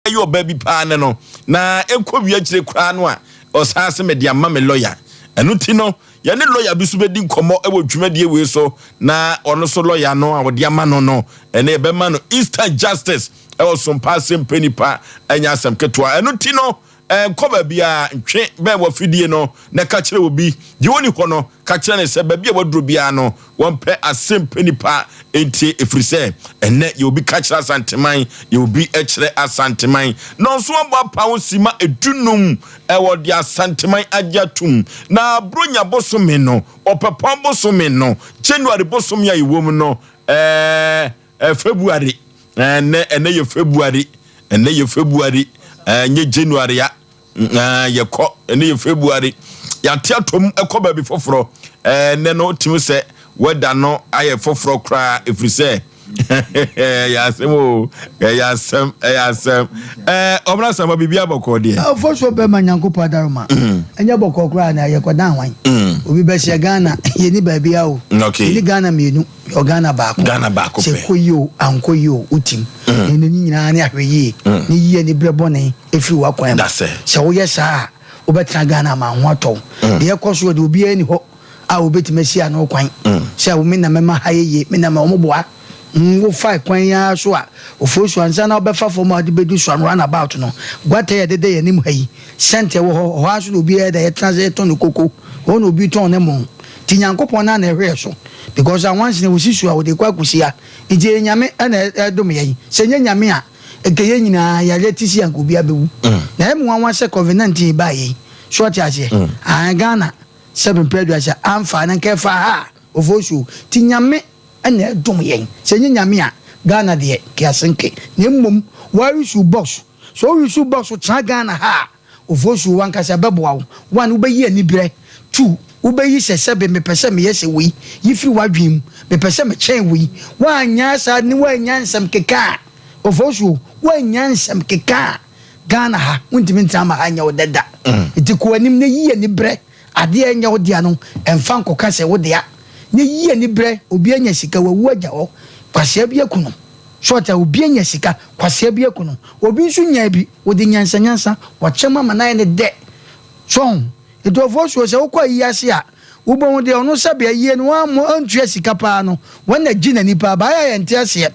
ɛyɛ ɔbaa bi paa ne no na ɛnkɔ wie akyire koraa no a ɔsan se mede ama me lɔya. Ɛno ti no yɛne lɔya bi so bɛdi nkɔmmɔ wɔ dwumadie wei so, na ɔno so lɔya no a wɔde ama no no ɛne yɛbɛma no instant justice ɛwɔ sompa asɛm pɛ nipa ɛnyɛ asɛm ketewa. Ɛno ti no nkɔ baabi a ntwe bɛn wɔ fidie no na ka kyerɛ obi deɛ ɔni hɔ no, ka kyerɛ ne sɛ baabi a waduro biara no wɔmpɛ asɛm pɛ nipa ntie, ɛfiri sɛ ɛnɛ yɛ obi ka kyerɛ Asanteman, yɛ obi kyerɛ Asanteman na ɔnso abɔ apa ho sima 15 ɛwɔ de Asanteman agye atum. Na Bronya bosome no, Ɔpɛpɔn bosome no, January bosome a yɛwɔ mu no, ɛɛ February, ɛnɛ yɛ February, ɛnɛ yɛ February, ɛnyɛ January a yɛkɔ, ɛnɛ yɛ February, yɛate atom ɛkɔ baabi foforɔ. Ɛnɛ no tumi sɛ wɛda no ayɛ foforɔ koraa, ɛfiri sɛ ɛyɛ asɛm o, ɛyɛ asɛm, ɛyɛ asɛm. Ɔmena sɛ ma biribi abɔkɔ deɛ. Ɔfɔ bɛma Nyankopɔn adaroma, ɛnyɛ bɔkɔ koraa na yɛkɔda hwan obi bɛhyɛ Ghana. Yɛni baabi a o, yɛni Ghana mmienu, yɛ Ghana baako. Ghana baako sɛ pɛ. Kɔ yie o, ankɔ yie o, wotim ɛno ne nyinaa ne ahwɛ yie ne yie ne berɛ bɔne ɛfiri w'akwan mu. That's it. Sɛ woyɛ saa a, wobɛtena Ghana ama ho atɔ wo. Deɛ ɛkɔ so deɛ, obiara ni hɔ a wobɛtumi asi ano kwan sɛ me na mɛma ha yɛ yie, me na ma ɔmo boa. Wofa kwan yi ara so a, ofuo so ansa na wobɛfa fam a wode bɛdu so ano roundabout no, guata yɛ deda yɛ anim ha yi, sɛnte wɔ hɔ hɔ ara so na obiara da yɛtena sɛ yɛtɔn ne koko hɔ na obi tɔn ne mo. Nti Nyankopɔn na ɛhwɛ so because awansene wosi so a wɔde kɔ akɔsia. Nti ɛyɛ Nyame ɛna ɛdom yɛn. Sɛ nyɛ Nyame a, nka yɛn nyinaa yɛayɛ ti si anka obi abɛwu. Na ɛmu nwanwa sɛ COVID-19 baa yɛn so, ɔte aseɛ ah, Ghana sɛbi mpɛ aduasa amfa na nka ɛfa ha a ɔfo so. Nti Nyame ɛna ɛdom yɛn. Sɛ nyɛ Nyame a, Ghana deɛ keasenke. Na mmom wɔaresu box so, woresu box tena Ghana ha a, ɔfo so wankasa bɛboa wo. One, wobɛyi aniberɛ. Two, wobɛyi sɛ sɛbe mepɛ sɛ meyɛ sɛ wei yi firi w'adwene mu, mepɛ sɛ mekyɛn wei. Woanya saa ne woanya nsɛm keka a, ɔfo so woanya nsɛm keka a, Ghana ha wontumi ntena ma ha nyɛ wo dɛda. Nti kɔ anim na yi aniberɛ. Adeɛ ɛnyɛ wo dea no, ɛmfa nkɔka sɛ wo dea na yi aniberɛ. Obi anya sika, wawu agya hɔ, kwasea bi aku no so ɔte a. Obi anya sika, kwasea bi aku no. Obi nso nya bi, wɔde nyansanyansa wakyɛm ama no ayɛ ne dɛ so. Nti ɔfoɔ so sɛ wokɔ ayi ase a, wobɛhu deɛ ɔno sɛbe ayie no wammɔ antua sika paa no, wɔn na gye n'ani paa. Baayɛ a yɛnte aseɛ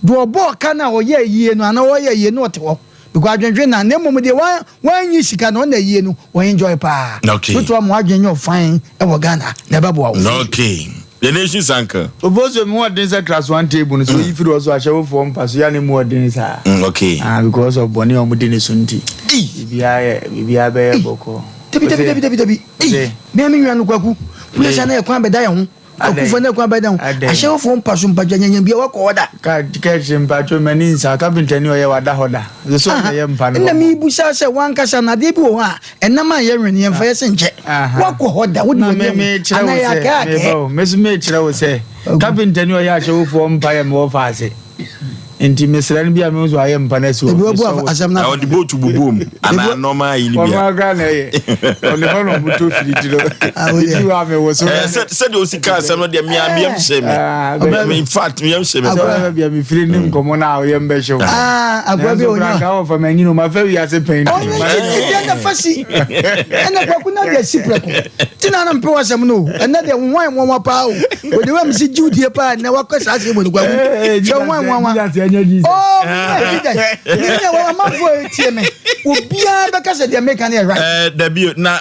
deɛ ɔbɔɔ ka no a ɔyɛ ayie no anaa ɔyɛ ayie no ɔte hɔ because adwendwen na mmom deɛ wanyi sika no, ɔna ayie no wɔn enjoy paa. Tutu ama wadwen nyɛ ɔfan ɛwɔ Ghana na ɛbɛboa wo. Okay, the nation's uncle. Ofoso mu ɔden sɛ class one table no so oyi firi hɔ so ahyɛwofoɔ mpa so ya ne mu ɔden saa. Ah, because of bɔne a ɔmo di ne so nti. Biribiara yɛ biribiara bɛyɛ bɔkɔ. Dabi, dabi, dabi, dabi, dabi. Ɔsɛ- Bẹ́ẹ̀ mi nua no Kwaku wúyẹ sá náà ẹ̀kwan bẹ̀dá yẹn ho. Kwaku fún ẹ̀kwan bẹ̀dá ho. Adɛn? Ahyɛwofoɔ mpa so mpagya nyanya bia wakɔ hɔ da. Ka kɛkyɛ mpatwo m'ani nsa kapinta ni ɔyɛ wada hɔ da. Sɛ sɛ ɔna yɛ mpa no. Ɛna mi busa sɛ wankasa na adeɛ bi wɔ hɔ a ɛnam a yɛnwene yɛmfa yɛ sɛ nkyɛ. Wakɔ hɔ da wode Na w'ani me ahu me kyerɛ wo anaa yɛ sɛ akɛɛ akɛɛ. meba o, me so me kyerɛ wo sɛ kapinta ni ɔyɛ ahyɛwofoɔ mpa yɛ mewɔ faase. Nti mesrɛ no bi a mehu so ayɛ mpa no asi hɔ. Ebi wabu Mesrɛ wo. asɛm Na na ɔde bootu bobom anaa nɔɔma ayi ni Ɔno bia. akora na ɛyɛ ɔne hɔ na ɔmo tɔ firi ti no. Ah, wo deɛ. Ebi wɔ a mewɔ so. Sɛdeɛ osi ka asɛm no deɛ, mea meyam hyɛ me. Ah, bɛ- In fact, meyam hyɛ me. Sɛ ɔbɛ bia mefiri ne nkɔmmɔ no a ɔyɛ mbɛhyɛ wo. Ah, agoa bi Nanso onya. koraa nka wɔfa m'anyini o, mafa wiase pɛn nti. Ɔnyɛ ebi ɛna fa si ɛna Kwaku na deɛ si prɛko ti na anam pɛ wasɛm no o. Ɛnɛ deɛ nwan nwanwa paa o, wɔde wɛm si gyiw die paa. Ɛnɛ wakɔ saa asɛm mu no, Kwaku hwɛ, nwan nwanwa. Jesus, ɛnyɛ Jesus. Oh, Jesus ne wɔ amanfoɔ a etie me, obiara bɛka sɛ deɛ meka no yɛ right. Dabi na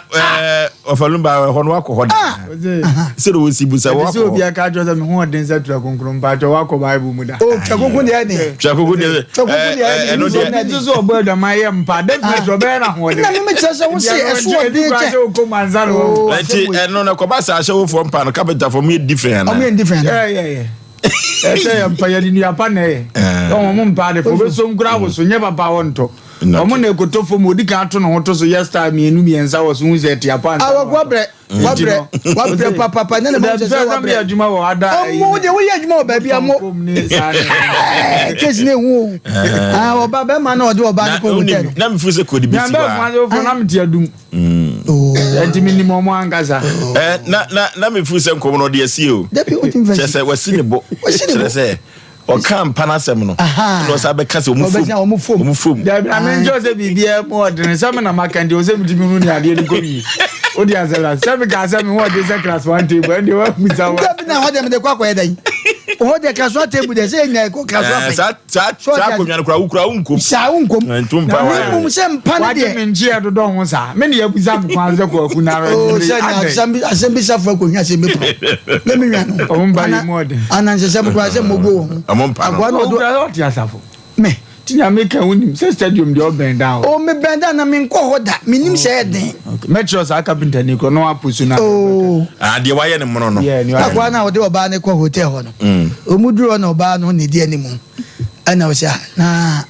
ɔfalumba hɔ no wakɔ hɔ da. Ɔse, Sɛdeɛ osi bu sɛ ɛte wakɔ sɛ obi hɔ. aka kyerɛ sɛ me ho ɔden sɛ twerɛ kronkron, mpakyɛ wakɔ Bible mu da? O, twa koko deɛ ɛne. Twa koko deɛ. Twa koko deɛ ɛne. Ɛno deɛ. Obi nso sɛ ɔbɔ adwaman yɛ mpa, definitely ɔbɛyɛ no ahoɔden. Na meme kyerɛ sɛ wo se ɛso ɔden kyɛ kyɛ sɛ wokɔ mu ansa na Oh. wɔn Nti ɛno no kɔba sɛ ahyɛwofoɔ mpa no, kapentafoɔ mu yɛ different ɔmo anaa? yɛ different. Yɛ ɛsɛ yɛ mpa yɛde nnuapa na ɛyɛ ɔmo mo mpa ade fo obesom kura woso nyɛ papa wɔntɔ. Ɔmo na ekoto fam, odi kan ato ne ho to so yɛ style mmienu mmiɛnsa wɔ so hu sɛ ɛte apa ansa. Awɔ wabrɛ, wabrɛ, wabrɛ papapa ne ne mo sɛ sɛ wabrɛ wabrɛ adwuma wɔ ada. Ɔmo deɛ woyɛ adwuma wɔ baabi a mo case ne ehu o. Ah, ɔba bɛrima na ɔde ɔba Na no kɔ hotel no. na mefiri sɛ kɔde bi si nyambɛ hɔ a fún ase fún na mi ti adum. Oh. Ɛnti mi nim ɔmo ankasa. Na mefiri sɛ nkɔmmɔ no ɔde asie o. Dabi, o ti nfɛ kyerɛ si. sɛ wasi ne bo. Wasi ne bo. Kyerɛ sɛ Ɔka mpa no asɛm no ɛna ɔsan bɛka sɛ ɔmo fom ɔmo fom ɔmo fom. Dabi na mi njɔ sɛ biribi ɛ mu ɔdene sɛ mi na ma kan deɛ ɔsɛ mi ti mi hu ni adeɛ ni kɔ yie o di asɛm na sɛ mi ka sɛ mi hu ɔde sɛ class one table ɛn deɛ wa mu sa wa. Dabi na hɔ deɛ mi de kɔ akɔyɛ dɛ hɔ deɛ class one table deɛ sɛ enya kɔ class one pɛ. Saa saa saa akonnwa no kura wukura wunkom. Saa wunkom. Ntu mpa wa. Na mi sɛ mpa ne deɛ. Wagye mi nkyi ɛdodɔ ho saa mi ni ebusa mi kwan sɛ kɔɔku na. Oo sɛ na asɛm bi safo akonnwa asɛm bi pɔ ne mi nua no. Ɔmo mpa yi mu ɔden. Anansesɛm koraa sɛ mogo wɔ ho. Ɔmo mpa no. Akoa no ɔdo. Ɔwura ɔte asafo. Me. Ti nyame ka wonim sɛ stadium deɛ ɔbɛn da hɔ. O me bɛn da na me nkɔ hɔ da. Me nim sɛ ɛden. Mɛkyerɛ saa kapinta ni korɔ na wapo so na. Oo. Ah deɛ wayɛ ne mono no. Yeah, ne Akoa no a ɔde ɔbaa no kɔ hotel hɔ no. Ɔmo duru hɔ na ɔbaa no na edi anim. Ɛna ɔsɛ ah na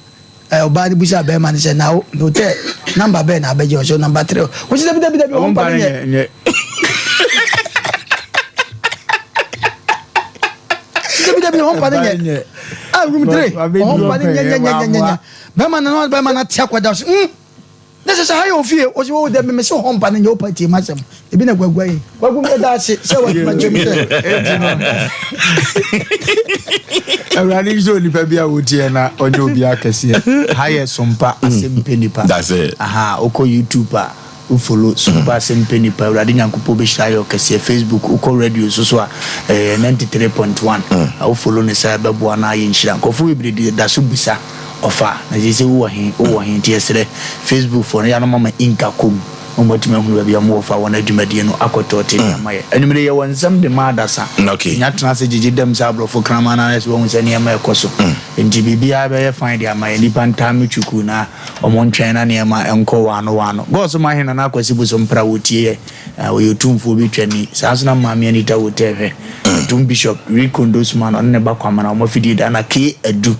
Ɔbaa no bisaa barima no sɛ, Na wo hotel namba bɛn na abɛgye? Ɔsɛ, Namba tre. Ɔsɛ, Dabi, dabi, dabi, ɔmpa no nyɛ. Dabi, dabi, ɔmpa no nyɛ. Ah, room tre. Ɔmpa no nyɛ, nyɛ, nyɛ, nyɛ, nyɛ. Barima no, barima no ate akɔda ɔsɛ, mm. Ne sɛ sɛ ha yɛ ofie, ɔsɛ, oh, dabi, mese ɔmpa no nyɛ, wopa tie m'asɛm. Ebi na guagua yi. Kwaku mi da ase sɛ wadwuma kyɛm sɛ. Awurade nhyɛ onipa bi a wotiɛ na ɔnyɛ obi akɛseɛ. Ha yɛ Sompa asɛm pɛ nipa. That's it. Aha, wokɔ YouTube a, wo follow Sompa asɛm pɛ nipa. Awurade Nyankopɔn bɛhyira ayɛ ɔkɛseɛ. Facebook, wokɔ radio nso so a, ɛyɛ 93.1. Wo follow no saa ɛbɛboa na ayɛ nhyira. Nkurɔfoɔ bebree de da so bisa ɔfa na seesei wowɔ he, wowɔ he. Nti yɛsrɛ Facebook foɔ no, yɛ a na moama ink akɔ mu. na wɔatumi ahunu baabi a wɔwɔ fa wɔn adwumadie no akɔ tɔɔte de ama yɛn. Anwummere yi, yɛwɔ nsɛm de ma adasa. Nya tena ase gyegye dam sɛ aborɔfo kraman no ara sɛ wɔahu sɛ nneɛma rekɔ so. Enti biribiara bɛyɛ fine de ama yɛn. Nnipa ntaa me twukuu na wɔntwɛn na nneɛma nkɔ waano waano. God so Mahe Nana Akwasi Bosompra wɔtie yɛn. Ɔyɛ otumfoɔ bi twani. Saa nso na Maame Anita Wotɛ hwɛ. Atom Bishop Rick Kondosman ɔne ne ba Kwamena wɔn afidie da na K. Adu.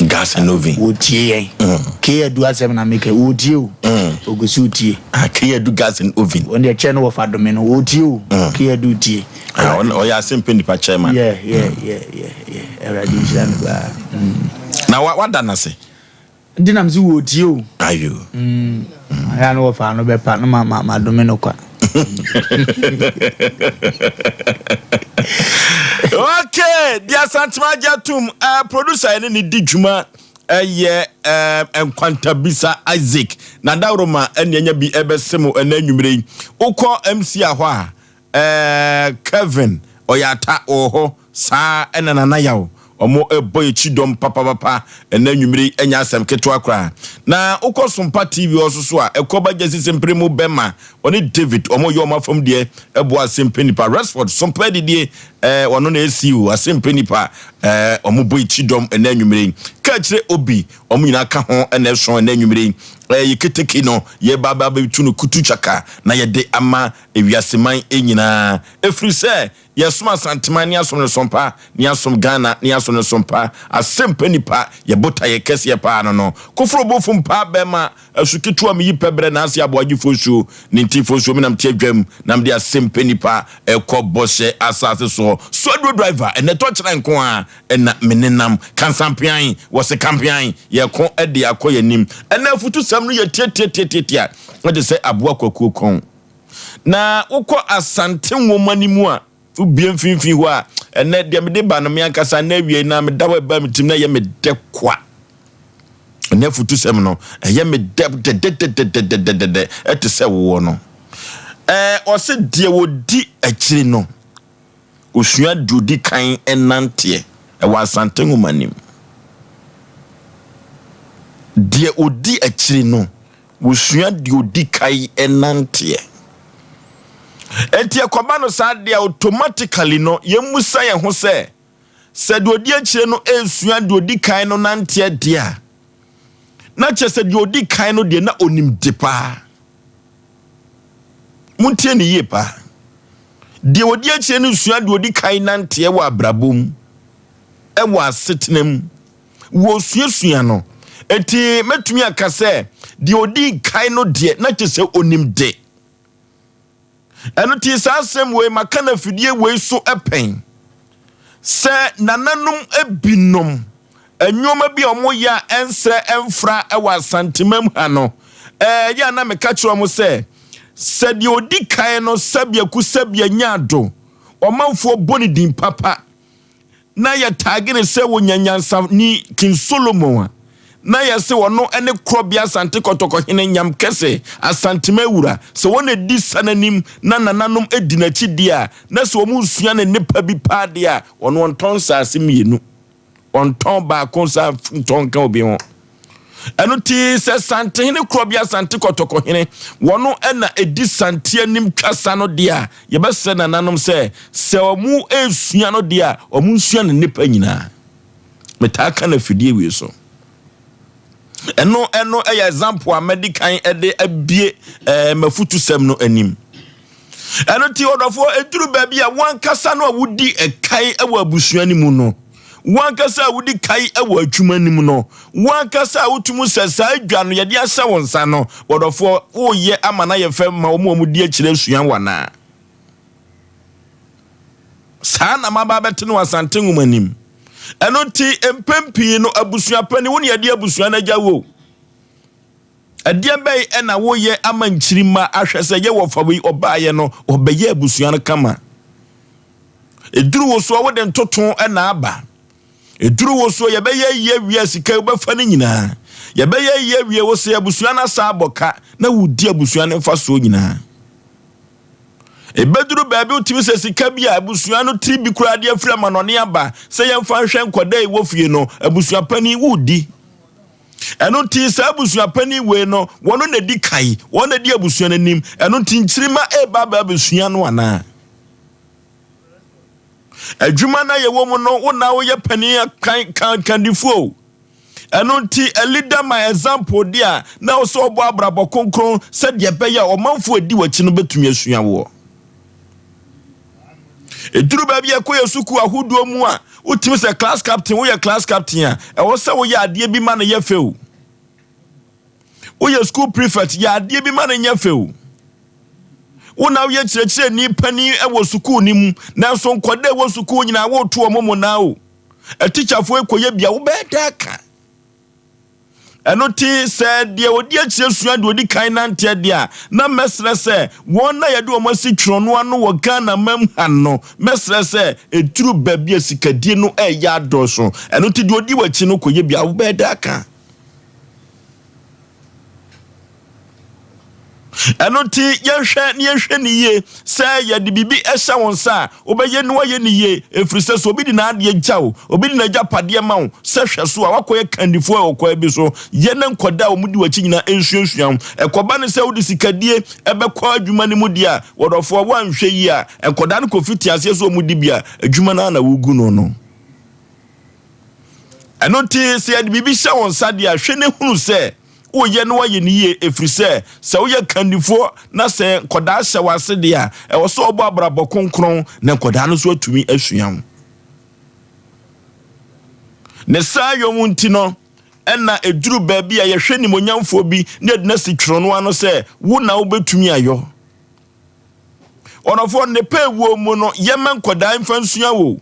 Gas and oven. Wɔtie yɛn. K Adu asɛm na meka yi, wɔtie o. Ɔgu so retie. Ah, K Adu gas and oven. Wɔn deɛ kyɛ no wɔfa dome no, wɔtie o. K Adu tie. Ah, ɔyɛ asɛmpɛ nipa chairman. Yeah, yeah, yeah, yeah, yeah. Awurade nhyira no paa. Na wada no ase. Nti na mese wɔtie o. Ayo. Ayɛ a na wɔfa ano bɛpa no ma ma madome no kwa. Okay, deɛ Asantema agye atom uh, producer yɛne ne di dwuma ɛyɛ uh, Nkwantabisa Isaac na dawuroma ɛne anya bi ɛbɛse mo ɛnɛ anwummere yi. Wokɔ MC a hɔ a Ɛɛ Kevin ɔyɛ ata wɔ hɔ saa ɛna Nana Yaw ɔmo bɔ yɛ kyidɔm papapapa ɛnɛ anwummere yi ɛnyɛ asɛm ketewa koraa na wokɔ Sompa TV hɔ nso so a ɛkɔ ba Gyasi Sempere mu bɛma ɔne David ɔmo yɛ ɔmo afam deɛ ɛboa Asɛmpɛ Nipa Resford Sompa adidie ɛɛ ɔno na ɛsi o Asɛmpɛ Nipa ɛɛ ɔmo bɔ yɛ kyidɔm ɛnɛ anwummere yi Kaakyire Obi ɔmo nyinaa ka ho ɛna ɛsɔn ɛnɛ anwummere yi ɛɛ yɛ keteke no yɛba ba bɛtu no kutu kyaka na yɛde ama Ewiase man nyinaa, ɛfiri sɛ yɛsom Asanteman ne asom no sompa, ne asom Ghana ne asom no sompa, asɛmpa nipa, yɛ botaeɛ kɛseɛ paa no no. Koforo bofo mpaa bɛma, asu ketewa meyi pɛ brɛ naase aboagye fosuo, ne nti fosuo menam te adwam na mede asɛmpa nipa ɛkɔ bɔhyɛ asase soɔ. Suaduro driver, ɛnɛ tɔkyerɛ nko ara ɛna me nenam kansampean, wɔse kampean, yɛko de akɔ yɛnim. Ɛnɛ afutusɛm no yɛ tiatiatiatiatia, ɛte sɛ aboa kwakuo kɔn. Na wokɔ Asante nwoma no mu a, wobie mfimfini hɔ a, ɛnɛ deɛ mede ba no me ankasa na awiei na meda hɔ ɛba me tirim na ɛyɛ me dɛ kwa. Ɛnɛ afutusɛm no, ɛyɛ me dɛ dɛdɛdɛdɛdɛdɛdɛ ɛte sɛ wowɔ no. Ɛɛ ɔse deɛ wɔdi akyiri no, osua deɛ ɔdi kan nanteɛ ɛwɔ Asante nwoma no mu. Deɛ ɔdi akyiri no, Wosua deɛ ɔdi kan nanteɛ. Enti ɛkɔba no saa deɛ automatically no yɛmmusa yɛn ho sɛ, sɛ deɛ ɔdi akyire no resua deɛ ɔdi kan no nanteɛ deɛ a, na kyerɛ sɛ deɛ ɔdi kan no deɛ na ɔnim de paa. Montie ne yie paa. Deɛ ɔdi akyire no resua deɛ ɔdi kan nanteɛ wɔ abrabɔ mu, ɛwɔ asetena mu. Wɔresuasua no. Enti mɛtumi aka sɛ deɛ ɔdii kan no deɛ na kyerɛ sɛ ɔnim de. Ɛno nti saa asɛm wei maka no afidie wei so pɛn sɛ nananom binom nneɛma bi a wɔyɛ a ɛnsɛ ɛmfra wɔ Asantemam ha no, ɛyɛ a na meka kyerɛ wɔn sɛ sɛ deɛ ɔdi kan no sɛbea ku sɛbea nya ado, ɔmanfoɔ bɔ ne din papa. na yɛtaage no sɛ wɔnya nyansani King Solomon a, na yɛse ɔno ne Korɔbea Asante Kɔtɔkɔhene Nyam Kɛse Asantema Awura, sɛ wɔn na ɛdi sa no anim na nananom di n'akyi deɛ a, na sɛ wɔn resua ne nnepa bi paa deɛ a, ɔno ɔntɔn nsaase mmienu, ɔntɔn baako saa ntɔn nka obi ho. Ɛno ti sɛ Santehene Korɔbea Asante Kɔtɔkɔhene, wɔno na ɛdi Sante anim twa sa no deɛ a, yɛbɛsrɛ nananom sɛ, sɛ wɔn resua no deɛ a, wɔn nsua ne nnepa nyinaa. Metaa ka no afidie wei so. Ɛno ɛno ɛyɛ example a mɛdi kan ɛde abie ɛɛ mafutusɛm no anim. Ɛno ti ɔdɔfoɔ eduru baabi a wankasa no a wodi ɛkae ɛwɔ abusua no mu no, wankasa a wodi kae ɛwɔ adwuma no mu no, wankasa a wotumi sɛ saa adwa no yɛde ahyɛ wo nsa no, ɔdɔfoɔ woyɛ ama no ayɛ fɛ ma wɔn a wɔdi akyire asua wo anaa? Saa na maba abɛte no Asante nwoma anim. Ɛno nti, mpɛn pii no, abusua panin, wo ne yɛde abusua no agya wo. Ɛdeɛ bɛn na woyɛ ama nkyirimma ahwɛ sɛ yɛ wɔfa wei ɔbaeɛ no, ɔbɛyɛ abusua no kama? Ɛduru wo soɔ, wode ntoto na aba. Ɛduru wo soɔ, yɛbɛyɛ ayi awie a sika wobɛfa no nyinaa. Yɛbɛyɛ ayi awie wo sɛ abusua no asa abɔ ka na wodi abusua no mfasoɔ nyinaa. Ebeduru baabi wotumi sɛ sika bi a abusua no tiri bi koraa de afiri amanɔne aba sɛ yɛmfa nhwɛ nkwadaa yi wɔ fie no, abusua panin wodi. Ɛno nti saa abusua panin wei no, wɔn na di kan, wɔn na di abusua no anim. Ɛno nti nkyirimma eba aba abusua no anaa? Adwuma na yɛwɔ mu no, wo na woyɛ panin kan kan kandifoɔ o. Ɛno nti, a leader my example de a, na ɛwɔ sɛ ɔbɔ abrabɔ kronkron sɛdeɛ ɛbɛyɛ a ɔmanfoɔ a ɛdi w'akyi no bɛtumi asua woɔ. Ɛduru baabi a ɛkɔ yɛ sukuu ahodoɔ mu a, wotumi sɛ class captain, woyɛ class captain a, ɛwɔ sɛ woyɛ adeɛ bi ma no yɛ fɛ o. Woyɛ school prefect, yɛ adeɛ bi ma no nyɛ fɛ o. Wo na woyɛ kyerɛkyerɛni panin wɔ sukuu no mu, nanso nkwadaa ɛwɔ sukuu nyinaa woto wɔn mmonnaa o. Atikyafoɔ kɔyɛ bia wobɛyɛ dɛ aka. Ɛno te sɛ deɛ ɔdi akyire sua deɛ ɔdi kan nanteɛ deɛ a, na mɛsrɛ sɛ wɔn a yɛde wɔn asi twerɛ no ano wɔ Ghana mam ha no, mɛsrɛ sɛ ɛduru baabi a sikadie no ɛreyɛ adɔɔso. Ɛno te deɛ ɔdi w'akyi no kɔyɛ bia wobɛyɛ dɛ aka. Ɛno nti, yɛnhwɛ na yɛnhwɛ no yie sɛ yɛde biribi hyɛ wo nsa a, wobɛyɛ na woayɛ no yie, ɛfiri sɛ sɛ obi de n'adeɛ gya wo, obi de n'agyapadeɛ ma wo sɛ hwɛ so a, woakɔyɛ kandifoɔ wɔ kwan bi so. Yɛ na nkwadaa a wɔdi w'akyi nyinaa nsuasua wo. Ɛkɔba no sɛ wode sikadie bɛkɔ adwuma no mu deɛ a, wɔdɔfoɔ, woanhwɛ yie a, nkwadaa no kɔfiti aseɛ sɛ wɔdi bi a, adwuma no ara na wogu no no. Ɛno nti, sɛ yɛde biribi hyɛ wo nsa deɛ a, hwɛ na hunu sɛ woyɛ na woayɛ no yie, ɛfiri sɛ, sɛ woyɛ kandifoɔ na sɛ nkwadaa hyɛ w'ase deɛ a, ɛwɔ sɛ wɔbɔ abrabɔ kronkron na nkwadaa no nso atumi asua wo. Ne saa yɔ mu nti no, ɛna ɛduru baabi a yɛhwɛ nimonyamfoɔ bi na yɛde no asi twerɛ no ano sɛ, wo na wobɛtumi ayɔ. Ɔnɔfoɔ, nnepa ɛwɔ mu no, yɛma nkwadaa mfa nsua wo.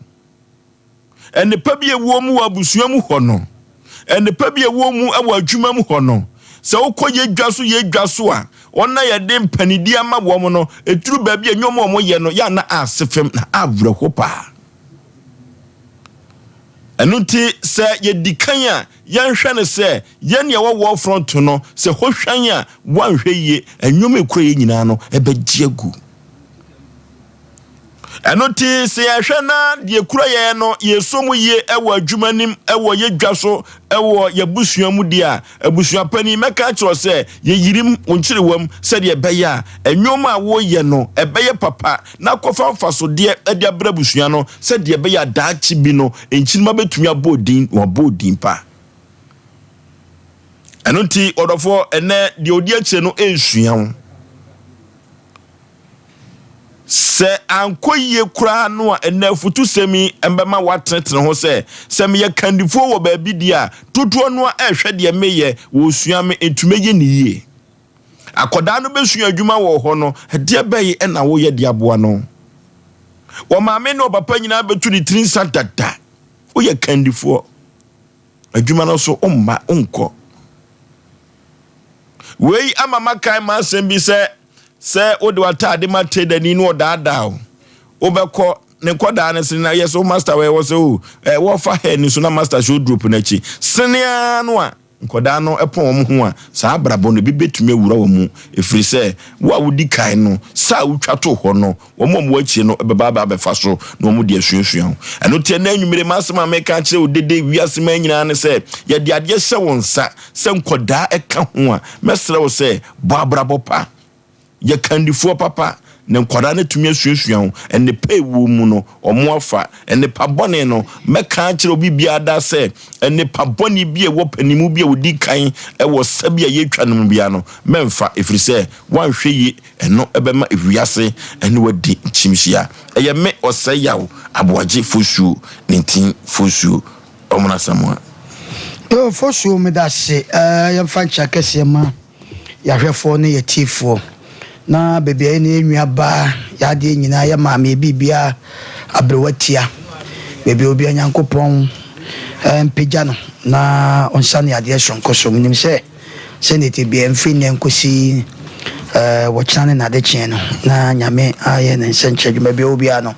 Nnepa bi a ɛwɔ mu wɔ abusua mu hɔ no, nnepa bi a ɛwɔ mu wɔ adwuma mu hɔ no, sɛ wokɔ yɛ dwa so yɛ dwa so a, wɔn a yɛde mpanidi ama wɔn no, ɛduru baabi a nneɛma a wɔyɛ no yɛ ana ase fam na awerɛho paa. Ɛno nti sɛ yɛdi kan a, yɛnhwɛ no sɛ yɛn nea ɛwɔ war front no, sɛ hɔ hwan a woanhwɛ yie, nneɛma ɛkura yɛ nyinaa no ɛbɛgye agu. Ɛno nti, sɛ yɛhwɛ na deɛ kura yɛn no yɛsɔ mu yie wɔ adwuma nim, wɔ yɛ dwa so, wɔ yɛ abusua mu deɛ a, abusua panin, mɛka akyerɛ wo sɛ yɛyirim wo nkyerewam sɛdeɛ ɛbɛyɛ a nneɛma a woyɛ no ɛbɛyɛ papa na akɔfa mfasodeɛ de abrɛ abusua no sɛdeɛ ɛbɛyɛ a daakye bi no nkyirimma bɛtumi abɔ odin na wɔabɔ odin pa. Ɛno nti, ɔdɔfoɔ, ɛnɛ deɛ ɔdi akyire no ɛresua wo. Sɛ ankɔ yie koraa no a, ɛnnɛ afutusɛm yi bɛma woatenetene ho sɛ, Sɛ meyɛ kandifoɔ wɔ baabi deɛ a, dodoɔ no ara rehwɛ deɛ meyɛ, wɔresua me, enti mɛyɛ no yie. Akwadaa no bɛsua adwuma wɔ hɔ no, ɛdeɛ bɛn na woyɛ de aboa no? Ɔmaame ne ɔpapa nyinaa bɛtu ne tiri nsa dada. Woyɛ kandifoɔ. Adwuma no so womma, wonkɔ. Wei ama makae m'asɛm bi sɛ, Sɛ wode w'atade ma tedani na ɔdaadaa wo, wobɛkɔ ne nkɔdaa no sene na yɛ sɛ master wɔ sɛ o wɔfa hair ni so na master show drop n'akyi senea no a nkɔdaa no pɔn wɔn ho a, saa abrabɔ no ebi bɛtumi awura wɔn mu, ɛfiri sɛ wo a wodi kan no saa a wotwa to hɔ no, wɔn a wɔwɔ akyire no bɛba aba abɛfa so na wɔn de asuasua ho. Ɛno nti ɛnɛ anwummere m'asɛm a meka akyerɛ wo dede wiase man nyinaa ne sɛ, yɛde adeɛ hyɛ wo nsa sɛ nkɔdaa ɛka ho a, mɛsrɛ wo sɛ bɔ abrabɔ pa, yɛ kandifoɔ papa, na nkwadaa no atumi asuasua ho. Nnepa a ɛwɔ mu no, wɔn afa. Nnepa bɔne no, mɛka akyerɛ obi biara da sɛ, nnepa bɔne bi a ɛwɔ panimu bi a ɔdi kan wɔ sa bi a yɛtwa no mu biara no, mɛmfa, ɛfiri sɛ woanhwɛ yie, ɛno ɛbɛma ewiase ne wadi nkyimhyia. Ɛyɛ me Ɔsɛe Yaw Aboagye Fosuo ne Ntin Fosuo Ɔmono Asamoah. Yoo Fosuo medase eh yɛmfa nkyea kɛseɛ ma yɛahwɛfoɔ ne yɛtiefoɔ na baabi a yɛne yɛn nua baa yɛ adeɛ nyinaa yɛ maame yɛ biribiara aberewa tia baabi a obia Nyankopɔn mpagya no na ɔnsane adeɛ soronko so. Menim sɛ sɛdeɛ ɛte biara mfiri nnɛ nkɔsi wɔkyena ne nadekyeɛ no na Nyame ayɛ ne nsɛnkyerɛ adwuma baabi a obiara no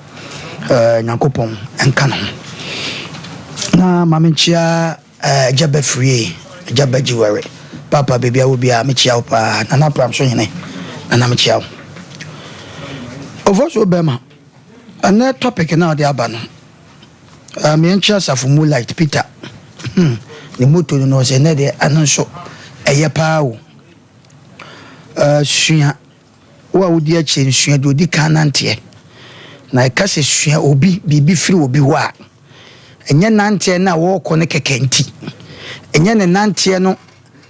Nyankopɔn nka ne ho. Na ma menkyea Agya Bafrie, Agya Bagyiware, Paapa baabi a wɔ biara mekyea wo paa, Nana Pramso Hene, Nana mekyea wo. Ofosuo bɛma, ɛnɛ topic na ɔde aba no, meɛnkyea Asafo Moonlight Peter, ne moto no no ɔsɛ ɛnɛ deɛ ɛno nso ɛyɛ paa o. Sua, wo a wodi akyire no sua deɛ ɔdi kan nanteɛ. Na ɛka sɛ sua obi biribi firi obi hɔ a, Ɛnyɛ nanteɛ no a wɔrekɔ no kɛkɛ nti. Ɛnyɛ ne nanteɛ no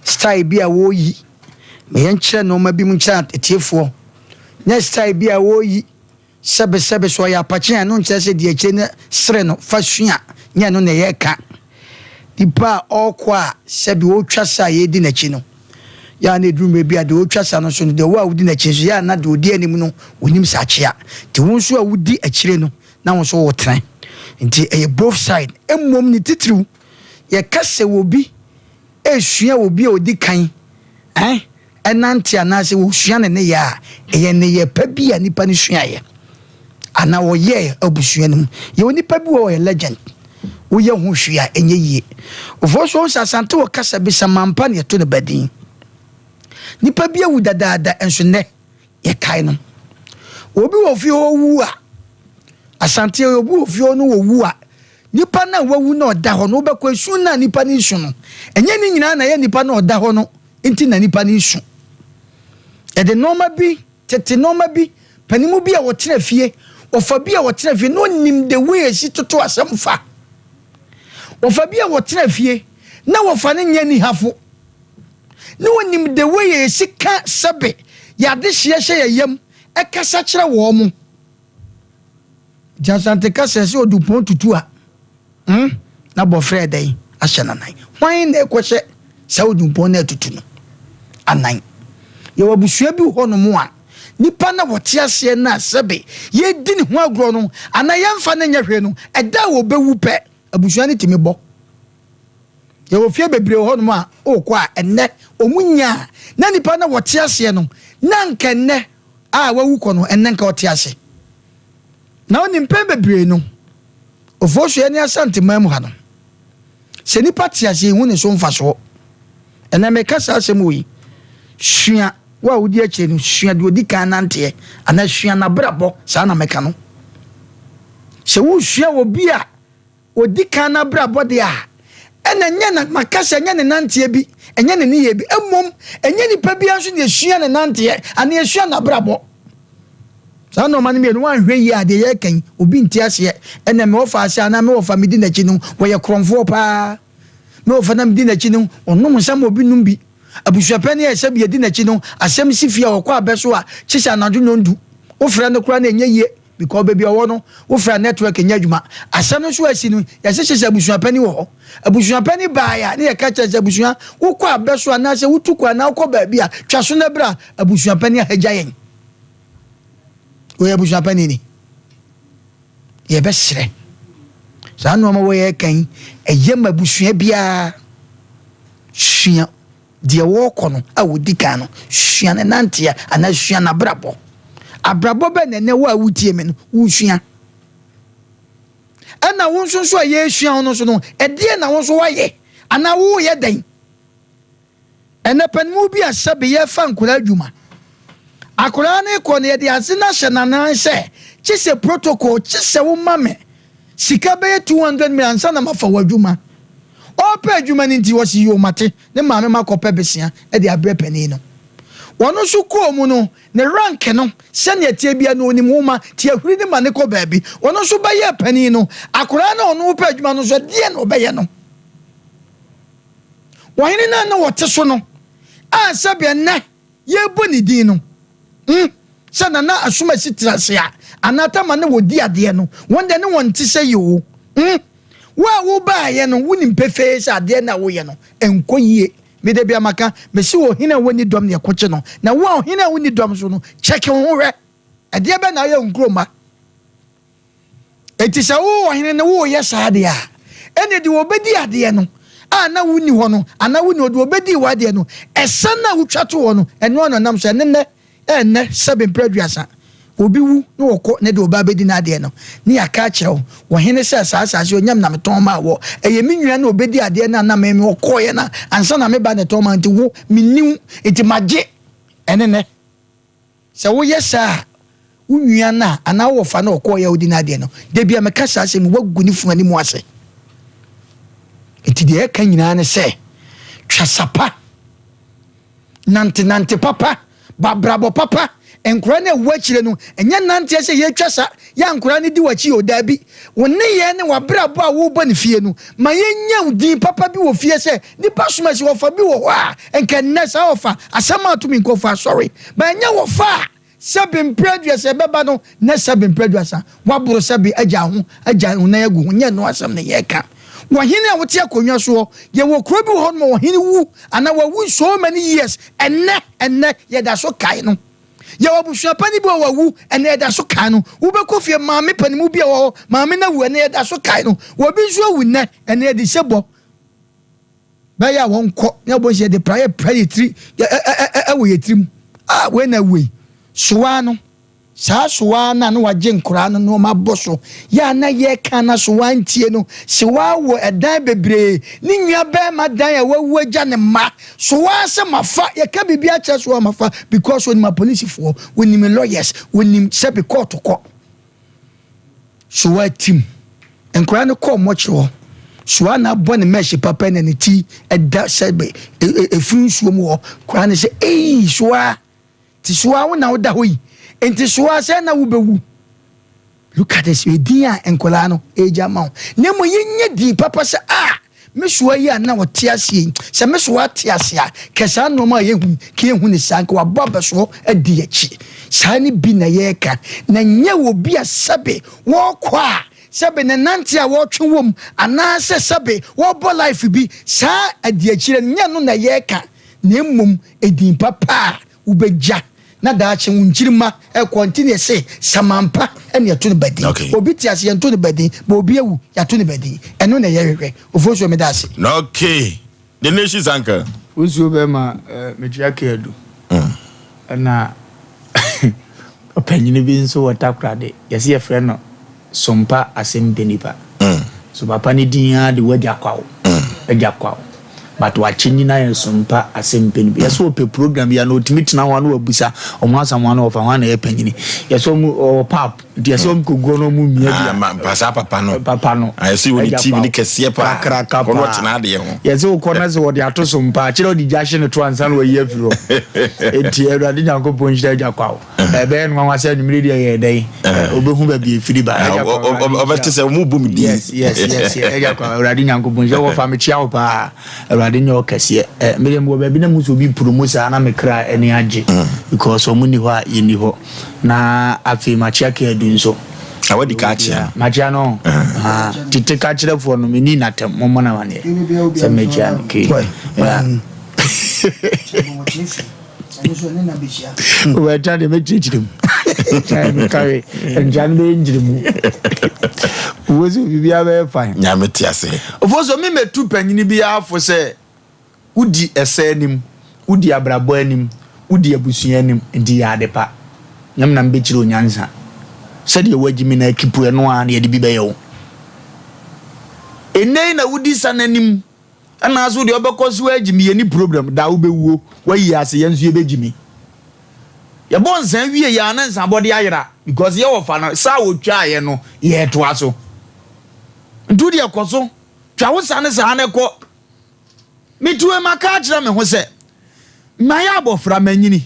style bi a wɔreyi. Ma yɛnkyerɛ nneɛma bi mu nkyerɛ atiefoɔ. Nyɛ style bi a wɔreyi sɛbesɛbe sɛ ɔyɛ apakye a ɛno nkyerɛ sɛ di akyire no sere no fa sua. Nyɛ ɛno na yɛreka. Nipa a ɔrekɔ a sɛbe ɔretwa sa a yɛredi n'akyi no, yɛ a na ɛduru mmerɛ bi a deɛ ɔretwa sa no nso no, deɛ ɔwɔ a wodi n'akyi nso, yɛ a na deɛ ɔdi anim no ɔnim sɛ akyea. Nti wo nso a wodi akyire no, na wo nso wotene. Nti ɛyɛ both side. Mmom ne titiriw, yɛka sɛ obi resua obi a odi kan eh, nante anaasɛ wɔsua ne nneyɛɛ a, ɛyɛ nneyɛɛ pa bi a nipa no suaeɛ anaa ɔyɛɛ abusua no mu. Yɛwɔ nipa bi wɔ ɔyɛ legend, woyɛ ho hwee a ɛnyɛ yie. Ofoɔ so sɛ Asante wɔ kasa bi samampa na yɛto no badin. Nipa bi awu dadaada nso nnɛ yɛkae no. Obi wɔ fie hɔ wu a, Asante obi wɔ fie hɔ no wɔwu a, nipa no a wawu na ɔda hɔ no, wobɛkɔ esu no a nipa no resu no, ɛnyɛ ne nyinaa na ɛyɛ nipa no a ɔda hɔ no nti na nipa no resu. Yɛde nneɛma bi, tete nneɛma bi, panimu bi a wɔtena fie, wɔfa bi a wɔtena fie na onim the way esi toto asɛm fa. Wɔfa bi a wɔtena fie na wɔfa no nyɛ nihafo. Na onim the way a yɛsi ka sɛbe yɛ adehyeɛ hyɛ yɛ yam kasa kyerɛ wɔn mo. Nti Asante kasa sɛ odupɔn tutu a, hmm, na bɔfrɛ dɛn ahyɛ n'anan. Hwan na ɛkɔhyɛ saa odupɔn no atutu no anan? Yɛwɔ abusua bi wɔ hɔnom a, nipa na wɔte aseɛ no a sɛbe yɛdi ne ho agorɔ no anaa yɛmfa no nyɛ hwee no, ɛda a wɔbɛwu pɛ, abusua no tumi bɔ. Yɛwɔ fie bebree wɔ hɔnom a wokɔ a ɛnnɛ wɔn nya a na nipa na wɔte aseɛ no na nka ɛnnɛ a wawu kɔ no ɛnnɛ nka ɔte ase. Na wonim mpɛn bebree no Ofosuo ne Asanteman mu ha no sɛ nipa te ase ehu ne so mfasoɔ. Ɛnnɛ meka saa asɛm wɔ yi sua wo a wodi akyire no sua deɛ odi kan nanteɛ anaa sua n'abrabɔ saa na mɛka no. Sɛ wosua obi a Ɔdi kan n'abrabɔ deɛ a, ɛna ɛnyɛ na maka sɛ ɛnyɛ ne nanteɛ bi, ɛnyɛ ne nneyɛɛ bi, mmom ɛnyɛ nipa biara nso na ɛsua ne nanteɛ anaa ɛsua n'abrabɔ. Saa nnoɔma no mmienu, woanhwɛ yie a, deɛ yɛreka yi, obi nte aseɛ. Ɛnna me wɔfa ase anaa me wɔfa medi n'akyi no, wɔyɛ korɔmfoɔ paa. Me wɔfa na medi n'akyi no, ɔnom nsa ma obi nom bi. Abusuapanin a ɛsɛ bi yɛdi n'akyi no, asɛm si fie a ɔkɔ abɛ so a, kye sɛ anadwo nnɔndu. Wofrɛ no koraa na ɛnyɛ yie. Because baabi a ɔwɔ no, wofrɛ a network nyɛ adwuma. Asɛm no nso asi no, yɛse hyɛ sɛ abusuapanin wɔ hɔ. Abusuapanin baeɛ a, ne yɛka kyerɛ sɛ abusua, wokɔ abɛ so anaasɛ wotu kwan anaa wokɔ baabi a, twa so na bra. Abusuapanin ahagya yɛn. Wɔyɛ abusuapanin ni. Yɛbɛsrɛ. Saa nneɛma wɔ yɛreka yi, ɛyɛ ma abusua biara sua. Deɛ wɔrekɔ no a wɔdi kan no, sua ne nanteɛ anaa sua n'abrabɔ. Abrabɔ bɛn na ɛnɛ wo a wotie me no woresua? Ɛna wo nso nso a yɛresua wo no nso no, ɛdeɛn na wo nso woayɛ anaa woreyɛ dɛn? Ɛnɛ panimu bi a sɛbe yɛfa nkwadaa adwuma. Akwadaa no rekɔ no yɛde adze no ahyɛ n'anan sɛ kye sɛ protocol kye sɛ woma me sika bɛyɛ 200 million ansa na mafa w'adwuma. Ɔrepɛ adwuma no nti ɔse yoo mate, ne maame ma kɔpɛ besia de abrɛ panin no. Ɔno nso kɔɔ mu no ne rank no sɛnea ɛteɛ biara no ɔnim nwoma nti ahuri no ma no kɔ baabi. Ɔno nso bɛyɛɛ panin no, akwadaa no a ɔno repɛ adwuma no nso ɛdeɛn na ɔbɛyɛ no? Ɔhene no a na ɔte so no a sɛdeɛ nnɛ yɛrebɔ ne din no, hmm, sɛ Nana Asumasi tena ase a, anaa Tama ne wɔdi adeɛ no, wɔn deɛ ne wɔn nte sɛ yi o. Hmm, wo a wobaeɛ no, wonim pefee sɛ adeɛ no a woyɛ no, ɛnkɔ yie. Me da biara maka, mese ɔhene a wɔnni dɔm na yɛkɔkye no, na wo a ɔhene a wonni dɔm so no, kyɛke wo ho hwɛ. Ɛdeɛ bɛn na ayɛ wo nkuromma? Enti sɛ wo ɔhene no woreyɛ saa deɛ a, ɛnneɛ deɛ ɔbɛdi adeɛ no a na wonni hɔ no, anaa wonni hɔ, deɛ ɔbɛdii w'adeɛ no, ɛsa no a wotwa too hɔ no, ɛno ara na ɔnam so. Ɛne nnɛ, ɛnnɛ, sɛbe mprɛ aduasa, obi wu na ɔkɔ na deɛ ɔba abɛdi n'adeɛ no, ne yɛaka akyerɛ wo, ɔhene sɛ, saa asase yi, ɔnyɛ me na metɔn maa wɔ, ɛyɛ me nua na ɔbɛdi adeɛ no a na me, me ɔkɔeɛ no ansa na meba na ɛtɔn maa, nti wo, menni wo, nti magye. Ɛne nnɛ. Sɛ woyɛ saa a, wo nua no a anaa wo wɔfa no a ɔkɔeɛ a wodi n'adeɛ no, da bi a meka saa asɛm yi, woagu ne funu anim ase. Enti deɛ ɛka nyinaa ne sɛ, twa sapa, nantenante papa, bɔ abrabɔ papa. Nkwadaa no a ɛwɔ akyire no, ɛnyɛ nanteɛ sɛ yɛtwa sa, yɛ a nkwadaa no di w'akyi o, daabi. Wo nneyɛɛ ne w'abrabɔ a worebɔ no fie no, ma yɛnya wo din papa bi wɔ fie sɛ nipa som asi wɔfa bi wɔ hɔ a, nka nnɛ saa wɔfa asɛm a ato me nkurɔfoɔ asɔre. Ba ɛnyɛ wɔfa a sɛbe mprɛ aduasa ɛbɛba no, nɛ sɛbe mprɛ aduasa woaboro sɛbe agya ho agya wo nan agu ho, nyɛ ɛno asɛm na yɛreka. Ɔhene a wote akonnwa soɔ, yɛwɔ kuro bi wɔ hɔ nom a ɔhene wu anaa wawu so many years, ɛnnɛ, ɛnnɛ yɛda so kae no. Yɛwɔ abusua panin bi wɔ wawu, ɛnɛ yɛda so kae no. Wobɛkɔ fie, maame panimu bi a wɔ hɔ, maame no awu, ɛnɛ yɛda so kae no. Obi nso awu nnɛ, ɛnɛ yɛde hyɛ bɔ. Bɛyɛ a wɔnkɔ na ɛbɔ nhyɛ yɛde pra yɛ pra yɛ tiri ɛwɔ yɛ tirim. Ah, wei na awu yi. Soa no. Saa soa no a na wagye nkoraa no nnoɔma abɔ so yɛ a na yɛka na soa ntie no. Soa wɔ ɛdan bebree, ne nua bɛrima dan a wawu agya ne mma. Soa sɛ mafa, yɛka biribi akyerɛ soa mafa because onim apolisifoɔ, onim lawyers, onim sɛbe kɔɔto kɔ. Soa tim. Nkoraa no kɔɔ mɔkyere hɔ. Soa na abɔ ne mesh papa na ne ti ɛda sɛbe efunu nsuo mu hɔ. Koraa no sɛ eii soa. Nti soa wo na woda hɔ yi nti soa sɛ na wobɛwu. Look at this edin a nkwadaa no ɛregya ma wo. Na mmom yɛnyɛ din papa sɛ ah me soa yi a na ɔte aseɛ yi sɛ me soa te ase a kɛ saa nnoɔma a yɛhu yi kɛ yɛhu ne saa nka wabɔ abɛsoɔ adi akyi. Saa ne bi na yɛreka na nyɛ obi a sɛbe wɔrekɔ a sɛbe ne nante a wɔretwe wom anaasɛ sɛbe wɔrebɔ life bi saa adi akyire no nyɛ no na yɛreka na mmom edin papa a wobɛgya na daakye wo nkyirimma ɛkɔ nti na yɛse samanpa ɛna yɛto no badin. Okay. Obi te ase yɛnto no badin, but obi awu yɛato no badin. Ɛno na yɛhwehwɛ. Ofosuo meda ase. Okay. The nation's uncle. Ofosuo bɛma eh, metua keadu. Ɛna ɔpanyini bi nso wɔ Takoradi, yɛse yɛfrɛ no Sompa Asɛmpɛ Nipa. So papa ne din ara de w'agya kwaw, agya kwaw. But wakye nyina yɛ Sompa Asɛmpɛ Nipa. Yɛse ɔpɛ program bi a na ɔtumi tena hɔ a na wabusa ɔmo asam ano ɔfa hwan na ɛyɛ panyini. Yɛse ɔmo ɔwɔ pap nti yɛse ɔmo kɔgu hɔ na ɔmo mia bi a. Ah, ma, pa saa papa no. Papa no. Ah, yɛse wɔ ne Agya TV kwaw. ne kɛseɛ paa. Kakraka Kɔ na paa. ɔtena adeɛ ho. Yɛse wokɔ na sɛ wɔde ato so mpa a, kyerɛ ɔde gya hye ne to ansa na wayi afiri hɔ. Enti Awurade Nyankopɔn nhyira agya kwaw. Ɛbɛyɛ no nwanwa sɛ anwummere deɛ yɛyɛ dɛn? Obehu baabi efiri ba. Agya kwaw, Awurade nhyira Ɔbɛte sɛ wɔn bɔ me din. Yes, yes, yes, yes. Agya kwaw, Awurade Nyankopɔn nhyira wo. Wɔfa mekyia wo paa. Awurade nyɛ wo kɛseɛ. Ɛ, me deɛ mewɔ baabi na mehu sɛ obi promo saa na me kra ani agye. Because wɔn nni hɔ a, yɛnni hɔ. Na afei makyia Kadu nso. Na wadi ka akyea no. Makyia no. Ah, tete ka kyerɛfoɔ no, menni n'atɛm. Mommɔ no amaneɛ sɛ mekyia no. Kay. Yeah. Wobɛtra deɛ mɛkyerɛkyerɛ mu. Kyerɛ me kare. Nkyia no bɛyɛ nkyerɛ mu. Ofosu biribiara bɛyɛ fine. Nyame te ase. Ofosu me mɛtu panyini biara fo sɛ wodi ɛsɛ anim, wodi abrabɔ anim, wodi abusua anim nti yɛ ade pa. Nyame na mebɛkyerɛ wo nyansa. Sɛdeɛ woagyi me no akipu ɛno ara na yɛde bi bɛyɛ wo. Ɛnnɛ yi na wodi sa no anim ɛna so deɛ ɔbɛkɔ so agyimi yɛni problem da wobɛwuo wayi ase yɛn nso yɛbɛgyimi. Yɛbɔ nsa wie yɛ a na nsabɔde ayera because yɛwɔ fa no saa wɔtwaeɛ no yɛtoa so. Nti wodeɛ kɔ so twa wo sa no saa ne kɔ. Metue maka akyerɛ me ho sɛ mayɛ abɔfra manyini.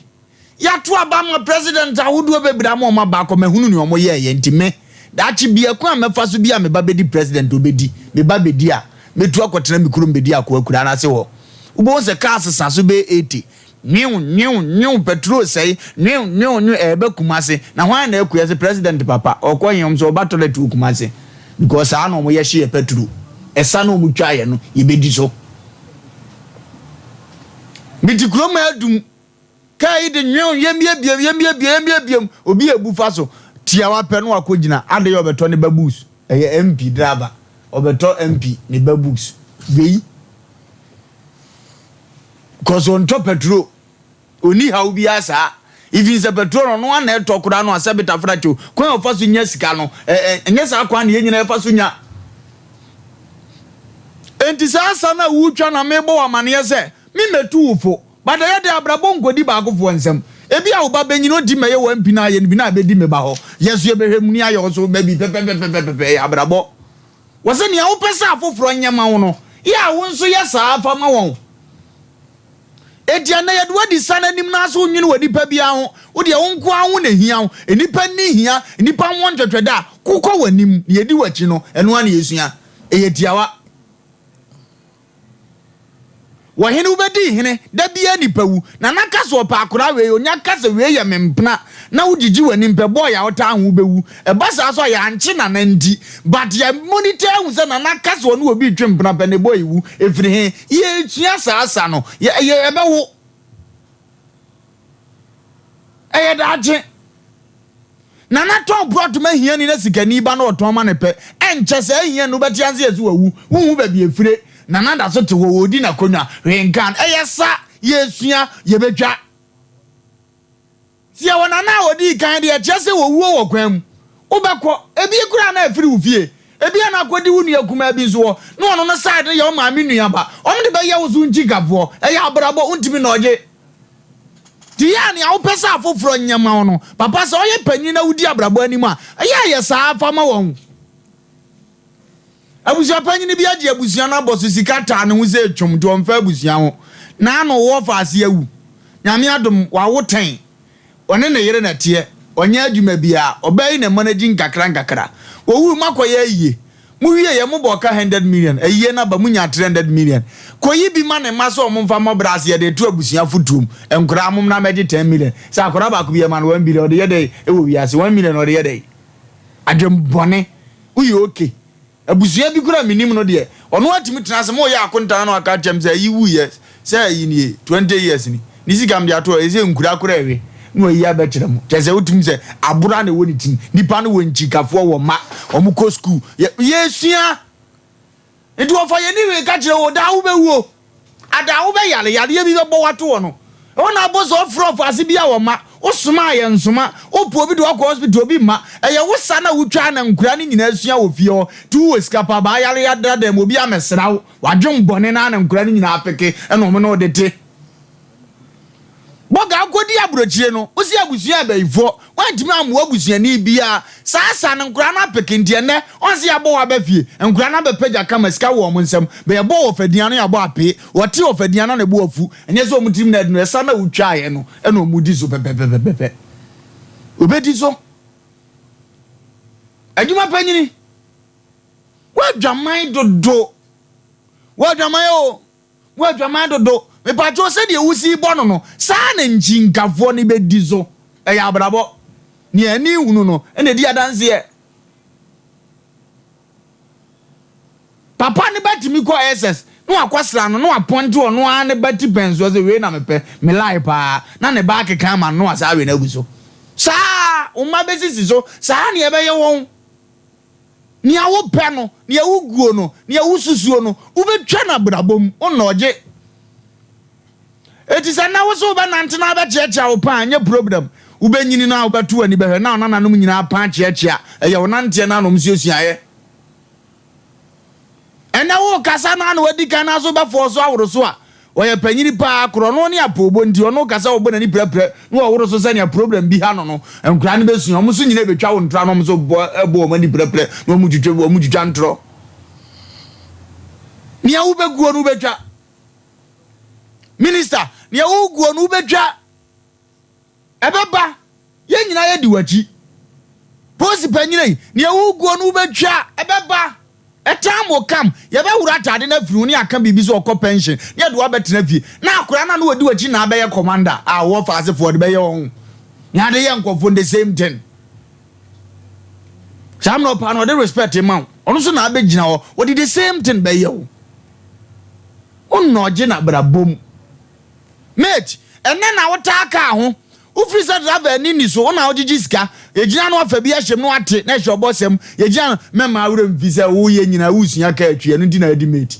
Yɛato aba ma president ahodoɔ bebree ama ɔmo aba akɔ mahunu nea ɔmo yɛɛyɛ nti me daakye bia kwan a mɛfa so bi a me ba bɛdi president obɛdi me ba bɛdi a mɛtu akɔtena me kurom bɛdi akoa kura n'ase hɔ. Wobɛhu sɛ kaa sesa so bɛyɛ 80 nwew nwew nwew petrol sɛe nwew nwew nwew ɛɛbɛ Kumase na hwan na ɛkɔ yɛ sɛ president papa ɔkɔ yɛn sɛ ɔba toilet wɔ Kumase because saa na ɔmo yɛ hye yɛ petrol ɛsa na ɔmo twa yɛ no yɛbɛdi so. Mete kurom adum kaa yi de nwew yɛmbiebiem yɛmbiebiem yɛmbiebiem obi ebu fa so tiawa pɛ no akɔ gyina ade yɛ ɔbɛtɔ ne ba books ɛyɛ MP driver ɔbɛtɔ MP ne ba books wei kɔsɔ ntɔ petrol oni haw biara saa even sɛ petrol no ɔno ana ɛtɔ koraa no asɛ betafra kyew kwan a ɔfa so nya sika no ɛ ɛ ɛnyɛ saa kwan na yɛn nyinaa ɛfa so nya. Enti saa asa no a wotwa na mebɔ wɔ amaneɛ sɛ memɛtu wo fo but ɛyɛ de abrabɔ nkɔdi baakofoɔ nsɛm. Ebi a wo ba bɛnyini ɔnti mɛyɛ wɔ mpi no ayɛ no bi na abɛdi me ba hɔ yɛ so yɛbɛhwɛ mu ni ayɛ wo so baabi pɛpɛpɛpɛpɛ ɛyɛ abrabɔ. Wɔ sɛ nea wopɛ sɛ afoforɔ nyɛ ma wo no yɛ a wo nso yɛ saa fa ma wɔn. Enti ɛnnɛ yɛde wadi sa no anim na so wonwene wɔ nipa biara ho. Wodeɛ wo nko ara ho na ehia wo. Nnipa nni hia, nnipa nwɔ ntwɛtwɛ da a kokɔ w'anim na yɛdi w'akyi no ɛno ara na yɛsua. Ɛyɛ tiawa. Wɔhene wobɛdi hene da biara nipa wu. Nana ka sɛ ɔpɛ akora wei onya ka sɛ wei yɛ me mpena na wogyigyi w'anim pɛ bɔɔl a ɔtaa ho wobɛwu. Ɛba saa so a yɛankye nana nti but yɛ monitor ahu sɛ nana ka sɛ ɔne obi twe mpena pɛ ne bɔɔl wu ɛfiri he yɛsua saa sa no yɛ yɛbɛwo. Ɛyɛ daakye. Nana tɔn plot ma hiani na sikani ba na ɔtɔn ma ne pɛ. Ɛnkyɛ sɛ ahia no wobɛte ase yɛ sɛ wawu. Wonhu baabi efire. Nana da so te hɔ ɔredi n'akonnwa. Hwee nka no. Ɛyɛ sa yɛsua yɛbɛtwa. Sɛ yɛwɔ nana a ɔdii kan deɛ ɛkyerɛ sɛ wɔwuo wɔ kwan mu. Wobɛkɔ. Ebi koraa na afiri wo fie. Ebi a na akɔdi wo nua kumaa bi nso hɔ. Na ɔno no side no yɛ wo maame nua ba. Wɔn de bɛyɛ wo so nkyikafoɔ. Ɛyɛ abrabɔ wontumi na ɔgye. Nti yɛ a nea wopɛ sɛ afoforɔ nyɛ ma wo no, papa sɛ ɔyɛ panyin na wodi abrabɔ anim a, ɛyɛ a yɛ saa fa ma wɔn. Abusua panyin bi agye abusua no abɔ so sika taa ne ho sɛ etwom nti ɔmfa abusua ho. N'ano wɔ faase awu. Nyame adom, wawo tɛn. Ɔne ne yere na ɛteɛ. Ɔnyɛ adwuma biara. Ɔbaa yi na ɛma no agyi nkakra nkakra. Wɔwui, moakɔyɛ ayie. Mowie yɛ, mobɔ ɔka 100 million. Ayie no aba, monya 300 million. Kɔyi bi ma ne mma sɛ ɔmo mfa mmɔ bra ase, yɛde reto abusua fotuom. Nkoraa, mommra mmɛgye 10 million. Sɛ akwadaa baako bi yɛma no 1 billion, ɔde yɛ dɛn wɔ wiase? 1 million ɔde yɛ dɛn? Adwemmɔne. Woyɛ okay. Abusua bi koraa menim no deɛ, ɔno atumi tena ase ma ɔyɛ akontaa na waka kyerɛ me sɛ ayi wuyɛ sɛ ayi nie 20 years ni. Ne sika mede ato hɔ, ɛsɛ nkura koraa ɛwe na wayi abɛkyerɛ mo. Kyerɛ sɛ wotumi sɛ abora na ɛwɔ ne tirim. Nipa no wɔ nkyikafoɔ wɔ mma, wɔn kɔ sukuu. Yɛsua. Nti wɔfa yɛn ni hwee ka kyerɛ wo daa wobɛwuo. Ada wobɛyare, yareɛ bi bɛbɔ wato hɔ no. Ɛhɔ na abɔ sɛ ɔfrɛ ɔfaase bi a wɔma. Wosoma a yɛnsoma. Wopɛ obi de wakɔ hospital obi mma. Ɛyɛ wo sa na wotwa na nkura no nyinaa sua wɔ fie hɔ. Nti wowɔ sika pa baa yare yadra mu obi amɛsra wo. Wadwen bɔne na na nkura no nyinaa peke ɛna ɔmo ne wo de te. Bɔga wokɔdi aburokyire no, wosi abusua abayifoɔ, woantumi ammoa abusuani biara. Saa sa no nkora no apeke nti ɛnnɛ ɔnse yɛabɔ wo aba fie. Nkora no abɛpagya kama sika wɔ ɔmo nsam. Bɛ yɛbɔɔ wɔ fadua no yɛabɔ apee. Wɔte wɔ fadua no na ɛbo afu. Ɛnyɛ sɛ ɔmo tirim na ɛdunu, ɛsa no a wotwaeɛ no ɛna ɔmo di so pɛpɛpɛpɛpɛ. Obɛdi so. Adwuma panyini, woadwaman dodo. Woadwaman o. Wo adwaman dodo. Mepakyɛw sɛdeɛ wosi bɔ no no, saa na nkyinkafoɔ no bɛdi so. Ɛyɛ abrabɔ. Nea ani hunu no na ɛdi adanseɛ. Papa ne ba tumi kɔ SS na wakɔsra no na wapɔnte ɔno ara ne ba ti pɛn soɔ sɛ wei na mepɛ, me lie paa, na ne ba akeka ama no na wasan awe no agu so. Saa, wo mma bɛsisi so, saa na ɛbɛyɛ wɔn. Nea wopɛ no, nea woguo no, nea wosusuo no, wobɛtwa no abrabɔ mu, wonnɔgye. Eti sɛ na wo so wobɛnante na wobɛkyeakyea wo paa, nyɛ problem. Wobɛnyini no a wobɛto w'ani bɛhwɛ na wo nananom nyinaa paa kyeakyea. Ɛyɛ wo nanteɛ no a na wɔn suasuaeɛ. Ɛnnɛ worekasa no ara na wadi kan anaasɛ wobɛfɔɔ so aworo so a, ɔyɛ panyini paa, korɔno ne apoobɔ nti ɔno kasa a ɔbɔ n'ani prɛprɛ na ɔworo so sɛnea problem bi ha no no, nkwadaa no bɛsua, wɔn nso nyina bɛtwa wo ntorɔ na wɔn nso bɔ bɔ wɔn ani prɛprɛ na wɔn twitwa wɔn twitwa ntorɔ. Nea wobɛguo no wobɛtwa. Minister, nea woguo no wobɛtwa. Ɛbɛba, yɛn nyinaa yɛdi w'akyi. Posi panyin ei, nea woguo no wobɛtwa, ɛbɛba. A time will come, yɛbɛworo ataade no afiri wo ne aka biribi sɛ ɔkɔ pension ne yɛde wo abɛtena fie. Na akwadaa no a na ɔdi w'akyi na abɛyɛ commander a ɔwɔ faasefoɔ de bɛyɛ wɔn. Nea ade yɛ nkurɔfoɔ no the same thing. Saa mmerɛ ɔpaa no ɔde respect ma wo, ɔno nso na abɛgyina hɔ, ɔde the same thing bɛyɛ wo. Wonnɔgye n'abrabɔ mu. Mate, ɛnnɛ na wotaa kaa ho. Wofiri sɛ driver ani nni so, wo na wogyegye sika. Yɛgyina no afa bi ahyɛ mu na wate na ɛhyɛ ɔbɔsɛm. Yɛgyina no, mɛmma wo werɛ mfi sɛ woyɛ nyinaa woresua kaa twi, ɛno nti na adi mate.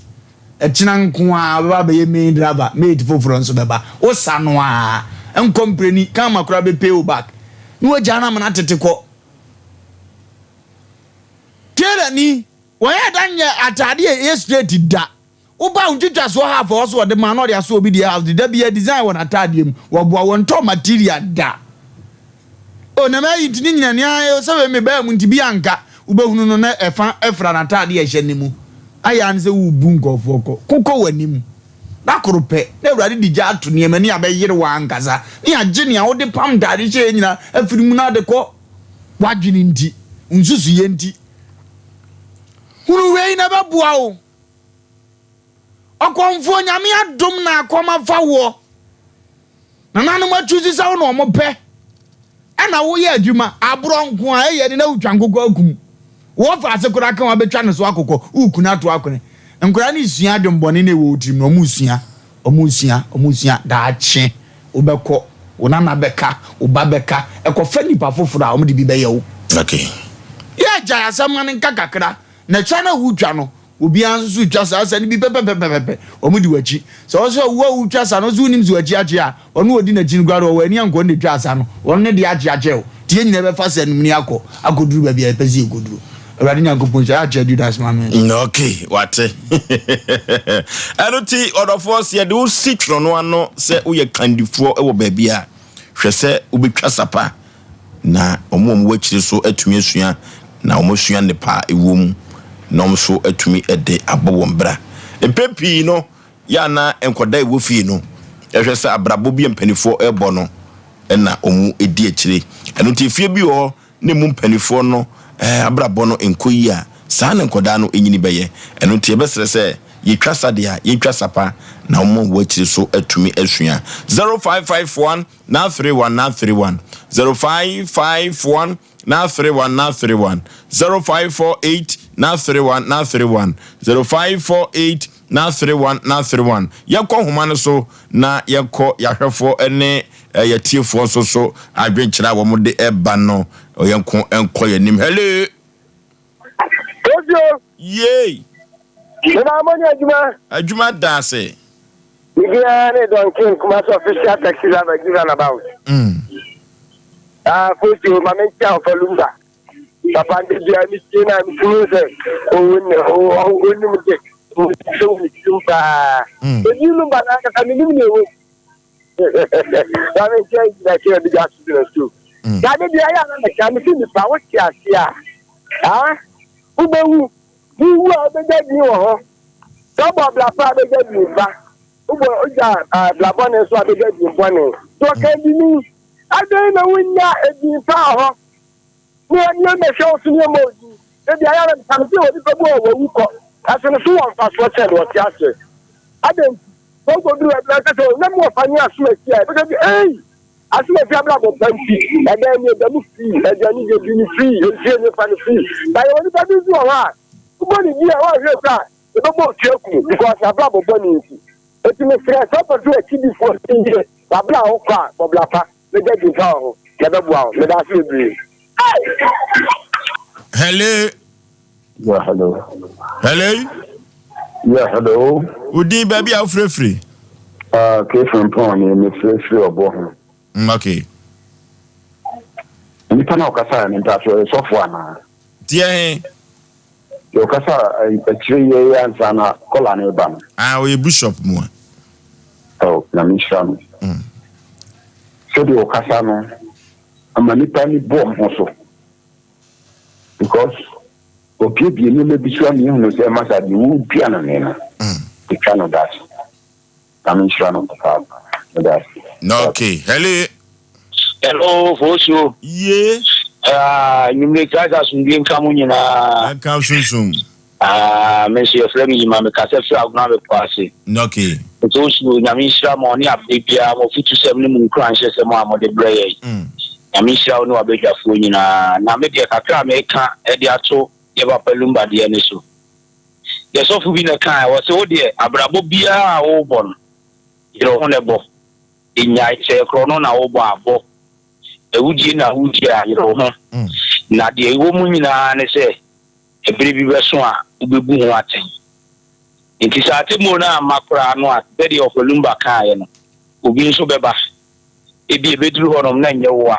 Ɛkyena nko ara wobɛba abɛyɛ main driver, mate foforɔ nso bɛba. Wosa no ara, nkɔ mpreni, karma koraa bɛ pay wo back. Na wagyaa no ama no atete kɔ. Tailor ni, wɔnyɛ da nyɛ ataade a ɛyɛ straight da. Woba wo ntwitwasoɔ half a ɔwɔ so ɔde ma na ɔde asɔ obi deɛ half de da biara design wɔ n'ataadeɛ mu wɔboa wɔntɔ material da o na mayi nti ne nyina nea sɛ wei mebaa mu nti bi anka wobɛhunu no na ɛfa ɛfra n'ataadeɛ a ɛhyɛ ne mu ayɛ ane sɛ wobu nkurɔfoɔ kɔ kokɔ w'anim da koro pɛ na awurade de gya ato nneɛma ni abɛyere wɔ ankasa ne agye nea wode pam ntaade hyɛ nyina afiri mu na ade kɔ w'adwene nti nsusuyɛ nti hunu wei na ɛbɛboa wo Ɔkɔmfoɔ Nyame adom na akɔm afa woɔ. Nananom atusi sɛ wo na ɔmo pɛ ɛna woyɛ adwuma aborɔ nko a ɛyɛ ne na wotwa nkokɔ akum. Wɔ fa ase koraa ka wabɛtwa ne so akokɔ woku no ato akone. Nkwadaa no sua adwembɔne na ɛwɔ wo tirim no ɔmo sua ɔmo sua ɔmo sua daakye wobɛkɔ wo nana bɛka wo ba bɛka ɛkɔfa nipa foforɔ a ɔmo de bi bɛyɛ wo. Okay. Yɛ gyae asɛm ma no nka kakra na twa no a wotwa no Obiara nso so retwa saa sa no bi pɛpɛpɛpɛpɛ. Wɔdi w'akyi. Sɛ wɔsɛ wo a wotwa sa no, wo nso wonim sɛ w'akyi akye a, ɔno a ɔdi n'akyi no koraa deɛ, ɔwɔ ani a nka ɔno na ɛtwaa sa no. Ɔno ne deɛ akye akyɛ wo. Nti yɛn nyinaa bɛfa sa no mu na yɛakɔ akɔduru baabi a yɛpɛ sɛ yɛkɔduru. Awurade Nyankopɔn nhyira. Akyɛ Judas ma me. Ok, wate. Ɛno nti, ɔdɔfoɔ, sɛ yɛde wo si twerɛ no ano sɛ woyɛ kandifoɔ wɔ baabi a, hwɛ sɛ wobɛtwa sa pa. Na wɔn a wɔwɔ akyiri nso atumi asua, na wɔasua nnepa a ɛwɔ mu, na wɔn nso atumi de abɔ wɔn bra. Mpɛn pii no, yɛ a na nkwadaa a ɛwɔ fie no hwɛ sɛ abrabɔ bi a mpanimfoɔ rebɔ no na wɔdi akyire. Ɛno nti efie bi wɔ hɔ na emu mpanimfoɔ no abrabɔ no nkɔ yie a, saa na nkwadaa no nyini bɛyɛ. Ɛno nti yɛbɛsrɛ sɛ yɛtwa sa deɛ a, yɛntwa sa pa na wɔn a wɔwɔ akyiri nso atumi asua. 0551 931 931 0551 931 931 0548 931 931 0548 931 931 Yɛnkɔ nhoma no so na yɛnkɔ yɛahwɛfoɔ ne eh, yɛtiefoɔ nso so adwenkyerɛ a wɔn de ba no yɛnko nkɔ yɛn anim. Hello. Osio. Yay. Mema mo ne adwuma. Adwuma da ase. Me biara ne Don King Kumasi official taxi driver give runabout. Ah, Fosio, ma me nkyia ɔfa Lumba. Papa nde bia me tie na me tumi sɛ owo ne onim de. Sɛ wo ne tirim paa. Ebi Lumba na ankasa me nim ne ewo. Ma me nkyia gyina kyerɛ bi gya so gyina so. Na de bia ya na me ka me si nipa wo te ase a. Ah, wobɛwu. Wowu a wobɛgya din wɔ hɔ. Sɛ wobɔ ɔbra pa a, wobɛgya din pa. Wobɔ wogya bra bɔne nso a, wobɛgya din bɔne. So ɔka bi ni, adɛn na wonnya edin pa wɔ hɔ? Ne ɛne mmɛhwɛ wo so ne ɛmmɔ wo din. Ebi ayɛ na bisa no sɛ onipa bi wɔ wawu kɔ, ɛso no so wɔ mfasoɔ kyɛn deɛ ɔte ase. Adɛn nti? Sɛ wokɔduru baabi na sɛ sɛ na mu ɔfa ne asom asi a, ɛbɛka bi, ei! Asom asi abrabɔ pa nti, ɛdan ni ɛda mu fii, aduane yɛ bi no fii, nsuo ne fa no fii. Ba yɛwɔ nipa bi nso wɔ hɔ a, wobɔ ne din a woanhwɛ koraa a, yɛbɛbɔ otua ku no because n'abrabɔ bɔne nti. Enti mesrɛ sɛ wopɛ sɛ w'akyidifoɔ si yie w'abrɛ a wokɔ a, bɔ bra pa na gya din pa wɔ ho na ɛbɛboa wo. Meda ase bebree. Hello. Yeah, hello. Hello. Yeah, hello. Wo din baabi a wofirefiri? K Frimpong ni mefirefiri ɔbɔ ho. Okay. Nipa na ɔkasa ne mpatsɔ ɔyɛ sɔfo anaa? Deɛ he? Deɛ ɔkasa akyire yi yɛ ansa na kɔla no reba no. Ah, ɔyɛ bishop mu a. Oh, Nyame nhyira no. Sɛdeɛ ɔkasa no, ama nipa ani bɔ ɔmo ho so. Because ɔbiebie nneɛma bi so ama yɛhunu sɛ masa deɛ wodua no ne no, ɛtwa no da ase. Nyame nhyira no papaapa. Meda ase. Okay, hello. Hello, Fosuo. Ye. Ah, nwumire Christ asomdwe nka mo nyinaa. Nka sunsum. Ah, me nso yɛfrɛ me Yima, mekasa firi Agona Bepɔ ase. Okay. Fosuo, Nyame nhyira mo ne aberɛ biara mo afutusɛm ne mo nkuranhyɛsɛm a mode brɛ yɛn. Nyame nhyira wo ne w'abadwafoɔ nyinaa. Na me deɛ kakra a meka de ato yɛ papa Lumba deɛ ne so. Yɛ sɔfo bi na ɛkae, ɔse wo deɛ abrabɔ biara a wobɔ no, yere wo ho na bɔ. Nnyae, sɛ ɛyɛ korɔno na wobɔ a, bɔ. Awudie na wodi a, yere wo ho. Na deɛ ɛwɔ mu nyinaa ne sɛ, ɛberɛ bi bɛso a wobɛbu ho atɛn. Enti sɛ atemmuo no amma koraa no a, te sɛ deɛ Ɔfa Lumba kaeɛ no, obi nso bɛba. Ebia ɛbɛduru hɔnom na ɛnyɛ wo a,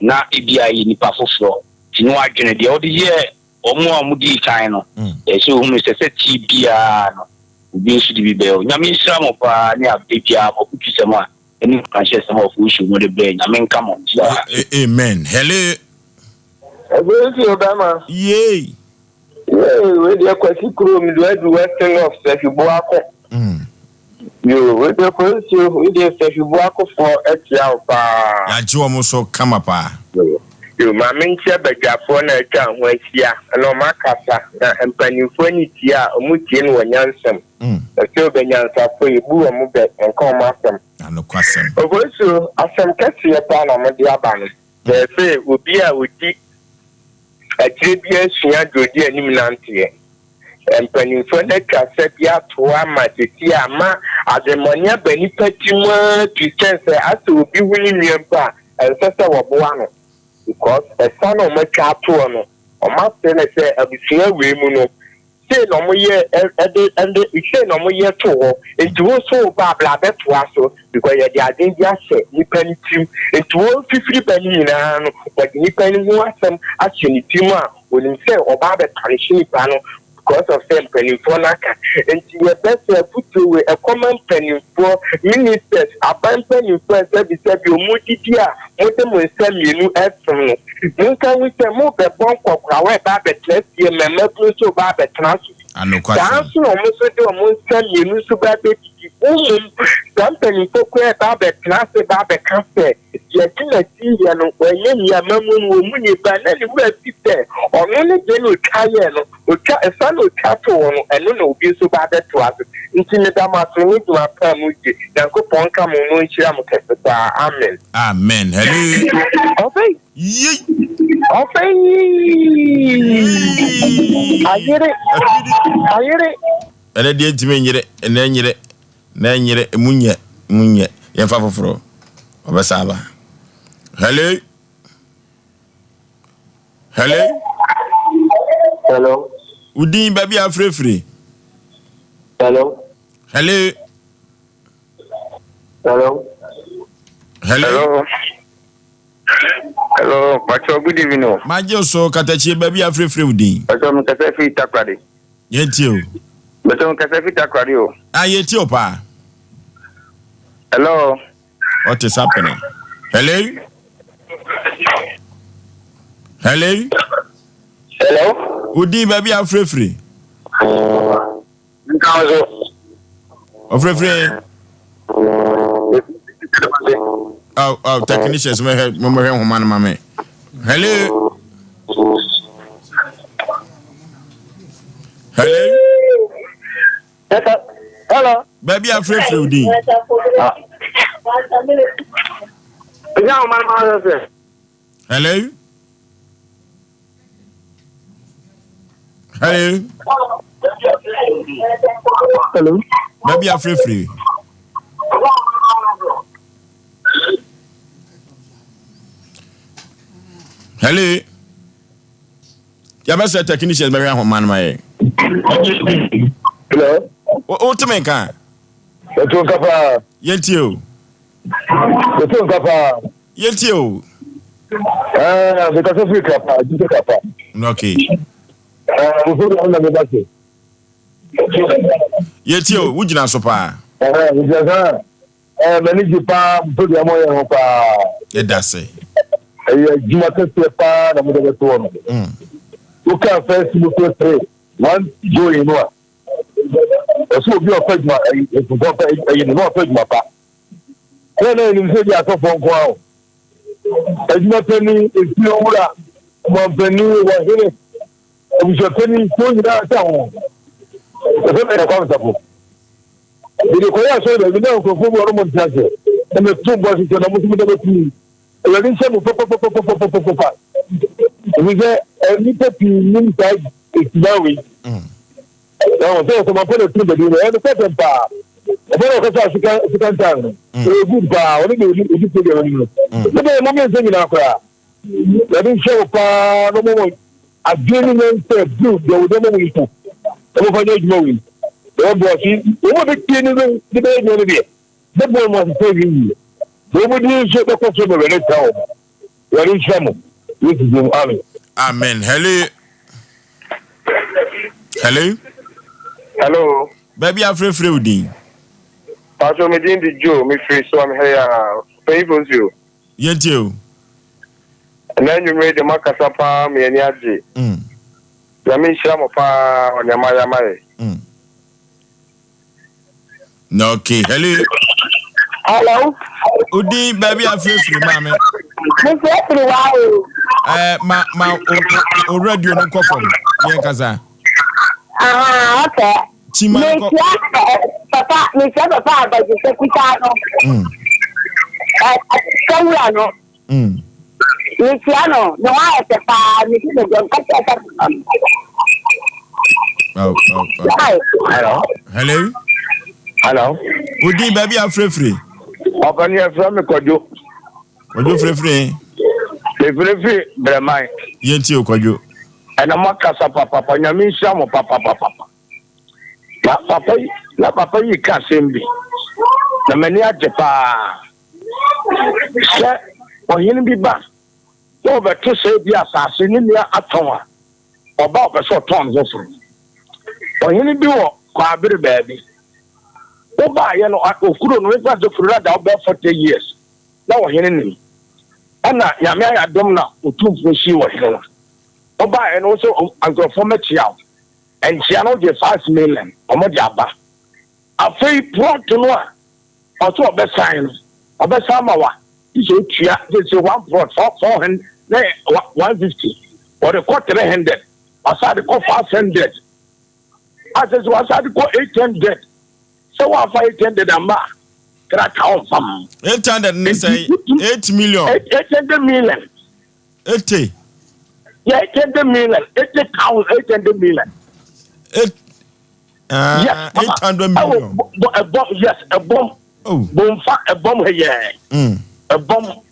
na ebia ɛyɛ nipa foforɔ. Nti na wadwene deɛ wode yɛɛ wɔn a wɔdii kan no, ɛsɛ sɛ wohunu sɛ sɛ ti biara no, obi nso de bi bɛyɛ wo. Nyame nhyira mo paa ne aberɛ biara mo afutusɛm a ɛne nkuranhyɛsɛm a ɔfo nsuo mode brɛ. Nyame nka mo ho. Amen. Hello. Ɛbɛnsi obama. Yay. Yay, wei deɛ Kwasi kurom de adu Western of Sɛhwiboako. Yo, wei deɛ Kwasi, wei deɛ Sɛhwiboakofoɔ atia wo paa. Yɛagye wɔn so kama paa. Yo, maame nkyia badwafoɔ na atwa ho ahyia na wɔn akasa na mpanimfoɔ ani tie a wɔn tie no wɔ nyansam. Ɛsɛ ɔbɛnyansafoɔ yɛbu wɔn bɛ nka wɔn asɛm. Anokwasɛm. Obosuo, asɛm kɛseɛ paa na mode aba no. Na ɛsɛ obi a ɔdi akyire biara sua deɛ ɔdi anim nanteɛ. Mpanimfoɔ no atwa sɛ bi ato hɔ ama seesei ama adwemmɔne aba nnipa tirim ara to kyɛn sɛ asɛ obi hu ne nua mpo a, ɛnsɛ sɛ wɔboa no because ɛsa no a wɔatwa ato hɔ no, wɔasere no sɛ abusua wei mu no, sei na wɔyɛ ɛde ɛde sei na wɔyɛ too hɔ nti wo nso wo ba bra bɛtoa so because yɛde adwene bi ahyɛ nipa no tirim nti wɔn fifiri ba no nyinaa no wɔde nipa no ho asɛm ahyɛ ne tirim a wɔnim sɛ ɔba abɛpanehye nipa no because of sɛ mpanimfoɔ no aka nti yɛbɛsɛ afutuo wei ɛkɔma mpanimfoɔ ministers aban mpanimfoɔ a sɛbisɛbi wɔn didi a mode mo nsa mmienu ɛsom no monka hu sɛ mobɛbɔ nkɔkorawa ɛba abɛtena fie ma mmabunu nso ba abɛtena so bi saa nso na wɔn nso de wɔn nsa mmienu nso ba abɛdidi mmom saa mpanimfoɔ koraa ɛba abɛtena ase ba abɛka sɛ deɛ dwumadi yɛ no wɔnyɛ nea amamu no wɔn mu ni ba na ne wura fi sɛ ɔno ne deɛ na otwa yɛ no otwa ɛfa na otwa to hɔ no ɛno na obi nso ba abɛtoa so nti meda mo ase ne dwuma pa mu gye Nyankopɔn nka mo no nhyira mo kɛse paa. Amen. Amen. Hello. Ɔfei. Yei. Ɔfei. Ayere. Ayere. Ɛnɛ deɛ ntumi nyere, ɛnɛ nyere, na nyere, emu nyɛ, emu nyɛ. Yɛmfa foforɔ. Ɔbɛsa aba. Hello. Hello. Hello. Wodin baabi a afirefire. Hello. Hello. Hello. Hello. Hello. Hello, Pacho, good evening. o. Magye so katakyie baabi a afirefire wo din. Pacho, mekasa firi Takoradi. Yɛntie o. Pacho, mekasa firi Takoradi o. Ah, yɛtie o paa. Hello. What is happening? Hello? Hello? Hello. Wo din baabi a afirefire. Nka wo so. Ɔfirefire. Oh, oh, technicians, mehwɛ mehwɛ nhoma no ma me. Hello? Hello? Hello. Baabi a afirefire wo din. Nka wo ma ma sɛ. Hello? Hello? Hello. Baabi afirefire. Hello? Yɛbɛsɛ technicians bɛhwɛ ahoma no ma yɛ. Hello. Wotumi nka? Yɛto nka paa. Yɛntie o. Yɛto nka paa. Yɛntie o. Ɛɛ, mekasa firi Krapa, Gyimpe Krapa. Okay. Ɛɛ, mo program na meba so. Yɛtie o, wogyina so paa. Ɛɛ, mekyerɛ sɛ ɛɛ m'ani gye paa mo program ɔyɛ ho paa. Yɛda se. Ɛyɛ adwuma kɛseɛ paa na mode bɛto hɔ no. Wokaa First Timothy 3, 1 going no a, ɔsɛ obi a ɔpɛ adwuma ɛyi ɔpɛ ɛyi no na ɔpɛ adwuma pa. Sɛ na yɛnim sɛ bi asɔfoɔ nko ara o. Adwuma panin, efie wura, ɔmampanin, wɔhene, abusuapanin, kuo nyinaa ka ho. Ɛfɛ bɛyɛ Kwame Safo. Mede kɔyɛ asɔre baabi na nkurɔfoɔ bi wɔn nte aseɛ. Na meto bɔ ase sɛ na mo nso mode bɛto yi. Awurade nhyɛ mo papapapapapapa. Ɛfiri sɛ nnipa pii nim saa suban wei. Na wɔn sɛ ɔsɔmafo na tiri bɛdi no ɛyɛ nokwasɛm paa. Ɔbɛ na ɔkasa second second time no. Ɛyɛ good paa ɔne de odi odi program anim no. Ne bɛyɛ mo mmiɛnsa nyinaa koraa. Awurade nhyɛ wo paa na ɔma mo adwene ne nyansa duru deɛ wɔde ama mo yi so. Na mofa nyɛ adwuma wei. Ɛbɛboa so wɔn a bɛtie no de bɛyɛ adwuma no deɛ bɛboa mo asesa wie yie. Na wɔn din nso bɛkɔ so ma Awurade ahyira wɔn. Awurade nhyira mo. Yesu din mu, amen. Amen. Hello. Hello. Hello. Baabi afrɛfrɛ wo din. Pastor, me din di Joe, me firi so am here. Panyinfo nsuo. Yɛntie o. Ɛnɛ anwummere de moakasa paa ma yɛn ani agye. Nyame nhyira mo paa wɔ nea moayɛ ama yɛn. Okay, hello. Hello. Odin baabi afirifiri maame. Mefirifiri wa o. Ɛɛ eh, ma ma o o radio no nkɔ fam yɛn kasa. Aha, okay. Chima nkɔ. Mesia eh, papa mesia papa abajisɛ kuta no. Mm. Ɛ eh, sɛwura no. Mm. Mekyia no, ne ho ayɛ fɛ paa, me ti ne dɔm kasa kasa. Oh, oh, oh. Hello. Hello. Hello. Odi baabi afirefire. Ɔpɛni ɛfrɛ mi Kwadwo. Kwadwo firefire. Mefirefire Brɛman. Yɛn ti o Kwadwo. Ɛna mo akasa papapa nyame nhyira mo papapapa. Na papa yi na papa yi ka asɛm bi na m'ani agye paa. Sɛ ɔhene bi ba na ɔbɛto sɛ ebi asase ne nua atɔn a, ɔba ɔpɛ sɛ ɔtɔn no foforo. Ɔhene bi wɔ Kwaabere baabi. Wobaayɛ no, okuro no, mefa sɛ kuro no ada wobɛyɛ 40 years na ɔhene nim. Ɛna Nyame ayɛ adom na Otumfoɔ sii ɔhene no. Wobaayɛ no, wo sɛ nkurɔfoɔ mɛkyea wo. Nkyea no wogye 5 million, wɔde aba. Afei plot no a ɔsɛ ɔbɛsan no ɔbɛsan ama wa gye sɛ otua gye sɛ one plot four four hundred na 150 ɔde kɔ 300 wasan de kɔ 500 asɛ sɛ wasan de kɔ 800 sɛ wafa 800 ama a kraka ɔmfa mu. 800 ne sɛ 8 million. 800 million. 80. Yeah, 800 million, 80,000, 800 million. Eight, Yes, papa. 800 million. Ɛwɔ ɛbɔm, yes, ɛbɔm. Oh. Bomfa ɛbɔm ha yɛ. Ɛbɔm.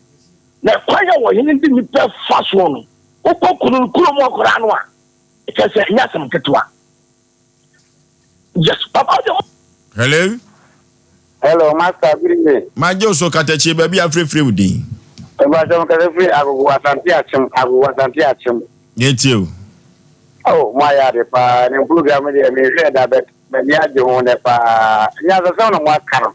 Na kwan a wɔhene de nipa fa soɔ no, wokɔ kuro kurom akɔra no a, kyɛ sɛ ɛnyɛ asɛm ketewa. Yes, papa. Hello. Hello, Master, good evening. Magye wo so katakyie baabi a frɛfrɛ wo din. Mpakyɛ mekasa firi Agogo Asante Akyem, Agogo Asante Akyem. Yɛtie o. Oh, mo ayɛ ade paa, ne program deɛ mehwɛɛ da but m'ani agye ho nɛ paa. Nyansasɛm na mo aka no.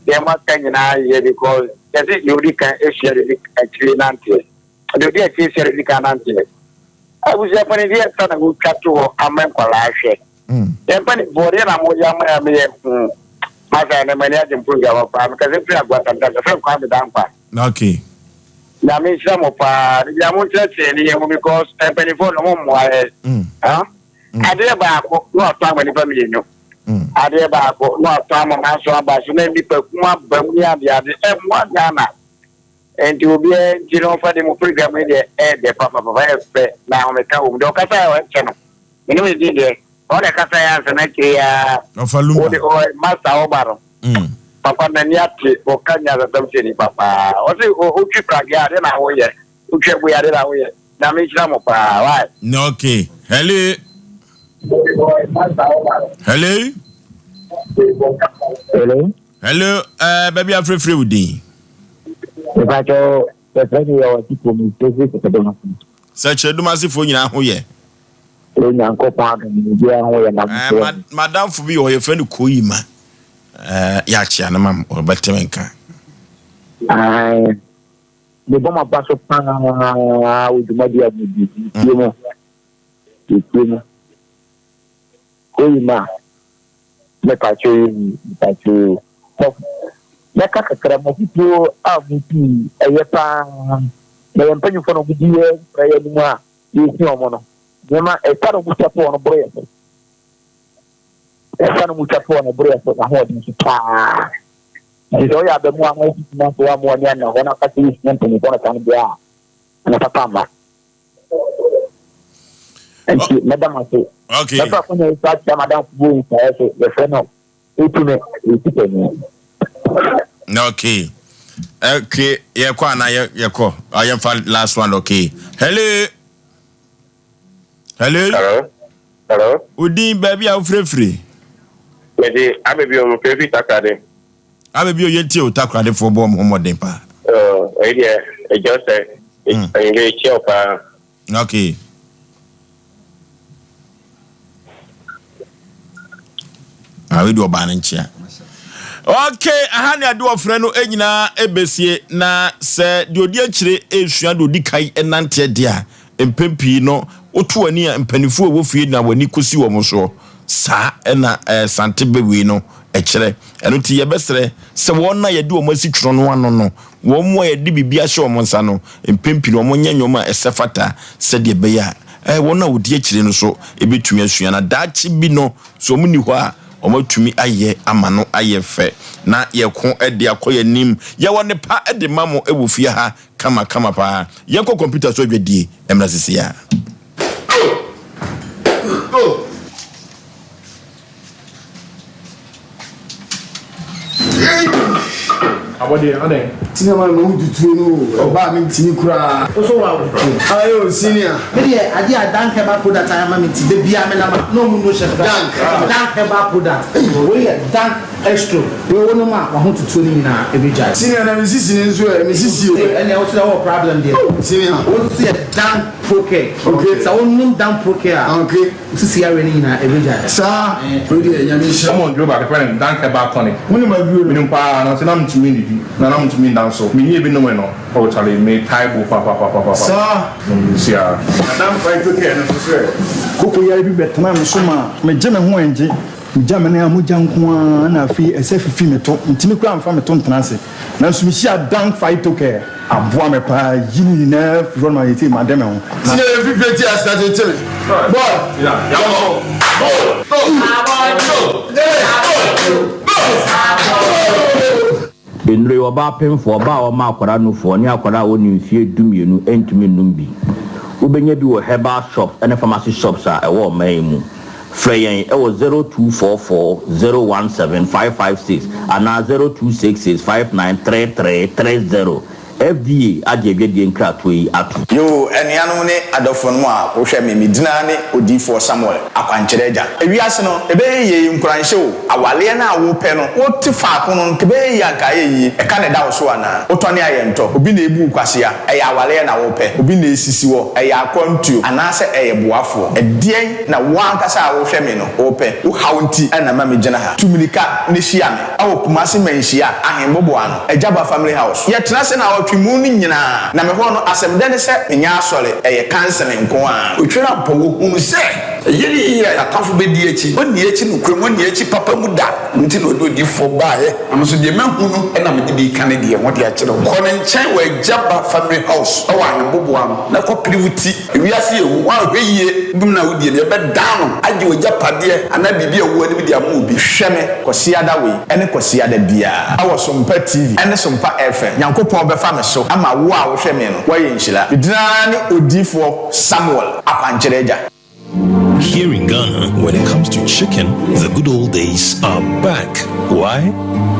Deɛ mo aka nyinaa yɛ because yɛse deɛ odi kan esua deɛ odi akyire nanteɛ. Deɛ odi akyire sua deɛ odi kan nanteɛ. Abusua panin deɛ nsa na wotwa to hɔ ama nkwadaa hwɛ. Yɛn mpanimfoɔ deɛ na moyɛ ama yɛ meyɛ hu. Masa ɛnɛ m'ani agye program paa. Mekasa firi Agoa Santase, fɛ Kwame Dankwa. Okay. Nyame nhyira mo paa. De bia mo nkyerɛkyerɛ ne yɛn ho because mpanimfoɔ no mo mmoa yɛ. Adeɛ baako na watɔn ama nipa mmienu. Adeɛ baako na watɔn ama manso aba so na nipa kum aba mu ne adeɛ ade ɛmmoa Ghana. Nti obiara nti no ɔfa de mo program yi deɛ ɛɛdɛ papapapa ɛfɛ na ahomeka wɔ mu. Deɛ ɔkasa yɛ ɔnkyɛ no. Menim ne din deɛ. Ɔna ɛkasa yɛ ansa na akyire yi ara. Ɔfa lumba. Wode ɔ master ɔba no. Papa n'ani ate ɔka nyansasɛm kyerɛ nipa paa. Ɔse wotwi pragea adeɛ na woyɛ. Wotwi agoya adeɛ na woyɛ. Nyame nhyira mo paa. Why? Okay. Hello. Hello. Hello. Hello. Eh, baabi afrɛfrɛ wo din. Mepakyɛ yɛfrɛ me yɛ ɔte kurom mfrɛfrɛ sɛkyɛdom ase. Sɛkyɛdom asefoɔ nyinaa ho yɛ. Onyankopɔn adom obiara ho yɛ nam Eh, so. ma madamfo bi wɔ hɔ yɛfrɛ no Koyima. Eh, yɛakyea no ma m ɔbɛte me nka. Ae, mebɔ m'aba so paa wɔ dwumadi a mudi. Metie mu. Metie mu. Koyima, mepatwo yi, mepatwo yi. Mɛka kakra, m'afotuo a mudi yi, ɛyɛ paa. Na yɛn mpanyinfoɔ na wɔdi yɛn nkura yɛn anim a yɛsua wɔn no, nneɛma ɛsa na wɔtwa toɔ no boro yɛ so. Ɛsa na wɔtwa toɔ no boro yɛ so n'ahoɔden so paa. Nti sɛ woyɛ abamu a na wosisi na so woammoa ani anna hɔ na aka sɛ wosua mpanyinfoɔ no saa no deɛ a, ɛna papa mma. Nti mɛda mo ase. Okay. Mɛfa akɔnya yi so akyerɛ madamfo bi wɔ nsuaeɛ so yɛfrɛ no Etume Etipani. Okay. Okay, yɛkɔ anaa yɛkɔ? Ah, yɛmfa last one, okay. Hello. Hello. Hello. Hello. Odin baabi a wofirefiri? Mede abɛbi o mefirefiri Takoradi. Abɛbi o yɛntie o Takoradefoɔ bɔ ɔmo ho mmɔden paa. Ɛyi deɛ ɛgyɛ sɛ ɛnyɛ ɛkyia wo paa. Okay. Ah, wei deɛ ɔbaa no nkyea. Okay, aha ne ade ɔfrɛ no nyinaa ɛbɛsie na sɛ deɛ ɔdi akyire ɛresua deɛ ɔdi kan nanteɛ deɛ a mpɛn pii no woto w'ani a mpanimfoɔ a ɛwɔ fie na w'ani kɔsi wɔn soɔ saa ɛna ɛɛ sante bɛwei no ɛkyerɛ ɛno nti yɛbɛsrɛ sɛ wɔn a yɛde wɔn asi twerɛ no ano no Wɔn a yɛde biribi ahyɛ wɔn nsa no, mpɛn pii no wɔnyɛ nneɛma a ɛsɛ fata sɛdeɛ ɛbɛyɛ a wɔn a wɔdi akyire no nso bɛtumi asua, na daakye bi no, sɛ wɔnni hɔ a, wɔatumi ayɛ ama no ayɛ fɛ. Na yɛko de akɔ yɛn anim. Yɛwɔ nnepa de ma mo wɔ fie ha kamakama paa. Yɛnkɔ kɔmputa so adwadie mmra seesei ara. Abɔdeɛ adɛn? Senior man ma wo tutuo no o, ɔbaa me ntimi koraa. Wo so wa wo tuo. Ayo senior. Me deɛ adeɛ a Dank herbal product ayɛ ama me nti da biara me nam a na ɔmo no hyɛ me Dank. Dank herbal product wei yɛ Dank extro wei wo nom a wahotutuo no nyinaa ɛbɛgyae. Senior na me sisi no nso ɛ, me sisi o. Ɛnneɛ wo so deɛ wowɔ problem deɛ. Senior. Wei nso yɛ Dank Procare. Okay. Sɛ wo nom Dank Procare a. Okay. Wo sisi yareɛ no nyinaa ɛbɛgyae. Saa, wei deɛ Nyame nhyira. Wɔn duro baako yɛfrɛ no Dank Herbal Tonic. Wonim aduro no? Menim paa nanso na mentumi nnidi na na mentumi nda nso. Menyɛɛ bi nomee no oh charlie metae bo papapapapa. Saa. Nsia. Na Dank Phyto Care no nso so ɛ? Koko yare bi bɛtenaa me so maa megye me ho ɛngye. Megya me nan a mogya nko ara na afei ɛsɛ fifi me to. Mentumi koraa mfa me to ntena ase. Nanso mehyiaa Dank Phyto Care. Aboa me paa yi ne nyinaa firi hɔ no ma seesei made me ho. Na. Senior yɛ fifire ti ase akyekye me boy yɛnkɔ go go go go. Nnuro yi, ɔbaa pemfoɔ, ɔbaa a ɔma akwadaa nufoɔ, ne akwadaa a ɔnni mfeɛ dumienu ntumi nnom bi. Wobɛnya bi wɔ herbal shops ne pharmacy shops a ɛwɔ ɔman yi mu. Frɛ yɛn wɔ 0244 017 556 anaa 0266 5933 30. FDA agye adwadie nkratoɔ yi ato. Yoo, anuanom ne adɔfonom a wohwɛ me, me din ara ne Odiyifoɔ Samuel, Akwankyerɛ Agya. Ewiase no, ɛbɛyɛ yie, nkuranhyɛ o, awaleɛ no a wopɛ no, wote faako no, nka ɛbɛyɛ yie a nka ayɛ yie, ɛka na ɛda wo so anaa? Wotɔne a yɛntɔ, obi na ɛbu wo kwasea, ɛyɛ awaleɛ na wopɛ, obi na ɛsisi wɔ, ɛyɛ akwantuo, anaasɛ ɛyɛ boafoɔ? Ɛdeɛn na wo ankasa a wohwɛ me no wopɛ? Wo haw nti na ɛma megyina ha. Tu mmirika na hyia me. Wɔ Kumasi Manhyia Ahenboboano, Agyaba Family House. Yɛtena ase naawɔtwe mu no nyinaa, na me hɔ no asɛm dɛ ne sɛ menyɛ asɔre, ɛyɛ counseling nko ara. Otwere ampa, wɔhunu sɛ ɛyɛ ne yie a y'atamfo bɛdi akyi. Wɔnni akyi nokorɛ mu, wɔnni akyi papa mu da. Ɛno nti na ɔde odiyifoɔ baeɛ. Na me nso deɛ mahu no na mede bi reka ne deɛ ho de akyerɛ wo. Kɔ ne nkyɛn wɔ Agyaba Family House wɔ Ahenboboano na kɔpere wo ti. Ewiase yɛ hu, woanhwɛ yie bem na wodie no, yɛbɛdan no agye w'agyapadeɛ anaa biribi a ɛwɔ w'anim de ama obi. Hwɛ me Kwasiada wei ne Kwasiada biara wɔ Sompa TV ne Sompa FM. Nyankopɔn bɛfa me so ama wo a wohwɛ me no woayɛ nhyira. Me din ara ne Odiyifoɔ Samuel Akwankyerɛ Agya. Here in Ghana, when it comes to chicken, the good old days are back. Why?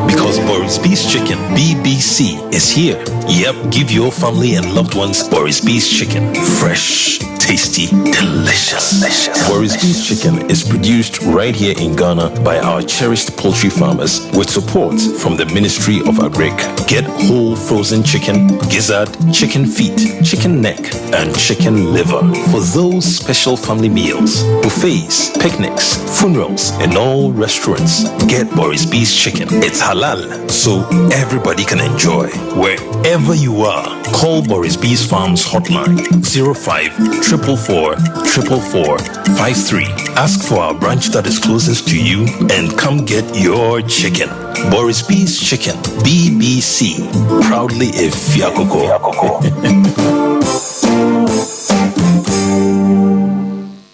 Because Because Boris B's Chicken, BBC, is here. Yep, give your family and loved ones Boris B's Chicken. Fresh, tasty, delicious. delicious. Boris B's Chicken is produced right here in Ghana by our cherished poultry farmers with support from the Ministry of Agric. Get whole frozen chicken, gizzard, chicken feet, chicken neck, and chicken liver for those special family meals, buffets, picnics, funerals, and all restaurants. Get Boris B's Chicken. It's halal, so everybody can enjoy. Wherever you are, call Boris B's Farms hotline 05 444 444 53. Ask for our branch that is closest to you and come get your chicken. Boris B's Chicken, BBC. Proudly a Fiakoko.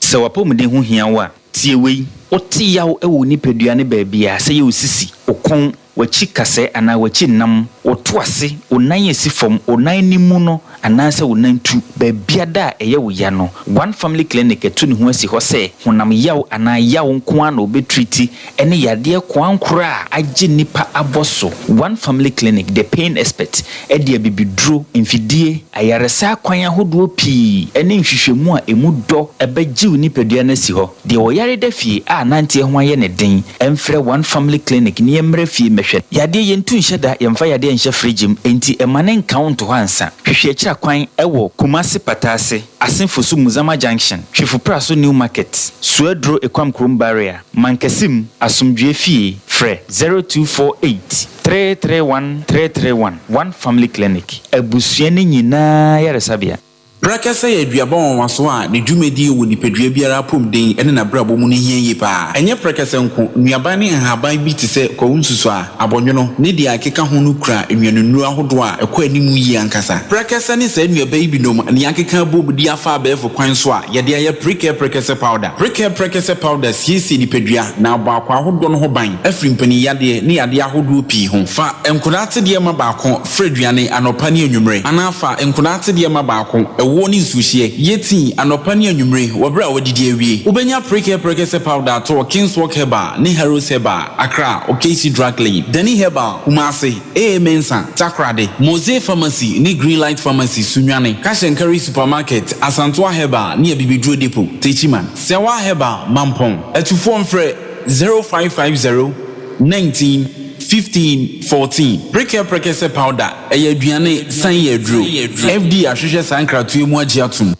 Sɛ w'apɔmuden ho hia wo a, tie wei. Wote yaw wɔ wo nipadua no baabiara, sɛ ɛyɛ wo sisi, wo kɔn, w'akyi kasɛɛ anaa w'akyi nam, wo to ase, wo nan a ɛsi fam, wo nan no mu no anaasɛ wo nan tu, baabiada a ɛyɛ wo ya no, One Family Clinic atu ne ho asi hɔ sɛ honam yaw anaa yaw nko ara na wɔbɛtriti ne yadeɛ koankorɔ a agye nnipa abɔ so. One Family Clinic, The Pain Expert, de abibiduro, mfidie, ayaresa akwan ahodoɔ pii ne nhwehwɛmu a ɛmu dɔ bɛgye wo nipadua no asi hɔ. Deɛ ɔyare da fie a nanteɛ ho ayɛ no den, mfrɛ One Family Clinic na yɛmmra fie mmɛhwɛ no. Yadeɛ, yɛntu nhyɛ da, yɛmfa yadeɛ nhyɛ fridge mu, enti mma no nka wo nto hɔ ansa. Hwehwɛ akyiri akwan wɔ Kumasi Pataase, Asenfosu Muzama Junction, Twifo Praso New Market, Suaduro Ekwam Kurom Barrier, Mankasim, Asomdwoeɛ Fie, frɛ 0248 331 331, One Family Clinic, abusua no nyinaa yaresabea. Prɛkɛsɛ yɛ aduaba nwanwaso a ne dwumadie wɔ nipadua biara apɔmuden ne n'abrabɔ mu no hia yie pa ara. Ɛnyɛ prɛkɛsɛ nko, nnuaban ne nhaban bi te sɛ kwawu nsusuaa, abɔnwono, ne deɛ ɛkeka ho no kura nnuanennuro ahodoɔ a ɛkɔ anim yie ankasa. Prɛkɛsɛ ne saa nnuaba yi binom na yɛakeka abom de afa abɛɛfo kwan so a yɛde ayɛ Prekɛ Prɛkɛsɛ Powder. Prekɛ Prɛkɛsɛ Powder siesie nipadua na abɔ akwaa ahodoɔ no ho ban afiri mpaninyadeɛ ne yadeɛ ahodoɔ pii ho. Fa nkwadaa atedeɛ ma baako Fra aduane anɔpa ne anwummere, anaa fa nkwadaa atedeɛ ma baako, ɛwoɔ ne nsuohyeɛ. Yɛ tii anɔpa ne anwummere wɔ berɛ a woadidi awie. Wobɛnya Prekɛ Prɛkɛsɛ Powder atɔ wɔ Kingswalk Herbal ne Harrods Herbal, Accra, Okaishie Drug Lane, Dani Herbal, Kumasi, AA Mensah, Takoradi, Mose Pharmacy ne Greenlight Pharmacy, Sunyani, Cash and Carry Supermarket, Asantoa Herbal ne Abibiduro Depot, Techiman, Sɛwa Herbal, Mampong. Atufoɔ mfrɛ 0550 19 15 14. Prekɛ prɛkɛsɛ powder, ɛyɛ aduane san yɛ aduro. FDA ahwehwɛ saa nkratoɔ yi mu agye atom.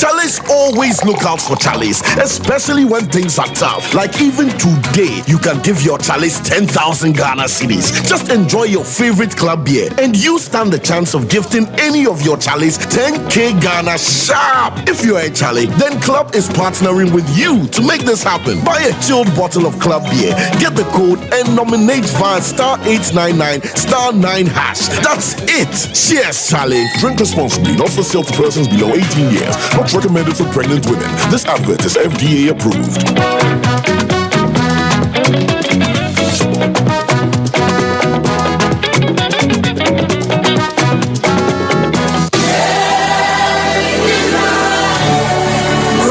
Charlies always look out for Charlies, especially when things are tough. Like even today, you can give your Charlies 10,000 Ghana cedis. Just enjoy your favorite club beer, and you stand the chance of gifting any of your Charlies 10k Ghana sharp. If you're a Charlie, then Club is partnering with you to make this happen. Buy a chilled bottle of Club beer, get the code, and nominate via star 899 star 9 hash. That's it. Cheers, Charlie. Drink responsibly, not for sale to persons below 18 years. Not recommended for pregnant women. This advert is FDA approved.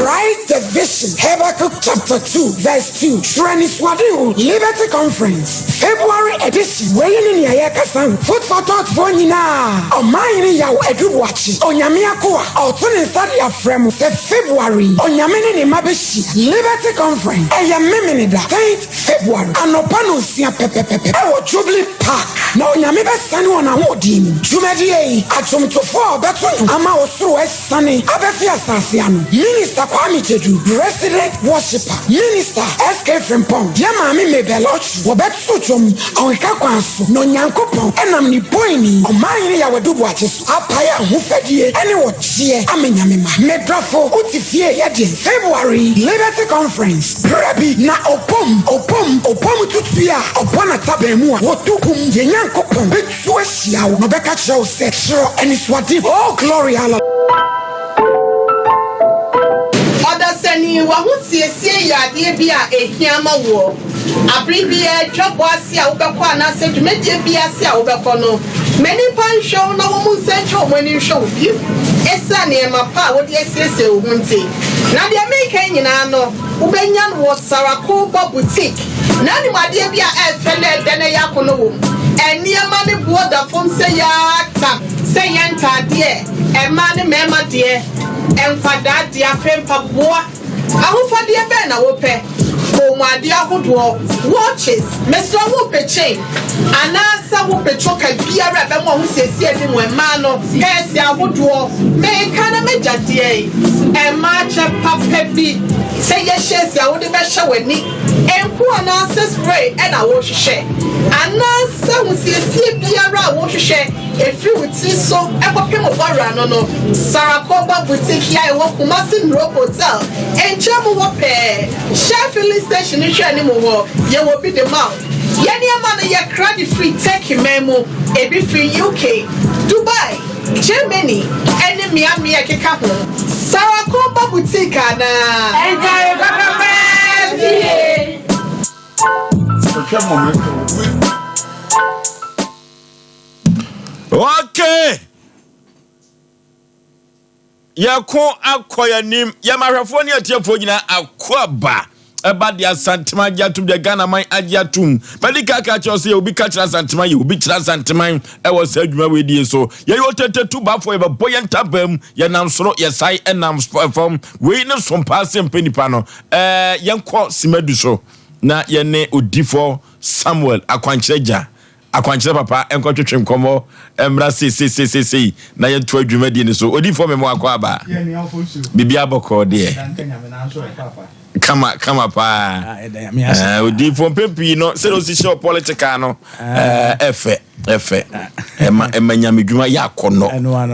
Write the vision. Habakkuk chapter 2, verse 2. Twerɛ anisoadehu Liberty Conference, February edition. Wei ne nea yɛrekasa ho. Food for thought foɔ nyinaa, Ɔmanhene Yaw Adu Boakye, Onyame akoa, ɔreto ne nsa de afrɛ mo sɛ February yi, Onyame ne ne mma bɛhyia Liberty Conference. Ɛyɛ Memeneda, 10th February, anɔpa nonsia pɛpɛpɛpɛ wɔ Jubilee Park. Na Onyame bɛsane wɔn ahoɔden mu. Dwumadie yi, adwomtofoɔ a wɔbɛto nnwom ama ɔsoro asiane abɛfe asase ano, Minister Kwame Gyedu, Resident Worshipper, Minister SK Frimpong, yɛn maame Mabel Otchere, wɔbɛto dwom ahokeka kwan so, na Onyankopɔn nam ne boini, Ɔmanhene Yaw Adu Boakye so apae ahofadie ne ɔgyeɛ ama Nyame mma. Me dɔfo, wote fie yɛ deɛn? February Liberty Conference. Berɛ bi na ɔbom, ɔbom, ɔbom tutui a ɔbɔ n'ataban mu a wɔto kum yɛn Nyankopɔn bɛtu ahyia wo na ɔbɛka kyerɛ wo sɛ, Twerɛ anisoadeɛ. Oh, glory, hallelujah. Ɔdasani, w'ahosiesie yɛ adeɛ bi a ɛhia ma woɔ. Abere biara, dwabɔ ase a wobɛkɔ anaasɛ dwumadie biara ase a wobɛkɔ no, ma nnipa nhwɛ wo na wɔn nsa ntwa wɔn ani nhwɛ wo bio ɛsiane nneɛma pa a wode asiesie wo ho nti. Na deɛ mereka yi nyinaa no, wobɛnya no wɔ Sarah Koba Boutique. Na anim adeɛ bi a ɛɛfɛ na ɛdɛ na ɛyɛ akɔnnɔ wɔ mu. Nneɛma no boɔ da fam sɛ yaa tam, sɛ ɛyɛ ntaadeɛ, mmaa ne mmarima deɛ, nkwadaa deɛ, afei mpaboa. Ahofadeɛ bɛn na wopɛ? Kɔnmuadeɛ ahodoɔ, watches, mesrɛ wo wopɛ chain anaasɛ wopɛ choker biara a ɛbɛma w'ahosiesie anim mmaa no, pɛɛse ahodoɔ, meka na magya deɛn? Mmaa kyɛ papa bi sɛ yɛ shades a wode bɛhyɛ w'ani, nku anaasɛ spray na wohwehwɛ anaasɛ ahosiesie biara a wohwehwɛ Ɛfiri wo tiri so kɔpem wo bɔwerɛ ano no, Sarakoba Boutique yi a ɛwɔ Kumasi Nuro Hotel nkyɛn mu hɔ pɛɛ, Shell Filling Station no hwɛ anim hɔ, yɛwɔ bi de ma wo. Yɛn nneɛma no, yɛkra de firi Turkey man mu, ebi firi UK, Dubai, Germany ne mmeammea a ɛkeka ho. Sarakoba Boutique anaa? Ntare papa paa fie. Okay. Yɛko akɔ yɛn anim. Yɛn ahwɛfoɔ ne atiefoɔ nyinaa akɔ aba. Ɛba de Asantema agye atum deɛ Ghana man agye atum. Mɛdi kaka kyerɛ sɛ yɛ obi ka kyerɛ Asantema yɛ obi kyerɛ Asanteman ɛwɔ saa adwuma wei die so. Yɛyɛ otete tu bafoɔ yɛbɛbɔ yɛn ntabaa mu yɛnam soro yɛsae ɛnam fam. Wei ne sompaa sɛ mpɛ nipa no. Ɛɛ yɛnkɔ simadu so na yɛne odifoɔ Samuel akwankyerɛ gya Akwankyerɛ papa nkɔtwetwe nkɔmmɔ mmra seiseiseisei na yɛntoa dwumadie no so. Odiyifoɔ Memo Akwaaba, biribiara bɔkɔɔ deɛ? Kama kama paa. Eh, odiyifoɔ mpɛn pii no sɛdeɛ ɔsi hyɛ wɔ political no eh, ɛfɛ ɛfɛ ɛma ɛma nyamedwuma yɛ akɔnnɔ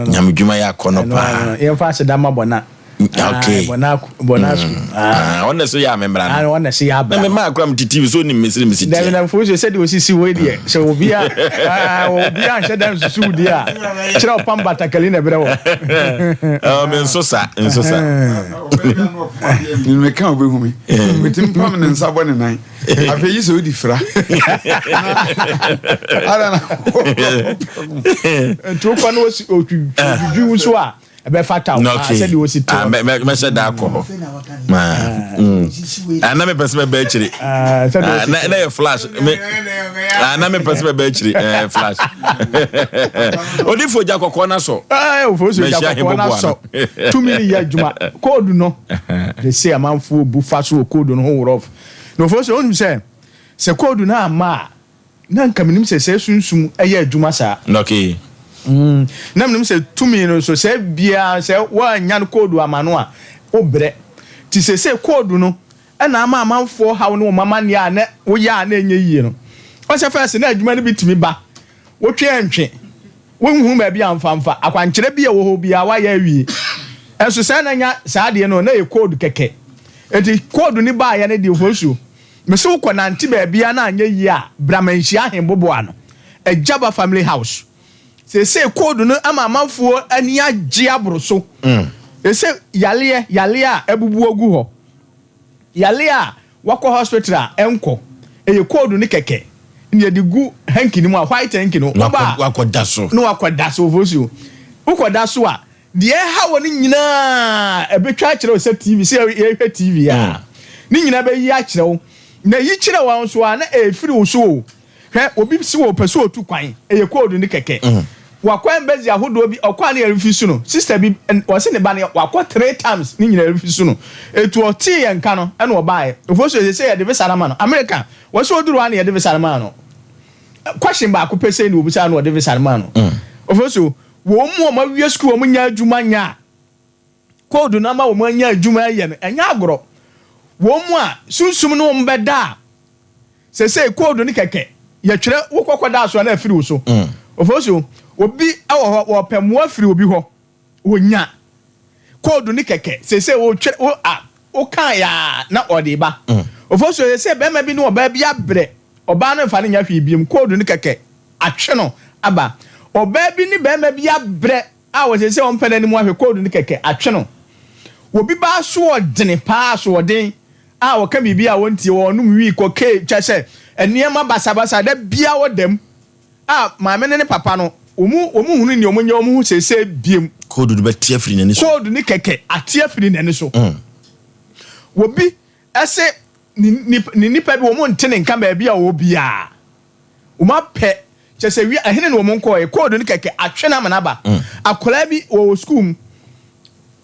nyamedwuma yɛ akɔnnɔ paa. Yɛmfa aseda ma bɔna. Okay. Bɔna bɔna sukuu. Ah, ɔna so yɛ amemra no. Ah, ɔna so yɛ abra. Na me maa kura me titi so ni mesiri mesi tie. Dabi na fo so sɛ de osisi wo deɛ sɛ obi a ah obi a nhyɛ dan susu wo deɛ a kyerɛ ɔpam batakali na ɛbrɛ wɔ. Eh, me nso sa, nso sa. Me ka obehu me. Metim pam ne nsa bɔ ne nan. Afei yi sɛ odi fira. Ara na. Nti wokɔ no otwitwi wo so a ɛbɛfata wo paa sɛdeɛ ɔsi teɛ ah, mɛhyɛ da akɔ hɔ ah, na mepɛ sɛ mɛbɛ akyire ah, na yɛ flash na mepɛ sɛ mɛbɛ akyire eh, flash odifo gya kɔkɔɔ no asɔ gya kɔkɔɔ no asɔ tumi no yɛ adwuma koodu no de se amanfoɔ bu fa so wɔ koodu no ho worɔf na ofo sɛ wonim sɛ sɛ koodu no amma a Na nka menim sɛ sɛɛ sunsum yɛ adwuma saa. Okay. Mm, na menim sɛ tumi no nso sɛ biara sɛ woannya no koodu ama no a, wobrɛ. Nti seesei koodu no na ama amanfoɔ haw ne wɔn amanneɛ a na woyɛ a na ɛnyɛ yie no. Wohu sɛ first na adwuma no bi tumi ba, wotwe ɛntwe, wonhunu baabi a mfa mfa, akwankyerɛ bi a ɛwɔ hɔ biara woayɛ awie. Ɛnso sɛ na nya saa adeɛ no na ɛyɛ koodu kɛkɛ. Nti koodu no baeɛ no deɛ ofosuo. Mese wo kɔ nante baabia na anyɛ yie a bra manhyia ahenboboa no Agyaba family house Seesei code no ama amanfoɔ ani agye aboro so Seesei yareɛ yareɛ a abubu agu hɔ Yareɛ a wakɔ hospital a ɛnkɔ Ɛyɛ code no kɛkɛ na yɛde gu hanky no mu a white hanky no woba a Wakɔda so na wakɔda so Ofosuo wokɔda so a Deɛ ɛha wo no nyinaa ɛbɛtwa akyerɛ wo sɛ TV, sɛ yɛhwɛ TV a, ne nyinaa bɛyi akyerɛ wo. Na ɛyi kyerɛ wo nso a, na ɛfiri wo so o. Hwɛ, obi si wɔ pɛ sɛ ɔtu kwan, ɛyɛ code no kɛkɛ. Wakɔ embassy ahodoɔ bi, ɔkɔ a na yɛrefi so no. Sister bi, ɔse ne ba no, wakɔ three times, ne nyinaa yɛrefi so no. Ɛtu ɔtee yɛn nka no, ɛna ɔbaeɛ. Ofosu ɛsɛ sɛ yɛde visa no ama no. America, wɔse ɔduru hɔ a na yɛde visa no maa no. Question baako pɛ sei na ɔbisaa na ɔde visa no maa no. Ofosu, Wɔn mu a wɔawie sukuu a wɔnnya adwuma nyɛ a koodu no ama wɔanya adwuma ayɛ no, ɛnyɛ agorɔ. Wɔn mu a sunsum ne wɔn bɛda a seesei koodu no kɛkɛ yɛtwerɛ wokɔ kɔda so a na afiri wo so. Ofosu, obi wɔ hɔ wɔpɛ mmoa firi obi hɔ, wɔnya koodu no kɛkɛ seesei wotwerɛ wo a wokaeɛ a na ɔde ba. Ofosu, seesei barima bi ne ɔbaa bi abrɛ, ɔbaa no mfa no nyɛ hwee biom, koodu no kɛkɛ atwe no aba. Ɔbaa bi ne barima bi abrɛ a wɔsɛ sɛ wɔmpɛ n'anim ahwɛ koodu no kɛkɛ atwe no. Obi ba asoɔdene paa, asoɔden a ɔka biribi a wɔntie, ɔnom wii, kɔkee, kyerɛ sɛ nneɛma basabasa da biara ɔda mu a maame no ne papa no wɔn wɔn nhunu nea wɔnyɛ wɔn ho seesei biom. Koodu no bɛte afiri n'ani so. Koodu no kɛkɛ ate afiri n'ani so. Obi se. ne ne nnipa bi wɔn nte ne nka baabi a ɔwɔ biara. Wɔn apɛ kyerɛ sɛ wia ɛhene na wɔn nkɔɔɛ code no kɛkɛ atwe no ama no aba. Akwadaa bi wɔwɔ sukuu mu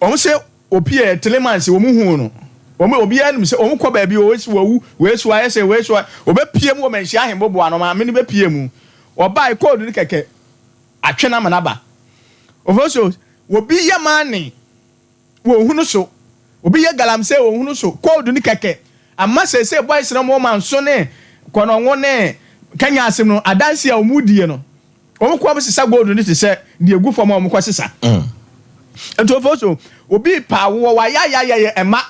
wɔn sɛ opie 3 months wɔn huu no wɔn obiara nim sɛ wɔn kɔ baabi wɔn si wɔwu wei so ayɛ sɛ wei so wɔbɛpie mu wɔ Manhyia ahemboboa no maame no bɛpie mu ɔbaa code no kɛkɛ atwe no ama no aba. Ofosuo obi yɛ maane wɔ ohunu so obi yɛ galamsey wɔ ohunu so code no kɛkɛ ama sese boys no mo manso ne kɔnɔngo ne kenya asɛm no adansi a wɔn die no wɔn kɔ wɔn sisa gold no te sɛ deɛ egu fam a wɔn kɔ sisa. Nti ofosuo obi pa awoɔ wayayayɛ ɛma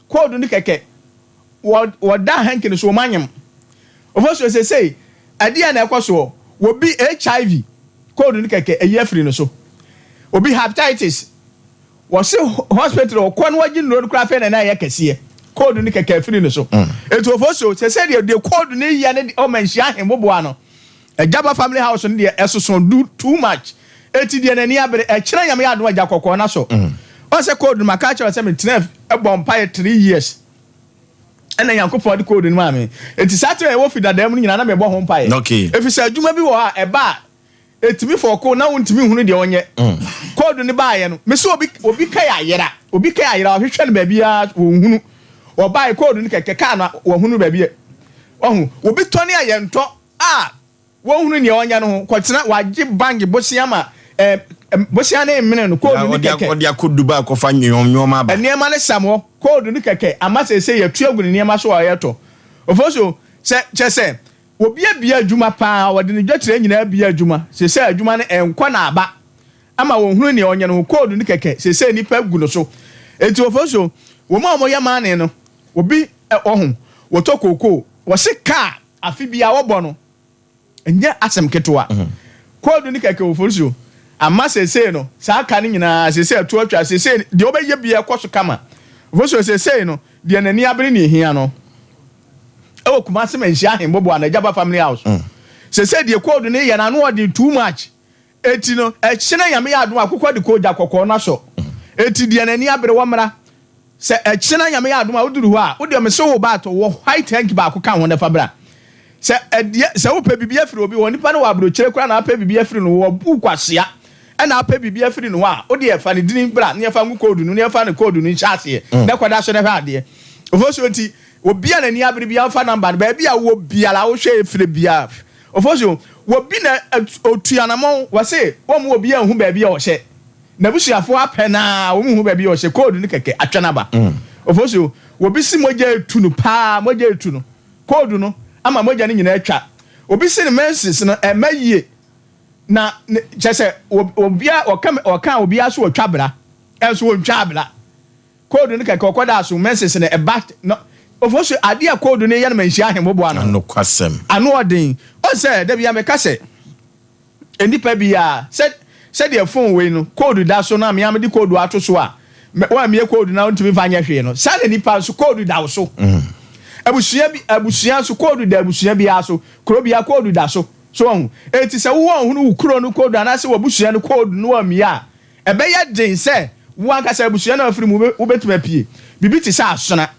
code no kɛkɛ wɔ wɔda hanky no so wɔn anyam. Ofosuo sese ɛdeɛ na ɛkɔ soɔ obi HIV code no kɛkɛ ɛyi afiri no so obi hepatitis wɔsi hospital ɔkɔ no wɔgye nnuro no koraa fɛ na ɛna ɛyɛ kɛseɛ code no kɛkɛ afiri no so. Etu ofosuo sese deɛ code no yɛ ne ɔma nhyia ahemboboa no Agyaba family house no deɛ ɛsoso do too much eti deɛ n'ani abere ɛkyerɛ Nyame yɛ adom agya kɔkɔɔ na so ɔsɛ code no maka kyerɛ sɛ metena ɛbɔ mpaeɛ 3 years ɛna Nyankopɔn de code no maa me eti saa tena ɛwɔ fi dadaa mu no nyinaa na mebɔ ho mpaeɛ efi sɛ adwuma bi wɔ hɔ a ɛba a etumi fɔko na wontumi hunu deɛ ɔnyɛ code no baayɛ no mesi obi ka yɛ ayera obi ka yɛ ayera ɔhwehwɛ no baabi a wɔnhunu ɔbaayɛ code no kɛkɛ kaa no wɔhunu baabi yɛ ɔho obi tɔne a yɛntɔ a wɔhunu nea ɔnyɛ no ho kɔtena wagye bank bosia ma ɛɛ bosia ne mmene no code no kɛkɛ. Ɔde akɔ Dubai akɔfa nneɛma aba. Nneɛma no sam hɔ code no kɛkɛ ama sɛ yɛtu agu ne nneɛma so a ɔyɛtɔ ofoso sɛ kyɛ sɛ obi abia adwuma paa wɔde ne dwakyerɛ nyinaa abia adwuma sɛ adwuma no ɛnkɔ na aba ama wɔn hunu nea ɔnyɛ no ho code no kɛkɛ sɛ nipa gu no so eti ofoso wɔn a wɔyɛ maane no obi ɔho wɔtɔ kookoo wɔsi kaa afi bi a wɔbɔ no nyɛ asɛm ketewa code no kɛkɛ ofosuo ama seesei no saa ka no nyinaa seesei ɛto atwa seesei deɛ ɔbɛyɛ bia ɛkɔ so kama ofosuo seesei no deɛ n'ani abere ne ehia no ɛwɔ Kumase Manhyia ahembobo a n'agyaba family house seesei deɛ code no yɛ n'ano ɔden too much eti no ɛkyinɛ Nyame yɛ adum akokɔ de kɔ gya kɔkɔɔ n'asɔ eti deɛ n'ani abere wɔ mmra sɛ ɛkyinɛ Nyame yɛ adum a woduru hɔ a wode ɔmo se wo baato wɔ white hanky baako ka ho n'ɛfa bra sɛ ɛdeɛ sɛ wopɛ biribi afiri obi wɔ nipa no wɔ aburokyire koraa na apɛ biribi afiri no wɔ bu kwasia ɛna apɛ biribi afiri no hɔ a wode ɛfa ne dini bra ne yɛfa ngu code no ne yɛfa ne code no nhyɛ aseɛ na ɛkɔda so ne hwɛ adeɛ ofosuo nti obi a n'ani abere bi afa number no baabi a wɔ biara wohwɛ efiri biara ofosuo obi na otu anamɔn wɔse wɔn mu obi anhu baabi a ɔhyɛ n'abusuafoɔ apɛ naa wɔn mu hu baabi a ɔhyɛ code no kɛkɛ atwa n'aba ofosuo obi si mogya etu no paa mogya etu no code no ama mogya no nyinaa atwa obi si ne menses no ɛmɛ yie na kyɛ sɛ obia ɔka ɔka obia so ɔtwa bra ɛnso wɔntwa bra code no kɛkɛ ɔkɔda so menses no ɛba no ofo so adeɛ a code no yɛ no ma nhyia ahemboboa no Anokwasɛm. Ano ɔden ɔsɛ dabi ya meka sɛ nipa bi a sɛ sɛdeɛ phone wei no code da so na mmea de code ato so a wɔn a mmea code na ntumi fa nyɛ hwee no saa na nipa nso code da wo so. Abusua bi abusua nso code da abusua bi so kuro bi a code da so so ɔho eti sɛ wowɔ ɔhono wo kuro no code anaasɛ wɔ abusua no code no wɔ mmea a ɛbɛyɛ den sɛ wo ankasa abusua no afiri mu wobɛtumi apue biribi te sɛ asona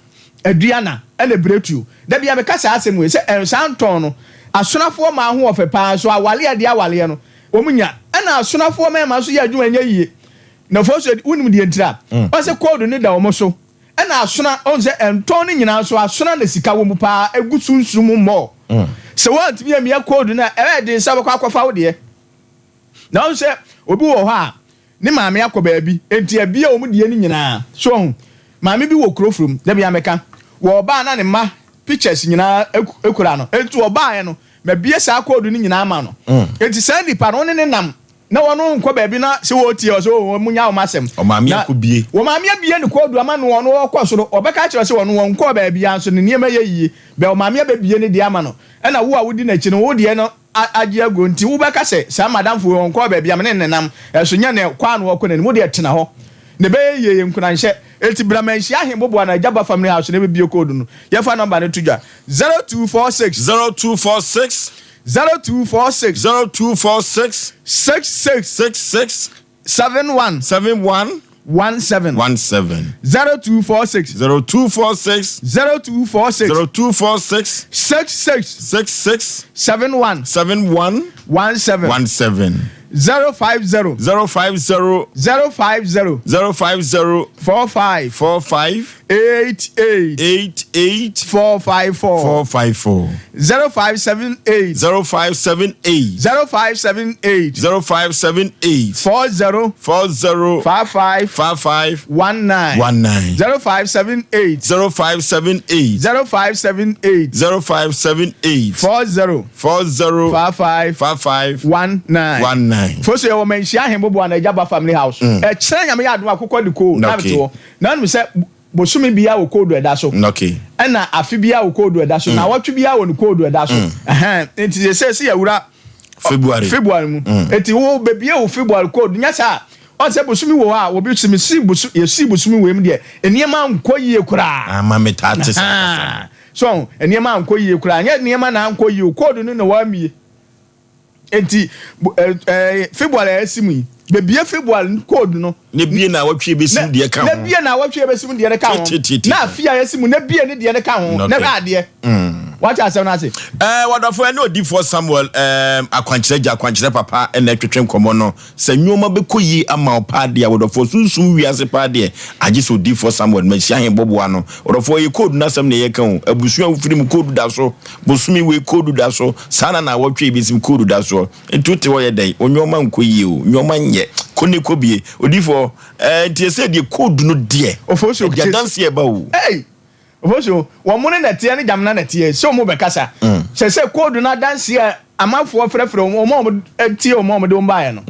aduana ɛna biretuo dabi a meka saa asɛm wei sɛ ɛnsa ntɔn no asonafoɔ maa ho ɔfɛ paa so awaleɛ deɛ awaleɛ no wɔn nya ɛna asonafoɔ mmarima nso yɛ adwuma nyɛ yie na fo so wonim deɛ ntira ɔsɛ code no da wɔn so ɛna asona ɔn sɛ ɛntɔn no nyinaa nso asona na sika wɔ mu paa egu sunsun mu mmɔɔ sɛ wɔntumi amia code no a ɛbɛyɛ den sɛ wɔkɔ akɔfa wo deɛ na ɔn sɛ obi wɔ hɔ a ne maame akɔ baabi enti abia wɔn deɛ no nyinaa so ɔho maame bi wɔ kuro furum dabi ameka wɔ ɔbaa na ne mma pictures nyinaa ekura no enti ɔbaa yɛ no mabie saa code no nyinaa ma no enti saa nipa no ɔne ne nam na wɔn nkɔ baabi na sɛ wɔtie ɔsɛ wɔn mu nya wɔn asɛm. Ɔmaame akɔ bie. Wɔn maame abie ne code ama no ɔno ɔkɔ soro ɔbɛka kyerɛ sɛ ɔno wɔn nkɔ baabi a nso ne nneɛma yɛ yie bɛ ɔmaame abɛbie ne deɛ ama no ɛna wo a wodi n'akyi no wo deɛ no agye agu nti wobɛka sɛ saa madamfo wɔn nkɔ baabi a mene ne nam ɛso nyɛ ne kɔ ano ɔkɔ n'anim wo deɛ tena hɔ ne bɛyɛ yie yɛ nkunanhyɛ eti brahmanhyia ahemboboa na agyaba family house na ebibie code no yɛfa number no to dwa 0246. 0246. 0246. 0246. 66. 66. 71. 71. 17. 17. 0246. 0246. 0246. 0246. 66. 66. 71. 71. 17. 17. 050. 050. 050. 050. 45. 45. 88. 88. 454. 454. 0578. 0578. 0578. 0578. 40. 40. 55. 55. 19. 19. 0578. 0578. 0578. 0578. 40. 40. 55. 55. 19. 19. Foso yɛ wɔ manhyia ahembobo ana agya ba family house. Ɛkyerɛ nyame yɛ adom akokɔ de koo na Okay. mete hɔ. Na nim sɛ bosome biara wɔ koodu ɛda so. Okay. Ɛna afe biara wɔ koodu ɛda so. Na awɔtwe biara wɔ ne koodu ɛda so. Ɛhɛn nti sɛ sɛ sɛ yɛwura February. February mu. Nti wo bebie wo February koodu nyɛ saa. Ɔn sɛ bosome wɔ hɔ a obi sɛ mesi boso yɛsi bosome wei mu deɛ nneɛma nkɔ yie koraa. Ama me taa te saa kasa. So nneɛma ankɔ yie koraa nyɛ nneɛma na ankɔ yie o koodu no na wɔamie. Enti February a yɛasi mu yi, bebie February code no. Na bie na awɔtwe ebesim deɛ ka ho. Na bie na awɔtwe ebesim deɛ no ka ho. Na afi a yɛasi mu na bie ne deɛ no ka ho. Na hwɛ adeɛ. Wate asɛm no ase? Ɛɛ wadɔfo ɛne odiifoɔ Samuel ɛɛ akwankyerɛ gya akwankyerɛ papa ɛna ɛtwetwe nkɔmɔ no sɛ nneɛma bɛkɔ yie ama wo paa deɛ wadɔfoɔ sunsum wiase paa deɛ agye sɛ odiifoɔ Samuel mahyia he bɔboa no wadɔfoɔ yɛ koodu no asɛm na yɛka o abusua a wofiri mu koodu da so Bosome wei koodu da so, saa na naawɔtwe yi bɛsim koodu da soɔ. Nti wote hɔ yɛ dɛn? Wo nnoɔma nkɔ yie o, nnoɔma nyɛ. Kɔ ne kɔ bie. Odiyifoɔ, ɛɛ nti ɛsɛ deɛ koodu no deɛ, Ofosuo, ɛde adanseɛ ɛba o. Ei! Ofosuo, wɔn ne nɛteɛ ne Gyamena nɛteɛ, sɛ wɔn bɛkasa. Sɛ sɛ koodu no adanseɛ a amanfoɔ frɛfrɛ wɔn, wɔn a wɔtie wɔn a wɔde wɔn baeɛ no.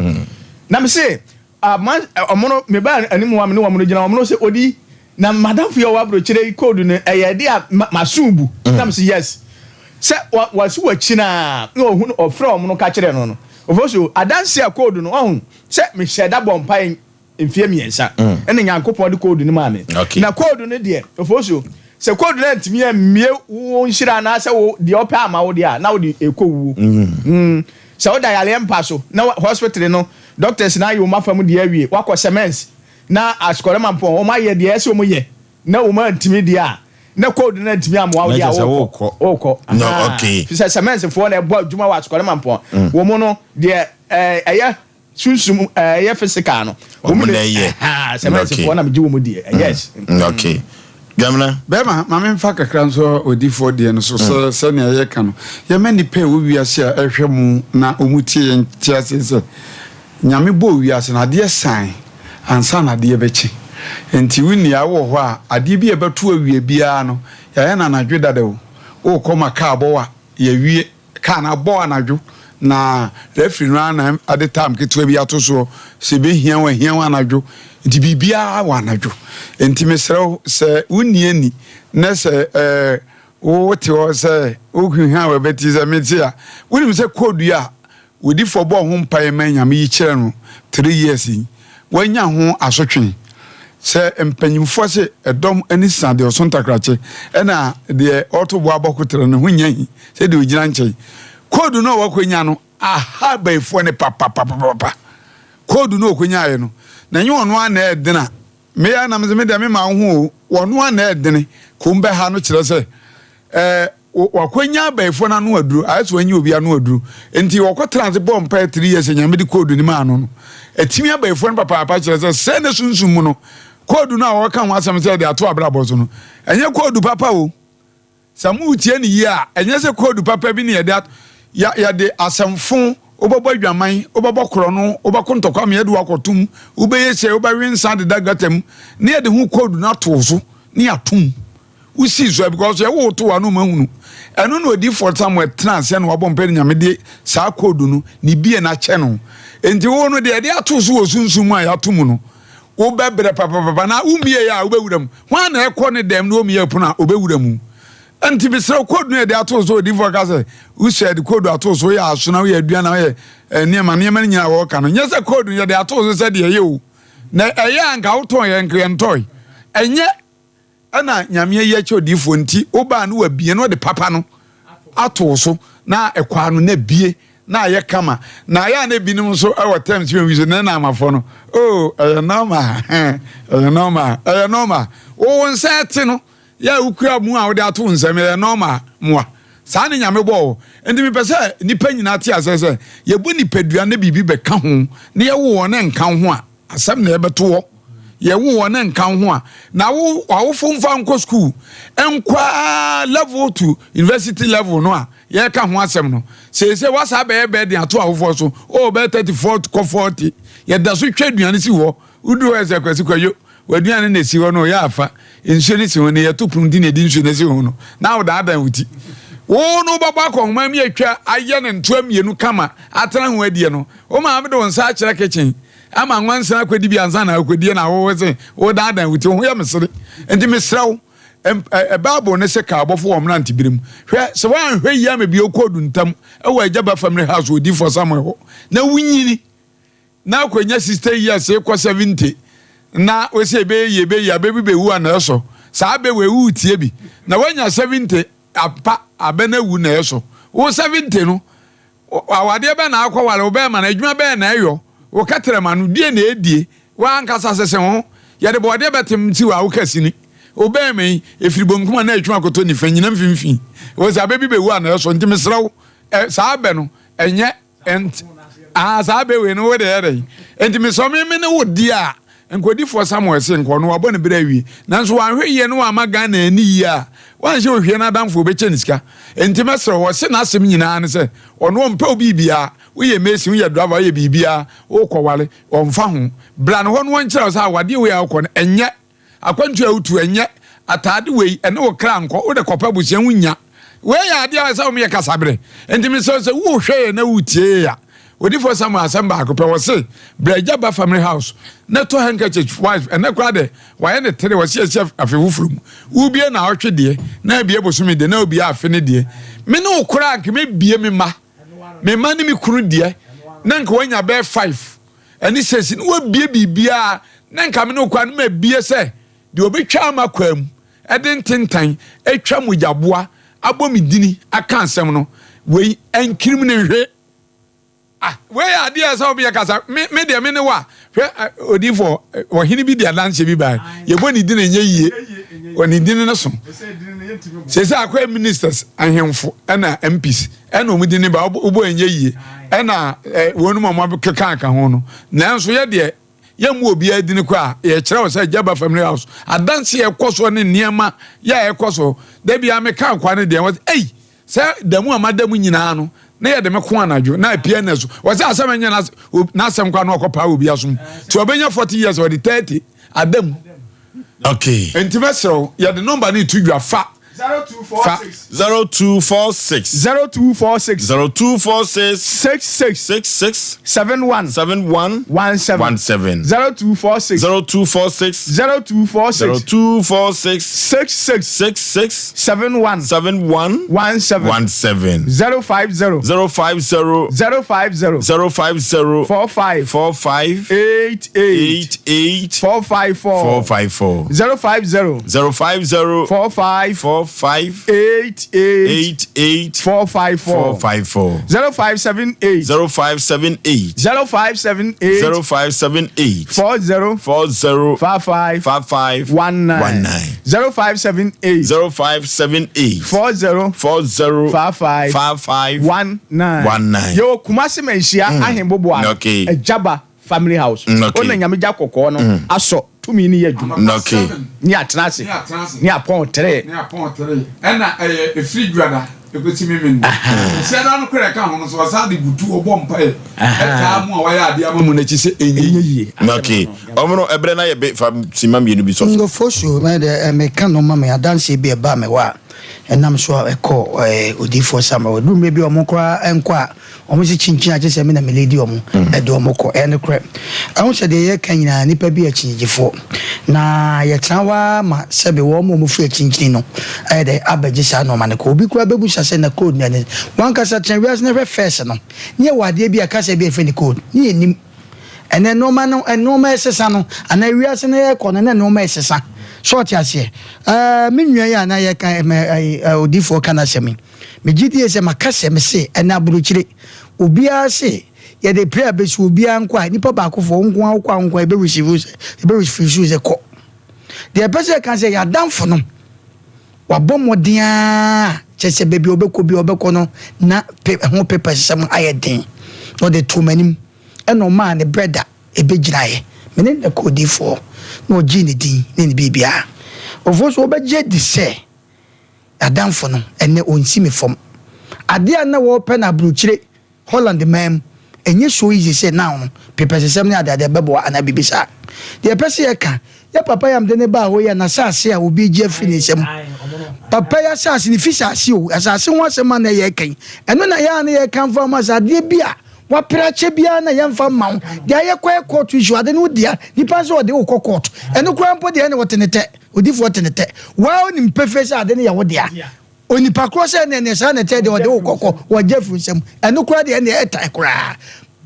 Na mese, Ama ɔmo no me baa anim hɔ a me ne wɔn no gyina wɔn no sɛ odi na madamfo yi a ɔwɔ aburokyire yi code no ɛyɛ ɛde a maso bu na me sɛ yes sɛ wɔsi wɔakyi na na ɔhu ɔfrɛ wɔn no ka kyerɛ no no ɔfɔ so adanse a code no ɔho sɛ mehyɛ da bɔ mpae mfie mmiɛnsa ɛna Nyankopɔn de code no maa me na code no deɛ ɔfɔ so sɛ code no antumi ammie wo nhyira anaasɛ wo deɛ ɔpɛ ama wo deɛ a na wode ɛkɔ wuo sɛ woda yareɛ mpa so na hospital no Doctors no ayɛ wɔn afa mu deɛ awie, wakɔ cements na asukɔrɛmampɔn wɔn ayɛ deɛ ɛsɛ wɔn yɛ na wɔn antumi deɛ a, na cold no antumi amoa wo deɛ a wokɔ. Wokɔ. No, okay. Fi sɛ cements foɔ na ɛbɔ adwuma wɔ asukɔrɛmampɔn. Wɔn no deɛ ɛyɛ sunsum ɛyɛ physical no. Wɔn na ɛyɛ. Cements foɔ na megye wɔn deɛ. Yes. Okay. Gamina. Bɛɛma, ma memfa kakra nsɔ odiyifoɔ deɛ no so, sɛ sɛnea yɛka no, yɛma nnipa a ɛwɔ wiase a ɛhwɛ mo na wɔn tie yɛn te aseɛ sɛ, Nyame bɔɔ wiase no, adeɛ sae ansa na adeɛ bɛkye. Enti wo nua, wowɔ hɔ a, adeɛ bi a ɛbɛto awia biara no, yɛayɛ no anadwo dada o, worekɔ ma kaa bɔ wo a, yɛawie. Car no abɔ anadwo na referee no ara na ade time ketewa bi ato soɔ sɛ ɛbɛhia wo ahia wo anadwo nti biribiara wɔ anadwo nti mesrɛ wo sɛ wonni ani na sɛ ɛɛ wote hɔ sɛ wohwehwɛ a wɔbɛti sɛ mete a wonim sɛ koodu a wɔdifoɔ bɔɔ ho mpaeɛ ma nyame yi kyerɛ no three years yi Wanya ho asotwe. Sɛ mpanyimfoɔ se ɛdɔm ani sa deɛ ɔso ntakrakye, ɛna deɛ ɔreto boɔ abɔ koterɛ no ho nnya hi sɛ deɛ ɔgyina nkyɛn. Koodu no a wakɔnya no aha abayifoɔ no papapapapa. Koodu no a ɔkɔnyaeɛ no, na ɛnyɛ ɔno ara na ɛɛdene a, me ara na mese me deɛ mema wo ho o, ɔno ara na ɛɛdene, komm bɛha no kyerɛ sɛ ɛɛ Wakwanya abayifoɔ no ano aduro, ayɛ sɛ wanya obi ano aduro. Nti wɔkɔ tena ase bɔɔ mpaeɛ three years Nyame de koodu no maa no no. Atumi abayifoɔ no papaapa kyerɛ sɛ sɛ ne sunsum mu no, koodu no a wɔka ho asɛm sɛ yɛde ato abrabɔ so no, ɛnyɛ koodu papa o. Sɛ moretie no yie a, ɛnyɛ sɛ koodu papa bi ne yɛde ato, yɛde asɛmfo, wobɛbɔ adwaman, wobɛbɔ korɔno, wobɛko ntɔkwa ma yɛde wo akɔto mu, wobɛyɛ sei, wobɛwe nsa adeda gata mu, ne yɛde ho koodu no ato wo so ne yɛato mu. Wosii so because yɛwo wo to wa no ma hunu. Ɛno na odiifoɔ Samuel tena aseɛ na wabɔ mpae no Nyame de saa code no ne bie no akyɛ no. Enti wo no deɛ yɛde ato so wɔ sunsum mu a yɛato mu no wobɛbrɛ papapapa na wommie a wobɛwura mu. Hwan na ɛkɔ ne dɛm na ɔmmie pono a ɔbɛwura mu? Enti mesrɛ wo code no yɛde ato so odiifoɔ ka sɛ wosua yɛde code ato so woyɛ asona woyɛ aduana woyɛ nneɛma nneɛma no nyinaa wɔka no nyɛ sɛ code no yɛde ato so sɛ deɛ ɛyɛ o na ɛyɛ a nka wotɔn yɛ nka yɛntɔe ɛnyɛ Ɛna Nyame ayi akyɛ odiyifoɔ nti wobaa no wabie na ɔde papa no ato wo so na ɛkwaa no na bie. na ayɛ kama. Na ayɛ a na ebinom nso wɔ terms bi a wɔn use ne naamafoɔ no, oh ɛyɛ normal, ɛyɛ normal, ɛyɛ normal. Wo wo nsa ɛte no, yɛ a wokura mu a wode ato wo nsam ɛyɛ normal moa. Saa ne Nyame bɔɔ wo. Nti mepɛ sɛ nnipa nyinaa te aseɛ sɛ yɛbɔ nipadua na biribi bɛka ho na yɛwo wɔn na ɛnka wo ho a, asɛm na ɛbɛto hɔ. Yɛwo wɔn na ɛnka wo ho a, na wo w'awofo mfa nkɔ sukuu nkɔ ara level to university level no a yɛreka ho asɛm no. Seesei woasa abɛyɛ burden ato awofoɔ so, oh bɛyɛ 34 kɔ 40, yɛda so twa aduane si hɔ. Wodu hɔ sɛ Kwasi Kwadwo, w'aduane na esi hɔ no, ɔyɛ afa, nsuo no si ho no, yɛto pono nti na yɛde nsuo no asi ho no, na wodaadan wo ti. Wo no wobɛbɔ akɔnhoma mi atwa ayɛ no ntoa mmienu kama atena ho adie no, wo maame de wo nsa akyerɛ kitchen ama nwansena akɔdi bi ansa na akɔdie na wo se wodaadan wo ti, wo ho yɛ mesere. Nti mesrɛ wo, Bible no se ka abɔfo wɔ mmerantebere mu. Hwɛ, sɛ woanhwɛ yie ama bi ɔkɔɔdu ntam wɔ Agya Ba Family House wɔ Odiyifoɔ Samuel hɔ na wonyini, na akɔnya 60 years rekɔ 70 na wɔsɛ ɛbɛyɛ yie ɛbɛyɛ yie abɛ bi bɛwu a na ɛsɔ saa abɛ wɔ ɛwu tie bi na wanya 70 apa abɛ no awu na ɛsɔ wo 70 no awadeɛ bɛ na akɔ wale wo bɛɛma no adwuma bɛɛ na ɛyɔ wo kɛtrɛma no die na ɛdie wankasa sese ho yɛde bɔɔdeɛ bɛtem si wɔ a woka sini wo bɛɛma yi ɛfiri bonkum a na ɛtwuma akɔtɔ nifa nyina mfimfini wɔ sɛ abɛ bi bɛwu a na ɛsɔ nti mesrɛ wo saa abɛ no ɛnyɛ Ɛnt ah saa bɛ wei no wo de yɛ dɛn? Enti mesɔ me me ne wo di a nkodifoɔ Samuel se nka ɔno wabɔ ne berɛ awie nanso wanhwɛ yie na wamma Ghana ani yie a wanhyɛ ohwie no adamfo ɔbɛkyɛ ne sika. Enti mɛsrɛ wo ɔse n'asɛm nyinaa ne sɛ ɔno ɔmpɛ wo biribiara woyɛ mason woyɛ driver woyɛ biribiara wokɔware ɔmfa ho bra ne hɔ na ɔnkyerɛ wo sɛ awadeɛ wei a wokɔ no ɛnyɛ Akwantu a wotu, ɛnyɛ ataade wei, ɛne wo kra nkɔ, wode kɔpɛ abusua wonnya. Wei yɛ adeɛ a ɛsɛ wɔn yɛ kasaberɛ. Enti mesrɛ sɛ wohwɛ yɛn na wotie yɛn a, Odiyifoɔ Samuel asɛm baako pɛ, ɔse, Bra agya ba family house na tɔ handkerchief wife, ɛnɛ koraa dɛ wayɛ ne tere, ɔse asi afe foforɔ mu, wobie naawɔtwe deɛ, na abie bosome deɛ, na obie afe ne deɛ. Me ne wo koraa nka mɛbie me mma, me mma ne me kunu deɛ, na nka wanya bɛyɛ five. ɛne sɛsi na wabie biribiara na nka me ne okwa no mabie sɛ deɛ ɔbɛtwa ama kwaa mu ɛde ntentan atwa mogyaboa abɔ me dini aka asɛm no wei ɛnkirim ne nhwe ah wei yɛ adeɛ sɛ wobɛyɛ kasa me me deɛ me ne wa hwɛ odiifoɔ ɔhene bi de adanseɛ bi bae yɛbɔ ne dini ɛnyɛ yie ɔne dini no so sɛ sɛ akɔyɛ ministers ahemfo ɛna MPs ɛna wɔn di ne ba wobɔ ɛnyɛ yie ɛna ɛ wɔn mu a wɔn keka aka ho no nanso yɛ deɛ yɛn mu obiara di ne kɔ a yɛkyerɛ wɔ sɛ Jaba family house adanse yɛ kɔ so ne nneɛma yɛ a ɛkɔ so dabi a meka akwa ne deɛ wɔn ɛyi sɛ damu a mada mu nyinaa no na yɛde me ko anadwo na apia na so wɔ sɛ asɛm ɛnyɛ n'asɛm kɔ ano ɔkɔ paa obi asom tí ɔbɛnya 40 years ɔde 30 adam. Okay. Nti mɛsrɛ wo yɛde nɔmba no to dwa fa. Fa. 0246. 0246. 0246. 66. 66. 71. 71. 17. 17. 0246. 0246. 0246. 0246. 66. 66. 71. 71. 17. 17. 050. 050. 050. 050. 45. 45. 88. 88. 454. 454. 050. 050. 45. 45. 88. 88. 454. 454. 0578. 0578. 0578. 0578. 40. 40. 55. 55. 19. 19. 0578. 0578. 40. 40. 55. 55. 19. 19. Yɛwɔ Kumasi Manhyia Ahemboboa no. Okay. Ajaba Family House. Okay. Ona Nyame gya kɔkɔɔ no asɔ tumi no yɛ adwuma. Okay. Ne atena ase. Ne apɔn tere. Ne apɔn tere. Ɛna ɛyɛ efiri dwada ekosi mímí no. Nhyɛda no kora ɛka ho no so ɔsan de butu ɔbɔ mpaeɛ. Ɛtaa mu a wayɛ adeɛ ama mu n'akyi sɛ ɛnyɛ yie. Okay. Ɔmo no ɛbrɛ na yɛ be fa sima mmienu bi sɔ so. Ngofosu, me deɛ meka no ma me adanseɛ bi a ɛbaa me hɔ a ɛnam so a ɛkɔɔ odiyifoɔ Samuel hɔ. Ɛduru mmerɛ bi a wɔn koraa nkɔ a, wɔn se kyinkyin a gye sɛ me na me leadi wɔn de wɔn kɔ. Ɛyɛ nokorɛ. Ɛho sɛ deɛ yɛreka nyinaa nnipa bi yɛ akyinnyegyefoɔ. Na yɛtena hɔ ara ma sɛbe wɔn a wɔfiri akyinkyini no ayɛ dɛn abɛgye saa nnoɔma no kɔ. Obi koraa bɛbusa sɛ na code no ɛne W'ankasa tena wiase na hwɛ first no, ne yɛwɔ adeɛ bi a kasa bi a yɛfrɛ no code, ne yɛnnim. Ɛnɛ nnoɔma no nnoɔma ɛsesa no anaa wiase no yɛkɔ no na nnoɔma ɛsesa. So ɔte aseɛ? Ɛɛ me nua yi a na yɛka ɛmɛ ɛɛ odiifoɔ ka n'asɛm yi, megye die sɛ maka sɛ mese ɛnɛ aburokyire. Obiara se yɛde prayer bɛsi obiara nkɔ a nipa baakofoɔ wo nko ara wokɔ a wo nko ara yɛbɛ receive wo sɛ yɛbɛ refuse wo sɛ kɔ. Deɛ ɛpɛ sɛ yɛka sɛ yɛadamfo no wabɔ mmɔden ara kyɛ sɛ baabi a ɔbɛkɔ bi a ɔbɛkɔ no na pe ɛho papers sɛm ayɛ den na ɔde too m'anim ɛna ɔmaa ne brɛda ɛbɛgyinaeɛ me ne no kɔɔ odiyifoɔ na ɔgyee ne din ne ne biribiara. Ofosu wobɛgye adi sɛ N'adamfo no, ɛnnɛ ɔnsi me fam. Adeɛ a na wɔrepɛ no aburokyire, Holland man mu, ɛnyɛ so easy sɛ now no, pepɛsesɛm ne adeade bɛboa anaa biribi saa. Deɛ yɛpɛ sɛ yɛka, yɛ papa yi a mede no baa hɔ yi a n'asase a obi regye afiri ne nsam, papa yi asase, ne fi saase o, asase ho asɛm a na yɛreka yi, ɛno na yɛ a na yɛreka mfa ma sɛ adeɛ bi a wapere akyɛ biara na yɛmfa mma wo, deɛ ayɛ kɔ yɛ court issue, ade no wo dea, nipa nso ɔde wo kɔ court, ɛno koraa mpo deɛ ɛne wɔte ne tɛ. Odifoɔ te ne tɛ. Waa onim pefee sɛ ade no yɛ wo dea. Onipa korɔ sɛ ɛneɛ neɛ saa na ɛteɛ deɛ ɔde wo kɔkɔ wɔgye afiri nsam. Ɛno koraa deɛ ɛneɛ ɛtan koraa.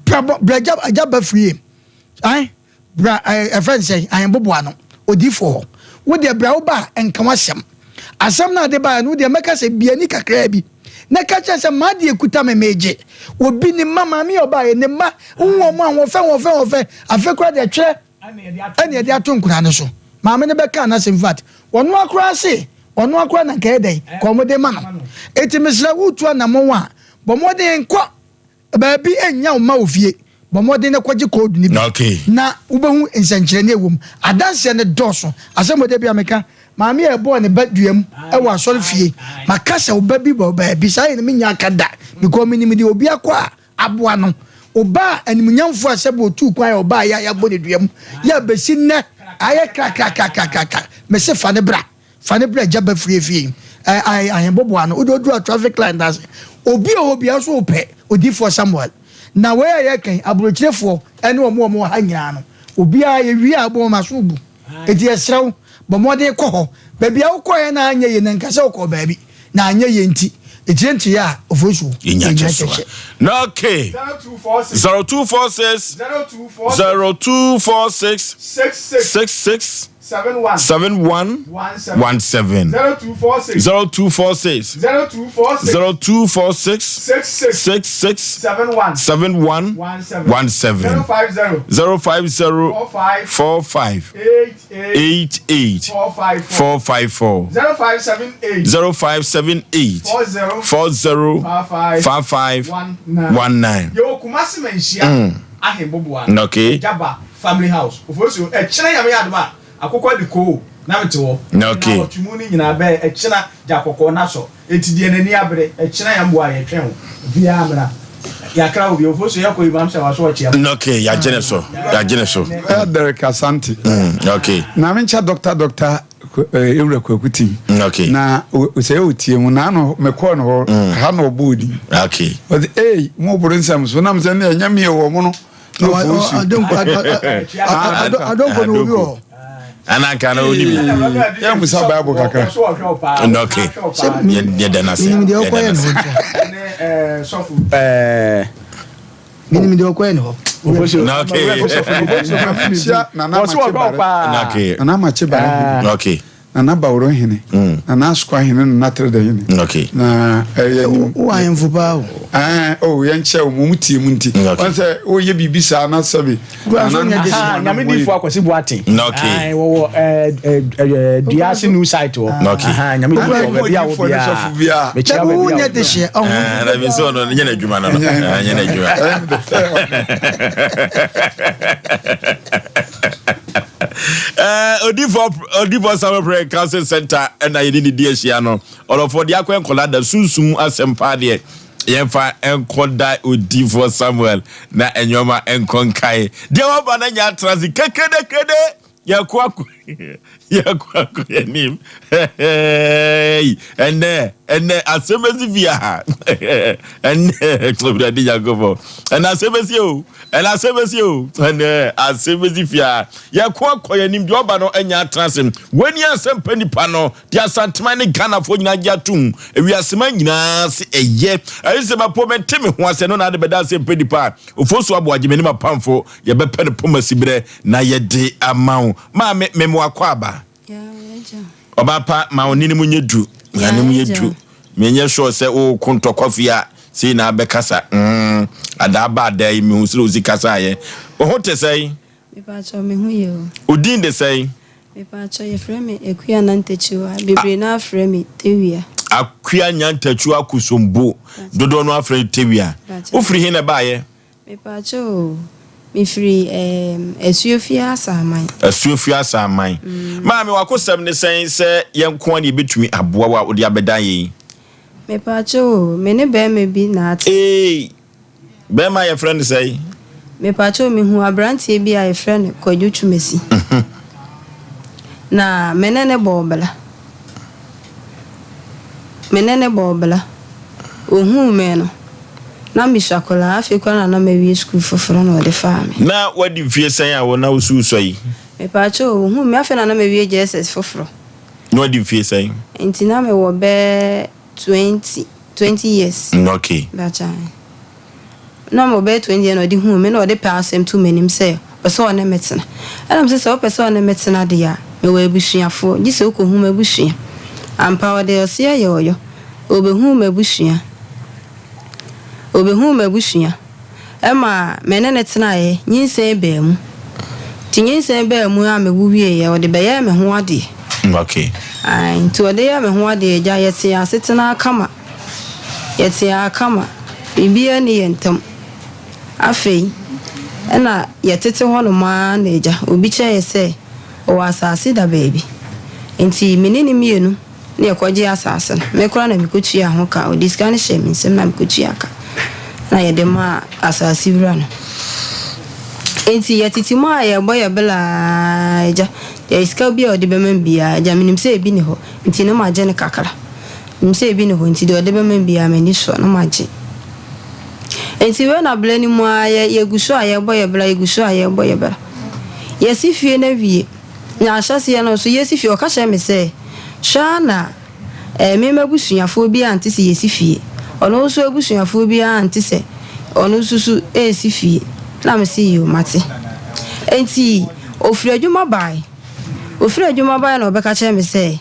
Bra bɔ bra agya agya ba firi ae bra ɛɛ ɛfɛ nsɛn ahemboboa no odifoɔ hɔ. Wo deɛ bra wo ba a nka w'asɛm. Asɛm no ade baeɛ no wo deɛ mɛka sɛ bia ni kakraa bi na ka kyerɛ sɛ m'adeɛ kuta me megye. Obi ne mma maame a ɔbaeɛ ne mma wohu wɔn ahoɔfɛ ahoɔfɛ ahoɔfɛ afei koraa deɛ twerɛ ɛna yɛde ato nkwadaa no so. Maame no bɛkaa n'asɛm infact ɔno ara koraa se ɔno ara koraa na nka ɛyɛ dɛn ka wɔn de ma no. Eti mesrɛ wo tu anamɔn a bɔ mmɔden nkɔ baabi nnya wo mma wɔ fie. Bɔ mmɔden na kɔgye code no bi na wobɛhu nsɛnkyerɛnne a ɛwɔ mu. Adanseɛ no dɔɔso. Asɛm wɔ da bi a meka maame a ɛbɔɔ ne ba dua mu wɔ asɔre fie. Maka sɛ wo ba bi wɔ baabi saa yɛ no mennya aka da because menim deɛ obi akɔ a Aboa no. Obaa animuonyamfoɔ a sɛbe otuu kwan a ɔbaa yɛ a yɛabɔ no dua mu yɛ a bɛsi nnɛ ayɛ krakrakrakrakra. Mese fa no bra. Fa no bra agya ba fie fie yi. Ɛ ɛ ahemboboa no. Wode oduru a traffic light no ase. Obi wɔ hɔ biara nso wopɛ Odiyifoɔ Samuel. Na wei a yɛreka yi, aburokyirefoɔ ne wɔn a wɔwɔ ha nyinaa no, obiara yɛwie a wobɛhu wɔn aso rebu. Enti yɛsrɛ wo, bɔ mmɔden kɔ hɔ. Baabi a wokɔeɛ na anyɛ yie no, nka sɛ wokɔɔ baabi na anyɛ yie nti, ɛkyire nkyeyɛ a, ofosuo, Yɛnya yɛnya kyɛsoa. kyɛkyɛ. Na okay. 0246 0246 66 71 17 0246 0246 66 71 17 050 45 88 454 0578 40 55 19. Yɛwɔ Kumasi Manhyia Ahemboboa Okay. Jaba Family House Ofosuo ɛkyena Nyame yɛ adom a akokɔ de koo na mete hɔ Okay. Nnawɔtwe mu no nyinaa bɛɛ ɛkyena gya kɔkɔɔ na sɔ enti deɛ n'ani abere ɛkyena yɛn boa yɛtwɛn wo obiara mmra Yɛakra wo bio Ofosuo yɛkɔ yi mam sɛ waso ɔkyea mu. Okay, yɛagye ne so yɛagye ne so. Derek Asante. Okay. Na menkyɛ Doctor Doctor Ewura Kwaku Tim. Okay. Na sɛ otie mu na ano mekɔɔ no hɔ ha na ɔbɔ odin. Okay. Ɔse ei mo boro nsɛm so nam sɛ ne ɛnyɛ me wɔ mo no. Na ɔfo osu. Adonko no obi wɔ hɔ. Ananka na oni bi. Yɛ musa Bible kakra. Okay. Yɛ dɛ na se. Menim deɛ ɔkɔyɛ ne hɔ nti. Menim deɛ ɔkɔyɛ ne hɔ. Okay. Nana Makye Bare. Okay. Nana Baworo hene. Nana Asokwa hene Nana Trede hene. Okay. Na ɛyɛ nim. Wo ahemfo paa o. Ɛɛ o yɛn kyɛ wɔn mu tie mu nti. Wɔn sɛ wɔyɛ biribi saa na sɛbi. Nyame difo Akwasi Boateng. Okay. Wɔwɔ ɛɛ Duase new site hɔ. Okay. Nyame difo baabi a wɔ biara. Mekyia baabi a wɔ biara. Ɛɛ na mi sɛ ɔno nyɛ n'adwuma no no. Nyɛ n'adwuma. Odifo Odifo Samuel Prayer Council Center ɛna yɛde ne di ahyia no. Ɔlɔfo de akɔ nkɔla da sunsum asɛm paa deɛ yɛmfa nkɔda Odifo Samuel na nneɛma nkɔ nkae. Deɛ waba na nya atena ase kekedekede yɛkɔ akɔ yɛkɔ akɔ yɛnim. Ɛnɛ ɛnɛ asɛm bɛsi fie ha. Ɛnɛ Awurade Nyankopɔn ɛnɛ asɛm bɛsi o. Ɛna asɛm bɛsi o, ɛnɛ asɛm bɛsi fia. Yɛko akɔ yɛn anim, deɛ ɔba no anya atena ase. Wani asɛm pɛ nipa no, deɛ Asanteman ne Ghanafoɔ nyinaa gye atom. Ewiaseman nyinaa se ɛyɛ. Ɛyɛ sɛ mapo mente me ho ase, ɛno na ade bɛda asɛm pɛ nipa a. Ofosu Aboagye m'anim apamfo, yɛbɛpɛ no poma siberɛ na yɛde ama wo. Maame, mem wakɔ aba. Ɔbaa pa, ma wo nne no mu nyɛ du. Ma ne mu nyɛ du. Menyɛ sure sɛ woko ntɔkwa fie a sei na abɛkasa. Mm. Adaa ba adaa yi, mehu sɛdeɛ ɔsi kasaeɛ. Wo ho te sɛn? Mepaakyɛw, me ho yɛ o. Wo din de sɛn? Mepaakyɛw, yɛfrɛ me Akua Nyantakyiwa. Bebree no ara frɛ me Tawia. Akua Nyantakyiwa Akosombo. Dodoɔ no ara frɛ no Tawia. Wofiri he na ɛbaeɛ? Mepaakyɛw o, mefiri ɛɛm Asuofie Asaman. Asuofie Asaman. Maame, w'akosɛm ne sɛn sɛ yɛn nko ara na yɛbɛtumi aboa wo a wode abɛdan yɛn yi? Mepaakyɛw o, me ne barima bi na ate. Eei! Barima a yɛfrɛ no sɛn? Mepaakyɛw, mehuu aberanteɛ bi a yɛfrɛ no Kwadwo Twumasi. Na me ne no bɔɔ bra. Me ne no bɔɔ bra. Ohuu me no, na misua koraa. Afei koraa na na mawie sukuu foforo na ɔde faa me. Ná woadi mfeɛ sɛn a wo na wosuusua yi? Mepaakyɛw, ohuu me afei na na mawie JSS foforo. Na woadi mfeɛ sɛn? Nti na mewɔ bɛyɛ 20, 20 years. Okay. Mpakyɛw. Na mewɔ bɛyɛ 20 years na ɔde huu me na ɔde pɛ asɛm too m'anim sɛ ɔpɛ sɛ ɔne me tena. Ɛna mese sɛ wopɛ sɛ ɔne me tena deɛ a, mewɔ abusuafoɔ, gye sɛ wokɔhu m'abusua. Ampa ɔde ɔseɛ yɛ ɔyɔ. Ɔbɛhuu m'abusua. Ɔbɛhuu m'abusua. Ɛma me ne no tenaeɛ, nyinsɛn baa mu. Nti nyinsɛn baa mu a mewo wieeɛ, ɔde bɛyɛɛ me ho adeɛ. Okay. Ae, nti ɔde yɛɛ me ho adeɛ, agya, yɛtee asetena kama. Yɛtee ara kama, biribiara nni yɛn ntam. Afei, ɛna yɛtete hɔnom ara na agya, obi kyerɛɛ yɛn sɛ ɔwɔ asase da baabi. Nti me ne no mmienu na yɛkɔgyee asase no. Me koraa na mekɔtuaa ho ka. Ɔde sika no hyɛɛ me nsam na mekɔtuaa ka na yɛde maa asase wura no. Nti yɛtete mu a yɛrebɔ yɛn bla ara, agya, deɛ sika bi a ɔde bɛma me biara, agya, menim sɛ ebi nni hɔ, nti na magye no kakra. Menim sɛ ebi nni hɔ nti deɛ ɔde bɛma me biara m'ani sɔ na magye. Nti wei na bla no mu ara yɛ yɛgu so a yɛrebɔ yɛ bra, yɛgu so a yɛrebɔ yɛ bra. Yɛasi fie no awie. Na ahyɛaseɛ no nso yɛresi fie ɔka kyerɛɛ me sɛ hwɛ ara na eh, me m'abusuafoɔ biara nte sɛ yɛsi fie. Ɔno nso abusuafoɔ biara nte sɛ ɔno nso so resi fie. Na mese yoo mate. Nti ɔfiri adwuma bae. Ɔfiri adwuma bae na ɔbɛka kyerɛɛ me sɛ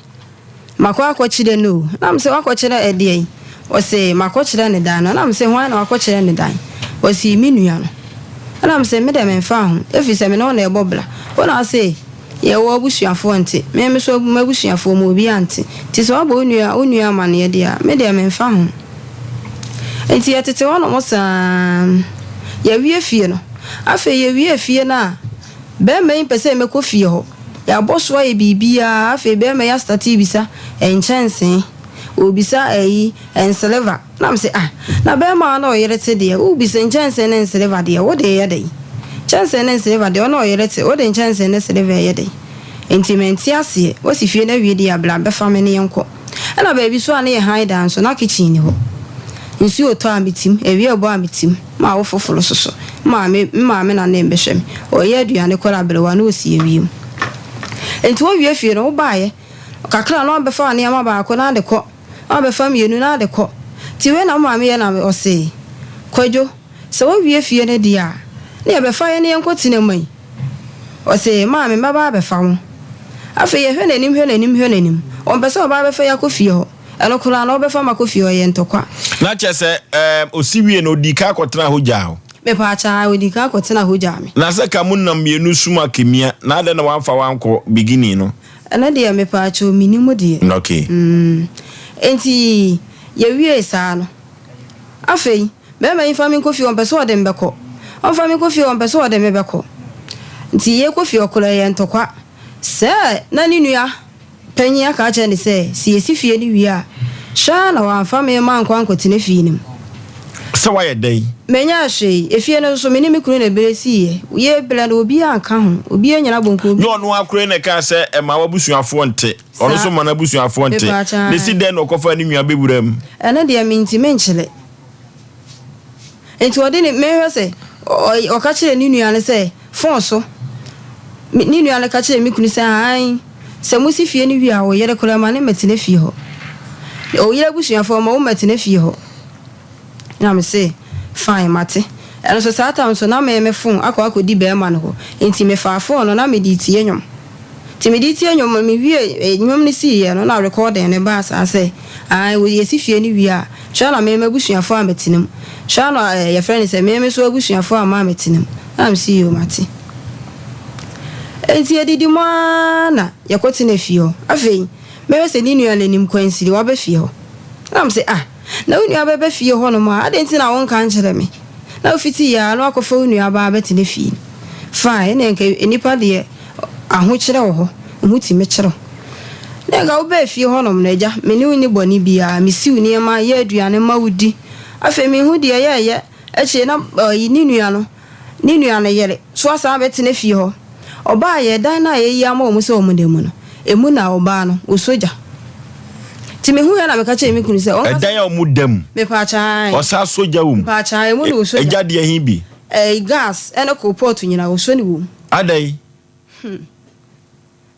Makɔ akɔkyerɛ no o. Na mese, Woakɔkyerɛ ɛdeɛn? Ɔse, Makɔkyerɛ ne dan no. Na mese, Hwan na wakɔkyerɛ ne dan? Ɔse, Me nua no. Ɛna mese, Me deɛ memfaa ho, ɛfiri sɛ me ne wo na ɛbɔ bra. Wo na wose, Yɛwɔ abusuafoɔ nte. Me nso m'abusuafoɔ mu obiara nte. Nti sɛ woabɔ wo nua wo nua amaneɛ deɛ a, me deɛ memfa ho. Nti yɛtete hɔnom saa. Yɛawie fie no. Afei yɛwiee fie no a, Bɛɛma yi mpɛ sɛ mɛkɔ fie hɔ. Yɛabɔ so ayɛ biribiaa, afei bɛɛma yi astate rebisa nkyɛnsee, ɔrebisa ayi, nseleva. Na mese ah, na bɛɛma a ɔne ɔyere te deɛ, worebisa nkyɛnsee ne nseleva deɛ, wode reyɛ dɛn? Nkyɛnsee ne nseleva deɛ, ɔne ɔyere te, wode nkyɛnsee ne seleva reyɛ dɛn? Enti mente aseɛ, woasi fie no awie deɛ a, bra bɛfa me na yɛnkɔ. Ɛna baabi so a ne yɛ hann dan nso, na kitchen nni hɔ. Nsuo retɔ a metim, awia rebɔ a metim. M'awo foforo soso. Maame, me maame na na ɛbɛhwɛ me. Ɔreyɛ aduane koraa aberewa na ɔsi awia mu. Enti wowie fie no, wobaeɛ kakra na wabɛfa nneɛma baako na ade kɔ, na wabɛfa mmienu na ade kɔ. Nti wei na wo maame yɛ na ɔse, Kwadwo, sɛ wowie fie no deɛ a, na yɛbɛfa yɛn na yɛnkɔtena mu yi. Ɔse, Maame, mɛba abɛfa wo. Afei yɛhwɛ n'anim hwɛ n'anim hwɛ n'anim. Ɔmpɛ sɛ ɔba abɛfa yɛn akɔ fie hɔ. Ɛno koraa no, wobɛfa me akɔ fie hɔ, ɛyɛ ntɔkwa. Na kyerɛ sɛ, ɛɛm, osi wiee no, odii kan kɔtenaa hɔ gyaa wo? Mepaakyɛw, odii kan kɔtenaa hɔ gyaa me. Na sɛ ka mo nam mmienu sum akemia, na adɛn na wamfa wo ankɔ beginning no? Ɛno deɛ, mepaakyɛw, minnim deɛ. Okay. Mm, enti yɛwiee saa no, afei, barima yi mfa me nkɔ fie, ɔmpɛ sɛ ɔde me bɛkɔ. Ɔmfa me nkɔ fie, ɔmpɛ sɛ ɔde me bɛkɔ. Nti yɛrekɔ fie hɔ koraa, ɛyɛ ntɔkwa. Sɛ na ne nua. Panyin aka akyerɛ no sɛ, sɛ yesi fie no wie a, hwɛ ara na wamfa me mankɔ ankɔtena fie no mu. Sɛ woayɛ dɛn? Menyɛɛ hwee. Efie no nso, me ne me kunu na ɛbrɛ siiɛ. Yɛrebrɛ no, obiara anka ho. Obiara nnyina bonkum. Nyɛ ɔno ara koraa na ɛkaa sɛ, Mma w'abusuafoɔ nte. Ɔno nso mma n'abusuafoɔ nte. Mepaakyɛw. Na esi dɛn na ɔkɔfaa ne nua bɛwuraa mu? Ɛno deɛ, mentumi nkyerɛ. Enti ɔde ne, mehwɛ sɛ, ɔka kyerɛɛ ne nua no sɛ, Fon so. Me, ne nua no ka kyerɛɛ me kunu sɛ, Aane, sɛ mosi fie no wie a, wo yere koraa, ma no mmɛtena fie hɔ. Wo yere abusuafoɔ, ma wɔmmɛtena fie hɔ. Na me se, Fine, mate. Ɛno nso, saa tam nso, na me, me fon akɔ akɔdi barima no hɔ. Enti mefaa fon no, na mede retie nnwom. Nti mede retie nnwom no, mewie nnwom no siiɛ no, na recording no baa saa sɛ, Aane, yɛsi fie no wie a, kyerɛ na me, m'abusuafoɔ ammɛtena mu. Hwɛ ano a ɛɛ yɛfrɛ no sɛ me me so abusuafoɔ amma ammɛtena mu. Ɛna mese yoo mate. Enti yɛdidi mu ara na yɛkɔtena fie hɔ. Afei mɛhwɛ sɛ ne nua no anim kwansini waba fie hɔ. Ɛna mese ah na wo nua bɛba fie hɔnom a adɛn nti na wonka nkyerɛ me? Na wofiti yɛ ara na wakɔfa wo nua baa abɛtena fie. Fine ɛnna nka nnipa deɛ ahokyerɛ wɔ hɔ, ho tumi kyere wo. Na nka wobaa fie hɔnom no agya me ne wo nni bɔne biara, mesiw nneɛma, yɛ aduane ma wo di. Afei mehu deɛ yɛɛyɛ akyire na ɔyi ne nua no, ne nua no yere so asan abɛtena fie hɔ. Ɔbaeɛ, dan no a yɛayi ama wɔn sɛ wɔn da mu no, emu na ɔbaa no, ɔsɔ gya. Nti mehuiɛ na meka kyerɛɛ me kunu sɛ ɔnka sɛ. Ɛdan a wɔn da mu. Mepaakyɛw, ae. Ɔsan sɔ gya wɔ mu. Mepaakyɛw, emu na ɔsɔ gya. Egya deɛ he bi? Ɛɛ, gas ne kolpɔt nyinaa, ɔsɔ ne wɔ mu. Adɛn? Hmm.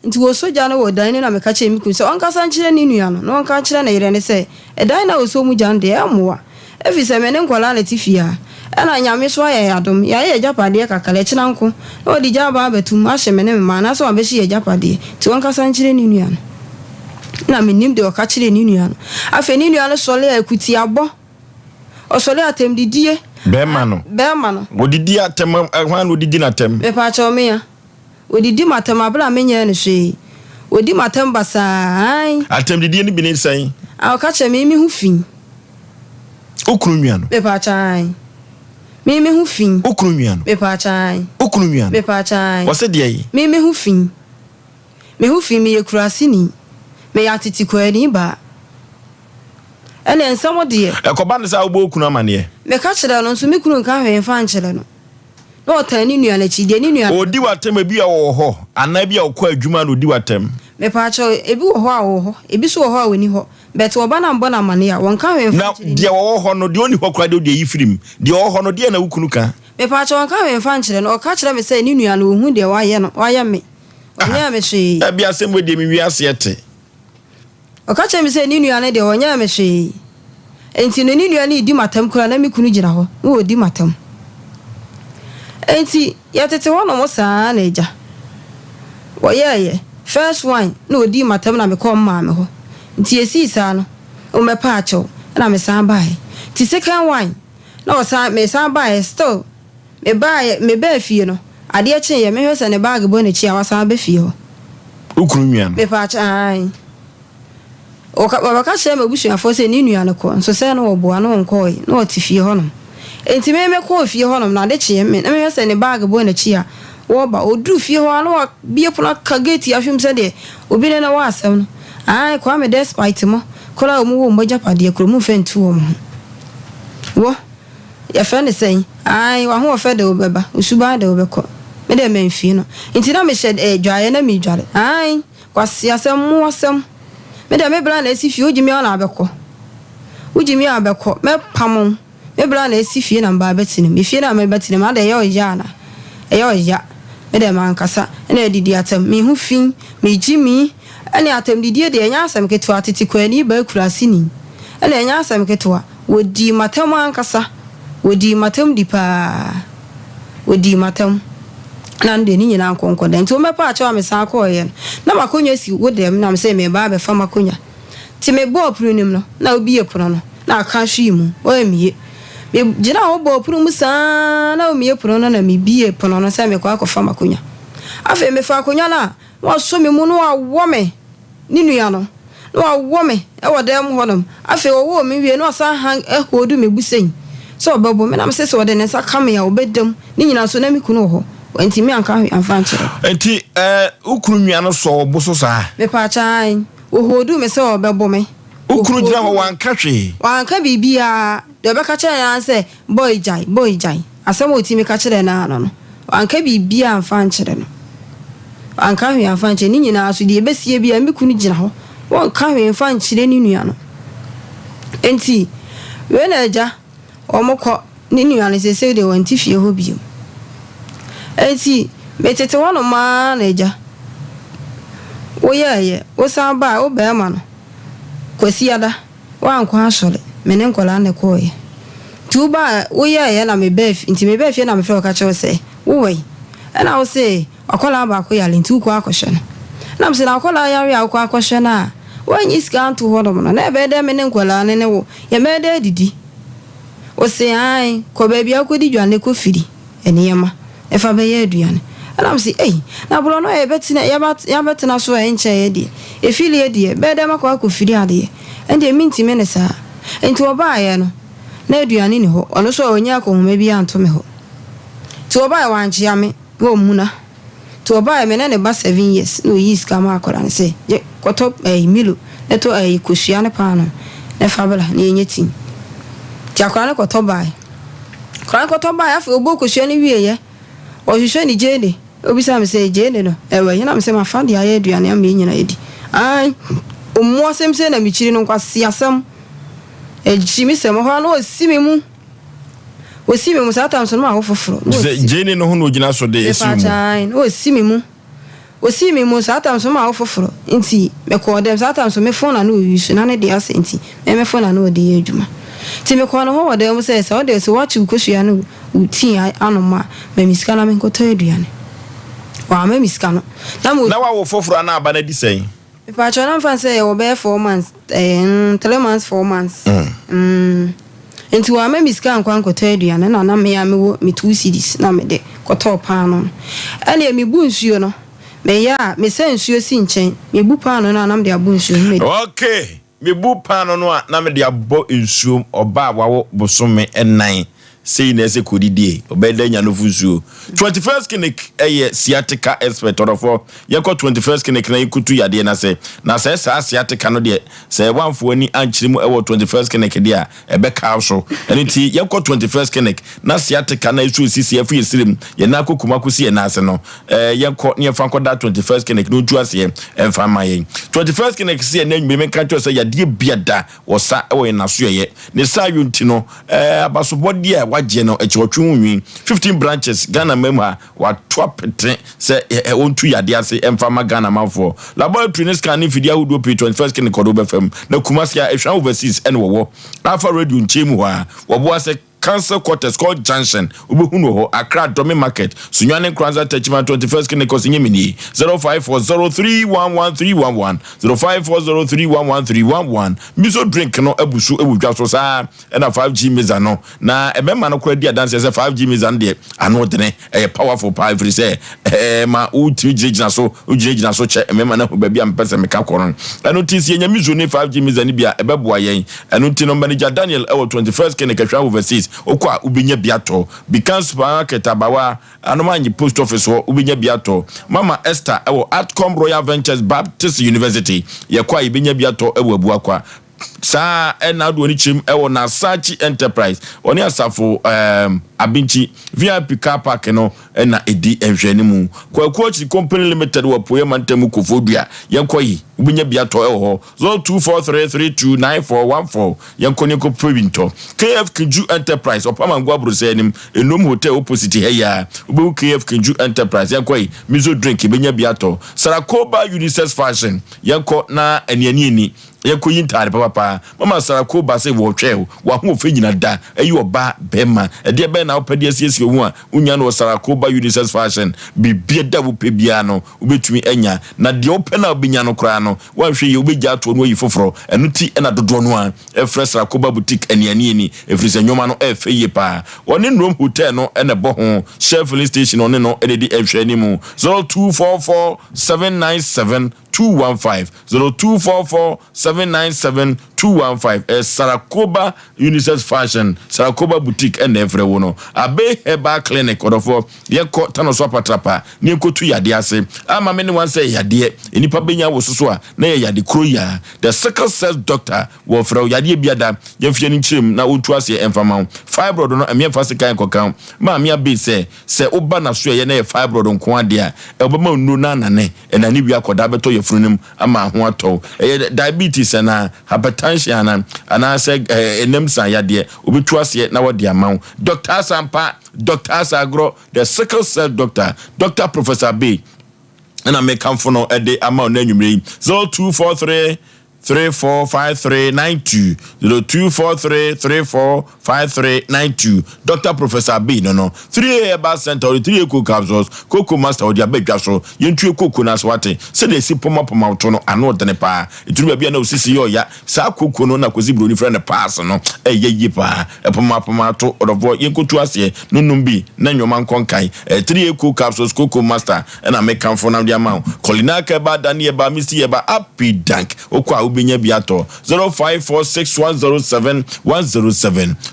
Nti wɔsɔ gya no wɔ dan no na meka kyerɛɛ me kunu sɛ ɔnkasa nkyerɛ ne nua no na ɔnka nkyerɛ ne yere no sɛ ɛdan no a wɔsɔ mu gya no deɛ ɛmmoa efisɛ me ne nkwadaa na ɛte fie ha ɛna Nyame nso ayɛ yɛn adom yɛayɛ yɛn agyapadeɛ kakra ɛkyena nko na wɔde gya aba abɛto mu ahye me ne me mma anaasɛ wɔabɛhye yɛn agyapadeɛ nti ɔnkasa nkyerɛ ne nua no na mennim deɛ ɔka kyerɛɛ ne nua no afei ne nua no sɔre a akutiabɔ ɔsɔre atɛmdidie Bɛɛma no. Bɛɛma no. Wɔdidi atɛm hwan na ɔdidi no atɛm? Mepaakyɛw mea. Odidi m'atɛm aber a mennyɛɛ no hwee. Odi m'atɛm basaa, ae. Atɛmdidie no bi ne sɛn? A ɔka kyerɛ me, me ho fi. Wo kunu nua no? Mepaakyɛw, ae. Me me ho fi. Wo kunu nua no? Mepaakyɛw, ae. Wo kunu nua no? Mepaakyɛw, ae. Ɔse deɛn? Me me ho fi. Me ho fi, meyɛ kuraseni. Meyɛ atetekwaani baa. Ɛnneɛ nsɛm deɛ. Ɛkɔba no saa a wobɔ wo kunu amaneɛ? Meka kyerɛ no, nso me kunu nka hwee mfa nkyerɛ no. Na ɔtan ne nua no akyi. Deɛ ne nua no. Ɔdi w'atɛm ebi a ɔwɔ hɔ anaa ebi a ɔkɔ adwuma na ɔdi w'atɛm. Mepaakyɛw, ebi wɔ hɔ a ɔwɔ hɔ, ebi nso wɔ hɔ a ɔnni hɔ. But ɔba no ambɔ no amaneɛ a, wɔnka hwee mfa Na nkyerɛ ne deɛ nua. ɔwɔ hɔ no, deɛ ɔnni hɔ koraa deɛ ɔde ayi firi mu. Deɛ ɔwɔ hɔ no, deɛn na wo kunu ka? Mepaakyɛw, ɔnka hwee mfa nkyerɛ no. Ɔka kyerɛ me sɛ ne nua no, ɔnhu deɛ wayɛ no, wayɛ me. Ɔnyɛɛ me hwee. Dabi, asɛm wei deɛ me wiase te. Ɔka kyerɛɛ me sɛ ne nua no deɛ, ɔnyɛɛ me hwee. Enti no, ne nua no redi m'atɛm koraa na me kunu gyina hɔ na ɔredi m'atɛm. Enti yɛtete hɔnom saa na agya, wɔyɛeɛ. First one na ɔdii m'atɛm na mekɔɔ me maame hɔ. Nti ɛsii saa no, wɔmmɛpaa kyɛw na mesan baeɛ. Nti second one na ɔsan, mesan baeɛ still. Mebaeɛ, mebaa fie no, adeɛ kyeeɛ, mehwɛ sɛ ne baage bɔ n'akyi a, wasan aba fie hɔ. Wo kunu nua no? Mepaakyɛ, aane. Wɔka, wɔbɛka kyerɛɛ m'abusuafoɔ sɛ ne nua no kɔ, nso sɛ na wɔboa no ɔnkɔɔe, na ɔte fie hɔnom. Enti me, mekɔɔ fie hɔnom, na ade kyeeɛ, me, na mehwɛ sɛ ne baage bɔ n'akyi a, wɔreba. Ɔduruu fie hɔ ara na wabue pono aka geeti ahwɛ mu sɛdeɛ obi ne no wɔ asɛm no. Aane, Kwame despite mo koraa a wɔwɔ wɔn agyapadeɛ kuro, momfa ntu wɔn ho. Wɔ. Yɛfrɛ no sɛn? Ae, w'ahoɔfɛ de wo bɛba, wo suban de wo bɛkɔ. Me deɛ mamfie no. Nti na mehyɛ eh, dwaeɛ na medware. Ae, kwaseasɛm, mmoasɛm. Me deɛ me bra na asi fie, wogye me a na abɛkɔ. Wogye me a bɛkɔ, mɛpam wo. Me bra na asi fie na meba abɛtena mu. Efie no a mebɛtena mu, adɛn ɛyɛ ɔya anaa? Ɛyɛ ɔya. Me deɛ mankasa na adidi atɛm. Me ho fi, megye mi. Ɛne atɛmdidie deɛ ɛnyɛ asɛm ketewa, tete kwaani baa kuraseni. Ɛne ɛnyɛ asɛm ketewa. Wɔdii m'atɛm ankasa. Wɔdii m'atɛm di paa. Wɔdii m'atɛm. Na no deɛ ne nyinaa nkɔ nkɔda. Nti wɔbɛpa akyɛw a mesan kɔeɛ no, na m'akonnwa si wo dɛm na mese mereba abɛfa m'akonnwa. Nti mebɔɔ pono no mu no, na wobue pono no, na aka hwee mu, wɔammue. Megyinaa hɔ bɔɔ pono mu saa ara na wɔmmue pono no na mebuee pono no sɛ merekɔ akɔfa m'akonnwa. Afei mefaa akonnwa no a, na wɔasɔ me mu na wɔawɔ me. ne nua no, na wawɔ me wɔ dan mu hɔnom. Afei ɔwɔɔ me wie na ɔsan han hoodu me busɛn sɛ ɔbɛbɔ me. Na mese sɛ ɔde ne nsa ka me a, ɔbɛda mu. Ne nyinaa nso, na me kunu wɔ hɔ. Wantumi anka hwee amfa ankyerɛ no. Enti eh, wo kunu nua no sɔɔ wo bo so saa? Mepaakyɛ, aane. Ɔhooduu me sɛ ɔbɛbɔ me. Wo kunu gyina hɔ, wanka hwee? Wanka biribiara. Deɛ ɔbɛka kyerɛ no ara ne sɛ, Boy gyae, boy gyae. Asɛm a ɔtumi ka kyerɛɛ no ara no no, wanka biribiara amfa ankyerɛ no. Wanka hwee amfa ankyerɛ no. Ne nyinaa so, deɛ ɛbɛsie biara, me kunu gyina hɔ. Wɔnka hwee mfa nkyerɛ ne nua no. Enti, wei na agya, wɔkɔ, ne nua no, seesei deɛ wɔnte fie hɔ bio. Enti, metete hɔnom ara na agya, woyɛeɛ, wosan baeɛ, wo barima no, Kwasiada. Woankɔ asɔre, me ne nkwadaa na ɛkɔeɛ. Nti wobaa, woyɛeɛ na mebaa fie, nti mebaa fie na mefrɛɛ wo ka kyerɛɛ wo sɛ, wowɔ he? Ɛna wose, w'akwadaa baako yare nti wokɔ akɔhwɛ no. Ɛna mese, na w'akwadaa yare a wokɔ akɔhwɛ no a, woanyi sika anto hɔnom no, na ɛbɛyɛ dɛn me ne nkwadaa no ne wo, yɛbɛyɛ dɛn adidi? Ose, Aane, kɔ baabi a wokɔdi dwa no kɔfiri nneɛma fa bɛyɛ aduane. Ɛna mese, Ei, na borɔno a yɛbɛtena, yɛabɛtena so a ɛnkyɛeɛ deɛ, ɛfirie deɛ, bɛyɛ dɛn makɔ akɔfiri adeɛ? Ɛndeɛ mentumi ne saa. Enti ɔbaeɛ no, na aduane nni hɔ. Ɔno nso a ɔnnya akɔnhoma biara anto me hɔ. Nti ɔbaeɛ, wankyea me, na ɔmmuna. Nti ɔbaeɛ me ne ne ba seven years na ɔyii sika maa akwadaa no sɛ gye kɔtɔ ɛyi milo na tɔ ɛyi kosua ne paano na fa bra na yɛnyɛ tea. Nti akwadaa no kɔtɔ baeɛ. Akwadaa no kɔtɔ baeɛ afei ɔbɔɔ kosua no wieeɛ ɔhwehwɛ ne gyeene ɔbisa me sɛ gyeene no ɛwɔ he na me sɛ mafa de ayɛ aduane ama yɛn nyinaa yɛdi. Ae mmoasɛm sei na mekyiri no nkwaseasɛm agyimisɛm ɔhɔ ara na ɔsi me mu. Osi me mu saa tam so no ma awo foforo. Na Sɛ osi. gyeene no ho na ogyina so de esi wo mu. Mepaakyɛw ae, na osi me mu. Osii me mu saa tam so ma awo foforo. Nti mekɔɔ dɛm saa tam so me phone na na ɔuse na ne deɛ asɛe nti me me phone na na ɔde yɛ adwuma. Nti mekɔɔ ne hɔ wɔ dan mu sɛ sɛ ɔde sɛ woakye wo kosua ne wo tea anom a ma me sika na menkɔtɔ aduane. Wamma me sika no. Na me. Na wawo foforo anaa aba no adi sɛn? Mepaakyɛw na mefa no sɛ yɛwɔ bɛyɛ 4 months ɛɛ mm 3 months 4 months mm nti wamma me sika ankɔ ankɔtɔ aduane na na me a mewɔ me 2 cedis na mede kɔtɔɔ paano no ɛneɛ mebu nsuo no meyɛ a mesa nsuo si nkyɛn mebu paano no a na mede abɔ nsuo mu mede. Okay, mebu paano no a na mede abɔ nsuom ɔbaa a wawo bosome nnan Sei na ɛsɛ kɔdidie, ɔbɛyɛ dɛ anya nofo nsuo. 21st Clinic yɛ sciatica expert, ɔdɔfoɔ yɛnkɔ 21st Clinic na yɛnkɔtu yadeɛ no ase. Na sɛ saa sciatica no deɛ, sɛ woamfa w'ani ankyerɛ mu wɔ 21st Clinic deɛ a, ɛbɛka wo so. Ɛno nti yɛnkɔ 21st Clinic na sciatica no a ɛsu sisi afi yɛn srem, yɛn nan akɔ kum akɔsi yɛn nan ase no, yɛnkɔ na yɛmfa nkɔda 21st Clinic na ɔntu aseɛ mfa mma yɛn. 21st Clinic se ɛnnɛ anwummere menka nkyerɛ wo sɛ yadeɛ biada wɔ sa wɔ yɛn asoɛeɛ. Ne saa yɔ nti no, abasobɔdeɛ a wagyeɛ no, akyiriwɔtwe ho nwi. 15 branches, Ghana man mu ha, wato apete sɛ ɔntu yadeɛ ase mfa mma Ghana manfoɔ. Laboratory ne scan ne mfidie ahodoɔ pii 21st Clinic ɔde wobɛfa mu. Na Kumasi a, Ehwan Overseas ɛna wɔwɔ. Alpha Radio nkyɛn mu hɔ ara, wɔboa sɛ Council Quarters, Court Junction, wobɛhu no wɔ hɔ, Accra, Dome Market, Sunyani Nkoranza, Techiman, 21st Clinic, Ɔsenyemini, 0540311311, 0540311311. Miso drink no abu so wɔ dwa so saa ɛna 5G Mixer no. Na ɛbɛma no koraa di adanseɛ sɛ 5G Mixer no deɛ ano dene, ɛyɛ powerful paa ɛfiri sɛ ɛma wotumi gyinagyina so, wogyinagyina so kyɛ mmarima no ahu baabi a mepɛ sɛ meka kɔ no. Ɛno nti sɛ yɛnya Miso ne 5G Mixer no bi a ɛbɛboa yɛn. Ɛno nti no manager Daniel wɔ 21st Clinic Ahwea Overseas, wokɔ a wobɛnya bi atɔ. Bikan Supermarket Abawa, Anomanye Post Office hɔ wobɛnya bi atɔ. Mama Esther wɔ Atcom Royal Ventures Baptist University, yɛkɔ a yɛbɛnya bi atɔ wɔ Abuakwa. Saa ara na wode w'ani kyerɛm wɔ Nasachi Enterprise, wɔne Asafo um, Abinkyi VIP Car Park no na ɛdi nhwɛanimu. Kwaku Akyiri Company Limited wɔ Apueeɛ Mantam mu Koforidua. Yɛnkɔ yi, wobɛnya bi atɔ wɔ hɔ. 0243329414 Yɛnkɔ ne yɛnkɔpɛ bi ntɔ. KF Kinju Enterprise, Ɔpamango Abrosɛ anim, Enum Hotel opposite ha yi ara, wobɛhu KF Kinju Enterprise. Yɛnkɔ yi, Mizo Drink, yɛbɛnya bi atɔ. Sarakoba Unisex Fashion, yɛnkɔ na aniani ani. Yɛnkɔyi ntaade papapa. Mama Sarako ba se wɔretwɛn wo. W'ahoɔfɛ nyina da. Ɛyɛ ɔba, bɛrima. Ɛdeɛ bɛn na wopɛ de asiesie wo ho a wonnya no wɔ Sarako ba Unisex Fashion? Biribiada a wopɛ biara no, wobɛtumi anya. Na deɛ wopɛ no a wobɛnya no koraa no, woanhwɛ yie wobɛgya atoɔ na woayi foforɔ. Ɛno ti na dodoɔ no ara frɛ Sarako ba Boutique anianiani, ɛfiri sɛ nnoɔma no yɛ fɛ yie paa. Ɔne Nrom Hotel no na ɛbɔ ho. Shell Filling Station ɔne no na ɛdi nhwɛanimu. 0244 797 215 0244 797 215 Ɛyɛ Sarakoba Unisex Fashion, Sarakoba Boutique ɛna ɛfrɛ wo no. Abe Herbal Clinic, ɔdɔfoɔ, yɛnkɔ Tano so apatrapa na yɛnkɔtu yadeɛ ase. Ama me ne wan sɛ ɛyɛ yadeɛ nnipa bɛnya wo so so a, na ɛyɛ yade koro yi ara. The Sickle Cell Doctor, wɔfrɛ wo yadeɛ bi ada, yɛmfa yɛn ani nkyerɛ mu na ɔntu aseɛ ɛmfa ma wo. Fibroid no, ɛmeɛ mfa sekan nkɔka wo. Maame Abe sɛ, sɛ woba n'asoɛeɛ na ɛyɛ fibroid nko ara deɛ a, ɔbɛma wo nnuro no anane. Ɛna ne wie akɔdaa bɛtɔ yafunu no mu ama ho atɔ wo. Ɛyɛ diabetes anaa hypertension anaa anaasɛ ɛnam san yadeɛ, obetu aseɛ na wɔde ama wo. Doctor Asampa, Doctor Asagorɔ, the sickle cell doctor, Doctor Professor Abbey, ɛna mekamfo no de ama wo na anwummerɛ yi. 0243. 3453 92 0243 3453 92 Doctor Professor Abbey no no 3A Herbal Center ɔde 3A Cocoa Capsules Cocoa Master ɔde aba dwa so yɛntue cocoa no ase wate sɛdeɛ ɛsi pɔmapɔma woto no ano ɔdene paa ɛturu baabi a na osisi yɛ ɔya saa cocoa no na Kwasi Broni frɛ no pass no ɛyɛ yie paa ɛpɔmapɔma ato ɔdɔfoɔ yɛnkɔtu aseɛ no nom bi na nnoɔma nkɔ nkan ɛyɛ 3A Cocoa Capsules Cocoa Master ɛna mekamfo na mede ama wo Colina Kɛba Dani Ɛba Misty Ɛba Api Dank wokɔ a wobɛnya bi atɔ 0546107107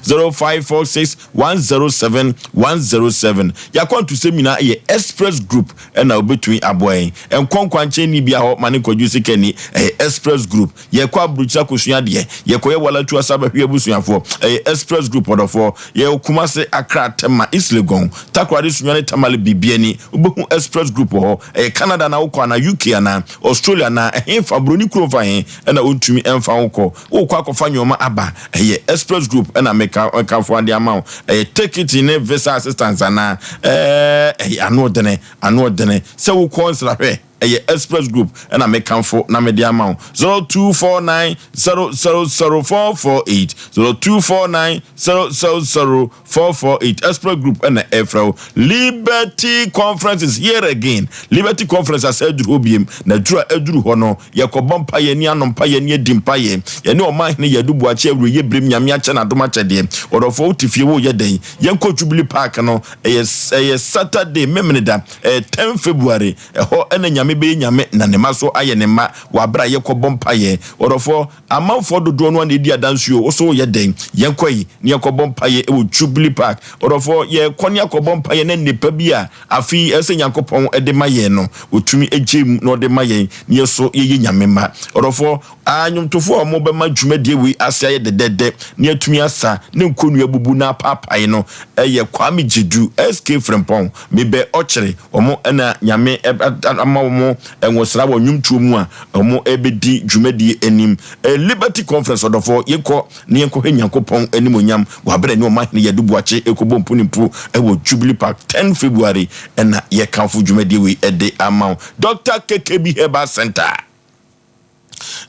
0546107107 Yɛakwantusɛm nyinaa yɛ Express Group ɛna wobɛtumi aboa yɛn ɛnkɔ nkwankyɛn ni bia hɔ ma ne nkɔdwo sika ni ɛyɛ Express Group Yɛkɔ aburokyire akɔsua adeɛ, yɛkɔyɛ walatu asa bɛhwe abusuafoɔ, ɛyɛ Express Group ɔdɔfoɔ. Yɛwɔ Kumasi, Accra, Tema, East Legon, Takoradi, Sunyani, Tamale, Bibiani. Wobɛhu Express Group wɔ hɔ. Ɛyɛ Canada na wokɔ anaa UK anaa Australia anaa ɛhefa, buroni kurom fa he na ɔntumi mfa wo kɔ. Wokɔ akɔfa nnoɔma aba, ɛyɛ Express Group na meka mekafo ade ama wo. Ɛyɛ ticket ne visa assistance anaa ɛɛ ɛyɛ anoɔdene, anoɔdene sɛ wokɔ nsrahwɛ. Ɛyɛ Express Group na me kamfo na mede ama wo 0249 000 448 0249 000 448 Express Group na ɛfrɛ wo. Liberty Conference is here again. Liberty Conference asa aduru hɔ biem na duru a aduru hɔ no yɛkɔbɔ mpaeɛ ne anom mpaeɛ ne adi mpaeɛ yɛne ɔman hene Yadu Boakye Awureyɛ Birem Nyame akyɛ n'adom akyɛdeɛ. Ɔdɔfoɔ wote fie woyɛ dɛn? Yɛnkɔ Jubilee Park no ɛyɛ ɛyɛ Saturday Memeneda ɛyɛ 10 February Ɛhɔ na Nyame bɛyɛ Nyame na Ne mma so ayɛ Ne mma wɔ aberɛ a yɛkɔ bɔ mpaeɛ. Ɔdɔfoɔ, amanfoɔ dodoɔ no ara na ɛdi adanseɛ o, wo so woyɛ dɛn? Yɛnkɔ yi na yɛnkɔ bɔ mpaeɛ wɔ Jubilee Park. Ɔdɔfoɔ, yɛrekɔ ne akɔbɔ mpaeɛ na nnepa bi a afe yi ɛsɛ sɛ Nyankopɔn de ma yɛn no, ɔtumi gye mu na ɔde ma yɛn na yɛso yɛyɛ Nyame mma. Ɔdɔfoɔ, A Nnwomtofoɔ a wɔbɛma dwumadie wei ase ayɛ dɛdɛɛdɛ na yɛatumi asa ne nkonnua abubu na apaapae no yɛ Kwame Gyedu, SK Frimpong, Mebɛ Ɔkyere, wɔn na Nyame ama wɔn nwosra wɔ nnwomtoɔ mu a wɔrebɛdi dwumadie anim. Liberty Conference ɔdɔfoɔ, yɛnkɔ na yɛnkɔhwɛ Nyankopɔn animuonyam wɔ aberɛ a ne Ɔmanhene Yadu Boakye rekɔbɔ mpunimpu wɔ Jubilee Park 10 February na yɛkamfo dwumadie wei de ama wo. Doctor KKB Herbal Centre.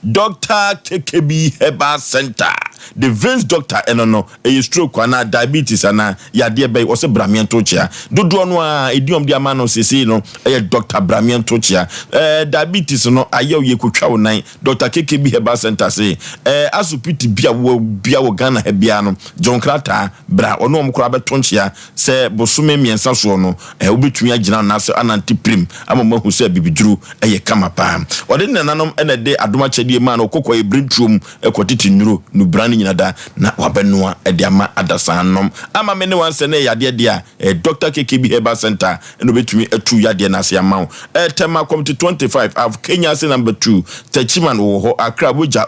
Doctor Kekebi Herbal Center, the veins doctor ɛno no ɛyɛ stroke anaa diabetes anaa yadeɛ bɛyi ɔsɛ brameɛ ntokyea dodoɔ no a ɛdi wɔn de ama no sesei no ɛyɛ Doctor brameɛ ntokyea ɛɛ diabetes no ayɛ yɛ kotwa wo nan Doctor Kekebi Herbal Center se ɛɛ asopiti bi a wɔ bia wɔ Ghana ha biara no gye wo nkrataa bra ɔne wɔn koraa bɛto nkyea sɛ bosome mmiɛnsa soɔ no ɛɛ wobɛtumi agyina anaasɛ anante pirim ama wɔn ahu sɛ bibiduro Ɛyɛ kama paa. Ɔde ne nananom na ɛde adom akyɛdeɛ maa no, ɔkɔ kwaeɛ birentuo mu kɔtete nnuro, nnubran ne nyina da, na wabɛnoa de ama adasaa nom. Ama me ne wo ansɛ na ɛyɛ yadeɛ deɛ a, ɛyɛ Doctor KKB Herbal Centre na ɔbɛtumi atu yadeɛ no ase ama wo. Ɛyɛ Tema Committee 25, Av. Kenya ase Number 2, Techiman wɔ hɔ, Accra, Wagya.